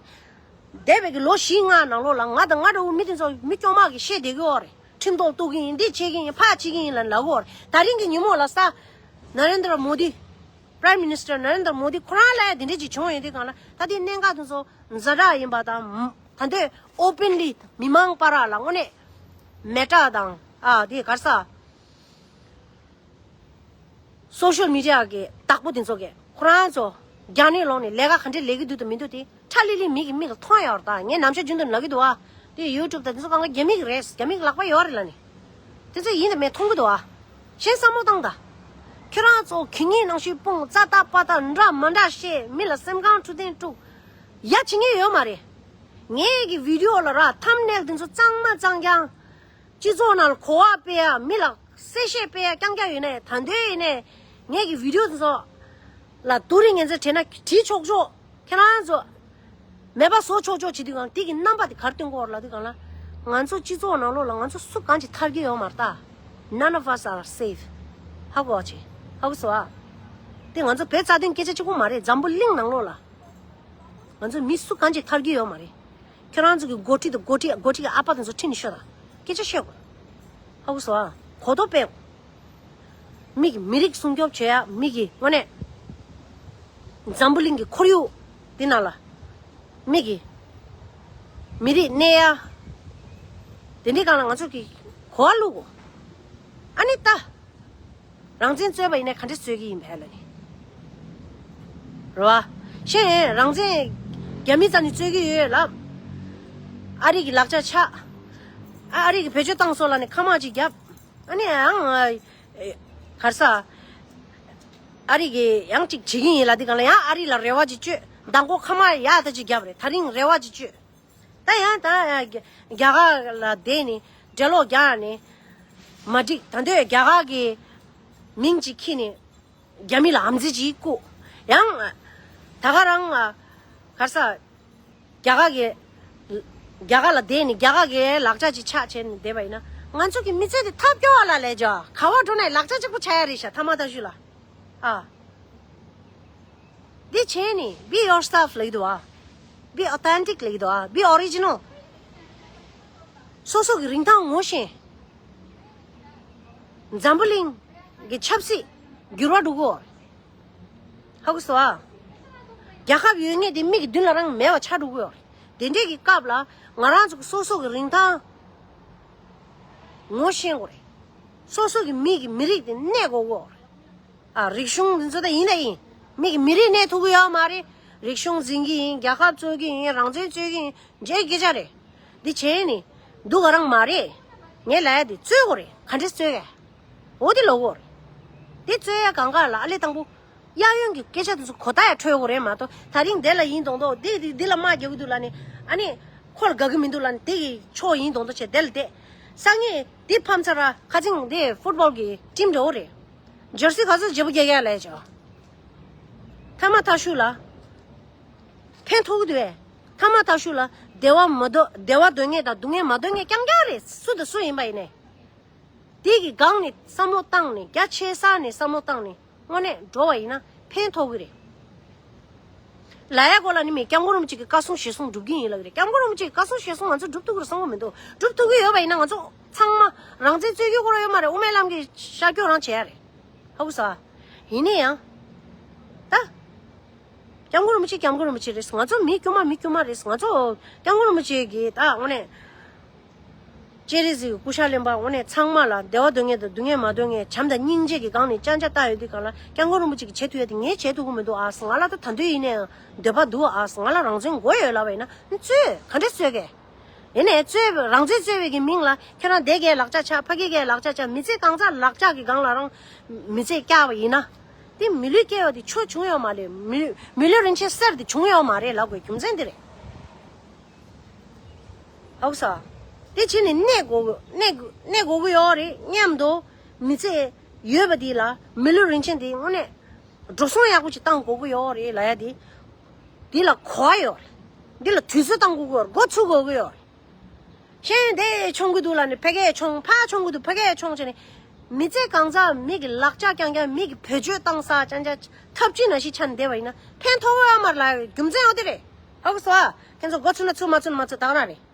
འདས་པའི་གི་ལོ་བཞི་ལྔ་ནང་ལོགས་ལ་ང་དང་ང་འདྲ་བོ་མི་དེ་ཚོ་མི་སྐྱོ་མ་གི་བཤད་བསྡད་ཀྱི་ཡོད་རེད། ཁྲིམས་ཐོག་གཏུག་གི་ཡིན། འདི་བྱེད་ཀྱི་ཡིན། ཕར་བྱེད་ཀྱི་ཡིན་ལབ་ལབ་ཀྱི་ཡོད་རེད། ད་རིང་གི་ཉིན་མོ་ལ་ས་Narendra Modi, Prime Minister Narendra Modi ཁོ་རང་ལ་ཡ་དེ་འདྲས་ཅིག་བྱུང་ཡོད་དུས་སྒང་ལ་ད་ལྟའི་གནད་འགག་དེ་ཚོ་ཛ་དྲག་ཡིན་པ་དང་། ད་འདོད་openly མི་མང་བར་ལ་དངོས་གནས་Meta དང་ཨ་དེ་ག་རེ་ཟ། སོ་ཤལ་མི་ཌི་ཡ་གི་བདག་པོ་དེ་ཚོ་གིས་ཁོ་རང་ཚོ་རྒྱ་ནས་ལོག་ནས་ལས་ཀ་ག་འདྲས་ལས་ཀྱི་འདུག་དང་མི་འདུག་དེ་ཁྲ་ལི་ལི་མིག་གིས་མིག་ལ་མཐོང་ཡོད་རེད། ད་ངས་ནམ་ཞག་རྒྱུན་དུ་ལབ་ཀྱི་འདུག་ཨ། དེ་YouTube དང་དེ་ཚོ་གང་ག་རྒྱ་མི་གི་རེད། རྒྱ་མི་གི་ལག་པ་ཡོད་རེད་ལབ་ནས། དེ་ཚོ་ཡིན་དང་མིན་མཐོང་གི་འདུག་ཨ། གཞན་བསམ་བློ་བཏང་དང་། ཁྱེད་རང་ཚོ་གད་སྙིགས་ནང་བཞིན་སྤུངས། རྩ་ཏག་པ་ཏག་འདྲ་མ་འདྲ་བཤད། མི་ལ་སེམས་ཁམས་འཁྲུག་ཐེངས་དཀྲུག་ཡ་བྱེད་མཁན་ཡོད་མ་རེད། ངའི་གི་video ལ་ར་thumbnail དེ་ཚོ་གཙང་མ་གཙང་རྐྱང་། སྤྱི་ཚོགས་ནང་ལ་གོ་བ་སྤེལ་ཡ། མི་ལ་གསལ་བཤད་སྤེལ་ཡ་རྐྱང་རྐྱང་ཡོད་ནའི། ད་འདོད་ཡིན་ནའི་ངའི་གི་video དེ་ཚོ་ལ་སྡུག་རུས་ངན་ཚད་བྲིས་ན་བྲིས་ཆོག་ཆོག་ཁྱེད་རང་ཚོ་མེད་པ་བཟོ་ཆོག་ཆོག་བྱེད་དུས་སྒང་དེ་གི་རྣམ་པ་དེ་ག་རེ་སྟོན་གྱི་ཡོད་རེད་ལབ་དུས་སྒང་ལ། ང་ཚོ་སྤྱི་ཚོགས་ནང་ལོགས་ལ་ང་ཚོ་སུ་གང་ཅིག་ཐར་གྱི་ཡོད་མ་རེད་ད། None of us are safe. ཧ་གོ་བ་བྱེད། ཧ་གོ་སོང་ཨ། དེ་ང་ཚོ་བོད་རྩ་དོན་སྐད་ཆ་གཅིག་པོ་མ་རེད། འཛམ་བུ་གླིང་ནང་ལོགས་ལ་ང་ཚོ་མི་སུ་གང་ཅིག་ཐར་གྱི་ཡོད་མ་རེད། ཁྱེད་རང་ཚོ་གི་འགོ་ཁྲིད་དང་འགོ་ཁྲིད་འགོ་ཁྲིད་ཀྱི་ཨ་ཕ་དེ་ཚོ་ཁྲིད་ནས་ཤོད་དང་། སྐད་ཆ་བཤད་དགོས། ཧ་གོ་སོང་ཨ། གོ་རྟོགས་སྤེལ་དགོས། མི་གི་མི་རིགས་སྲུང་སྐྱོབ་བྱེད་ཡ། མི་གི་དངོས་གནས་འཛམ་བུ་གླིང་གི་ཁོར་ཡུག་འདི་ནང་ལ་མི་གི་མི་རིགས་གནས་ཡ་དེ་འདྲའི་སྒང་ལ་ང་ཚོ་གི་གོ་བ་བླུག་དགོས། ཨ་ནི་ད། རང་བཙན་རྩོད་པ་ཡིན་ན་ག་འདྲས་རྩོད་ཀྱི་ཡིན་པས་ལབ་ནས། རེད་བ། གཞན་རང་བཙན་རྒྱ་མི་རྩ་ནས་རྩོད་ཀྱི་ཡོད་ལབ། ཨ་རི་གི་ལག་ཆ་ཆག་ཨ་ཨ་རི་གི་བེད་སྤྱོད་བཏང་སོང་ལབ་ནས་ཁ་དམག་ཅིག་བརྒྱབ། ཨ་ནི་ཡང་ཨ་ག་རེ་ཟ། ཨ་རི་གི་ཡང་ཅིག་བྱེད་ཀྱི་ཡིན་ལབ་དུས་སྒང་ལ་ཡང་ཨ་རི་ལ་རེ་བ་ཅིག་བཅོལ། མདང་དགོང་ཁ་དམག་ཡག་ད་ཅིག་བརྒྱབ་རེད། ད་རིང་རེ་བ་ཅིག་བཅོལ། ད་ཡང་ད་རྒྱ་རྒྱ་གར་ལ་བསྡད་ནས་འགྲེལ་ལོག་རྒྱག་ནས་མ་འགྲིག་ད་འདོད་རྒྱ་གར་གི་མིང་ཅིག་ཁྱེར་ནས་རྒྱ་མི་ལ་ཧམ་རྩིས་ཅིག་བསྐུར། ཡང་ད་ག་རང་ག་རེ་ཟ། རྒྱ་གར་གི་རྒྱ་གར་ལ་བསྡད་ནས་རྒྱ་གར་གི་ལག་ཆ་ཅིག་ཆག་བྱས་ནས་བསྡད་པ་ཡིན་ན། ང་ཚོ་གི་མི་ཚེ་དེ་ཐབས་སྐྱོ་བ་ལ་ལས་ཇོ། ག་བ་འགྲོ་ནའི་ལག་ཆ་གཅིག་པོ་ཆག་ཡ་རེད་ཤག་ཐ་མ་ད་ཞུ་ལ། ཨ། འདི་བྱས་ནས་be yourself ལབ་ཀྱི་འདུག་ཨ། be authentic ལབ་ཀྱི་འདུག་ཨ། be original། སོ་སོ་གི་རིན་ཐང་ངོ་ཤེས། འཛམ་བུ་གླིང་གི་ཆབ་སྲིད་འགྱུར་བ་འགྲོ་གི་ཡོད་རེད། ཧ་གོ་སོང་ཨ། རྒྱལ་ཁབ་ཡོད་ངེས་དེ་མིག་གི་མདུན་ལ་རང་མེད་པ་ཆགས་འགྲོ་གི་ཡོད་རེད། དེ་འདྲས་ཀྱི་སྐབས་ལ་ང་རང་ཚོ་གི་སོ་སོ་གི་རིན་ཐང་ངོ་ཤེས་དགོས་རེད། སོ་སོ་གི་མིག་གི་མི་རིགས་དེ་གནས་དགོས་ཀྱི་ཡོད་རེད། ཨ། རིག་གཞུང་འདི་ཚོ་ད་ཡིན་ད་ཡིན། མི་གི་མི་རིགས་གནས་ཐུབ་ཀྱི་ཡོད་མ་རེད། རིག་གཞུང་འཛིན་གྱི་ཡིན། རྒྱལ་ཁབ་རྩོད་ཀྱི་ཡིན། རང་བཙན་རྩོད་ཀྱི་ཡིན། འདྲའི་སྐད་ཆ་རེད། འདི་བྱས་ནས་སྡུག་ག་རང་མ་རེད། ངས་ལབ་ཡ་འདི་རྩོད་དགོས་རེད། ག་འདྲས་རྩོད་གས། འོ་དེ་ལབ་དགོས་རེད། དེ་རྩོད་ཡ་གང་ག་ལ་ཨ་ལས་དང་པོ་གཡས་གཡོན་གྱི་སྐད་ཆ་དེ་ཚོ་གོ་བརྡ་ཡ་འཕྲོད་དགོས་རེད་མ་གཏོགས། ད་རིང་དེ་ལ་ཡིན་མདོག་མདོག་འདི་འདི་འདི་ལ་དམག་རྒྱག་གི་འདུག་ལབ་ནས། ཨ་ནི་ཁོ་ལ་དགའ་གི་མི་འདུག་ལབ་ནས་དེ་གི་ཕྱོགས་ཡིན་མདོག་མདོག་བྱས་དེ་ལ་བསྡད། སང་ཉིན་འདི་ཕམ་ཚར་ར་ཁ་ཅིང་འདི་ཕུཊ་བོལ་གི་ཊིམ་འདྲ་བོ་རེད། ཇར་སི་ག་ཚོད་བརྗེ་པོ་རྒྱག་ཡ་ལས་ཅོ། ཐ་མ་ཐག་ཤུ་ལ། ཕན་ཐོགས་ཀྱི་འདུག་བས། ཐ་མ་ཐག་ཤུ་ལ་བདེ་བ་མ་འདོད་བདེ་བ་འདོད་མཁན་དང་སྡུག་བསྔལ་མ་འདོད་མཁན་རྐྱང་རྐྱང་རེད། སུ་དང་སུ་ཡིན་པ་ཡིན་ནའི། དེ་གི་སྒང་ནས་བསམ་བློ་བཏང་ནས། རྒྱ་ཆེ་ས་ནས་བསམ་བློ་བཏང་ནས་དངོས་གནས་འགྲོ་བ་ཡིན་ན་ཕན་ཐོགས་ཀྱི་རེད། ལ་ཡ་གོ་ལ་ནི་མི་སྐྱབས་མགོན་རིན་པོ་ཆེ་གི་བཀའ་གསུང་ཞལ་གསུང་སྒྲུབ་ཀྱི་ཡིན་ལབ་ཀྱི་རེད། སྐྱབས་མགོན་རིན་པོ་ཆེ་གི་བཀའ་གསུང་ཞལ་གསུང་ང་ཚོ་སྒྲུབ་ཐུབ་ཀྱི་རེད་བསམ་གྱི་མི་འདུག་སྒྲུབ་ཐུབ་ཀྱི་ཡོད་པ་ཡིན་ན་ང་ཚོ་ཚང་མ་རང་བཙན་རྩོད་རྒྱུ་ཁོ་རང་ཡོད་མ་རེད། དབུ་མའི་ལམ་གྱི་ཤར་སྐྱོད་རང་བྱེད་ཡ་རེད། ཧ་གོ་སོང་། ཡིན་ན་ཡང་། ད། སྐྱབས་མགོན་རིན་པོ་ཆེ་སྐྱབས་མགོན་རིན་པོ་ཆེ་རེད། ང་ཚོ་མི་དཀྱུས་མ་མི་དཀྱུས་མ་རེད། ང་ཚོ་སྐྱབས་མགོན་རིན་པོ་ཆེ་གི་ད་དངོས་གནས། སྤྱན་རས་གཟིགས་ཀྱི་སྐུ་ཤ་ལེན་པ་དངོས་གནས་ཚང་མ་ལ་བདེ་བ་འདོད་མཁན་དང་སྡུག་བསྔལ་མ་འདོད་མཁན། བྱམས་དང་སྙིང་རྗེ་གི་སྒང་ནས་སྤྱན་ཆབ་བཏགས་ཡོད་དུས་སྒང་ལ། སྐྱབས་མགོན་རིན་པོ་ཆེ་གིས་བྱེད་ཐུབ་ཡ་དེ་ངས་བྱེད་ཐུབ་ཀྱི་མི་འདུག་ཨ། ང་ལ་ད་ད་དུང་ཡིན་ནའང་འདོད་པ་འདུག་ཨ། ང་ལ་རང་བཙན་དགོས་ཡོད་ལབ་པ་ཡིན་ན་རྩོད། ག་འདྲས་རྩོད་གས། ཡིན་ནའི་རྩོད་རང་ཚོས་རྩོད་པའི་གི་མིང་ལ་ཁྱོད་རང་དེ་གའི་ལག་ཆ་ཆགས། ཕ་གི་གའི་ལག་ཆ་ཆགས། མི་ཚེ་གང་ཚ་ལག་ཆ་གི་སྒང་ལ་རང་མི་ཚེ་བསྐྱལ་བ་ཡིན་ན། དེ་མི་ལུས་སྐྱེལ་བ་དེ་ཆོ་བྱུང་ཡོད་མ་རེད། མི་མི་ལུས་རིན་ཆེན་གསེར་དེ་བྱུང་ཡོད་མ་རེད་ལབ་དགོས་རྒྱུ་མཚན་དེ་རེད། ཨོ་ས། དེ་བྱས་ནས་གནས་དགོས་གནས་གནས་དགོས་ཀྱི་ཡོད་རེད་སྙམ་དུ། མི་ཚེ་ཡོད་པ་དེ་ལ་མི་ལུས་རིན་ཆེན་དེ་དངོས་གནས་འགྲོ་སོང་ཡག་པོ་ཅིག་བཏང་དགོས་ཀྱི་ཡོད་རེད་ལབ་ཡ་དེ། འདི་ལ་གོ་བ་ཡོད་རེད། འདི་ལ་དུས་ཚོད་བཏང་དགོས་ཀྱི་ཡོད་རེད། འགོ་ཚུགས་དགོས་ཀྱི་ཡོད་རེད། ཤེས་ཡོན་དེ་མཆོང་གི་འདུག་ལབ་ནས་ཕ་གིར་མཆོང་། ཕར་མཆོང་གི་འདུག་ཕ་གིར་མཆོང་བྱས་ནས། མི་ཚེ་གང་ཚ་མི་གི་ལག་ཆ་རྐྱང་རྐྱང་། མི་གི་བེད་སྤྱོད་བཏང་ས་རྐྱང་རྐྱང་ཐབས་ཇུས་ནང་བཞིན་ཆགས་ནས་བསྡད་པ་ཡིན་ན་ཕན་ཐོགས་ཡོད་མ་རེད་ལབ་རྒྱུ་མཚན་ཡོད་དེ་རེད། ཧ་གོ་སོང་ཨ། ཁྱེད་ཚོ་འགོ་ཚུགས་ན་ཚུགས། མ་ཚུགས་ན་མ་ཚུགས། ད་ག་རང་རེད།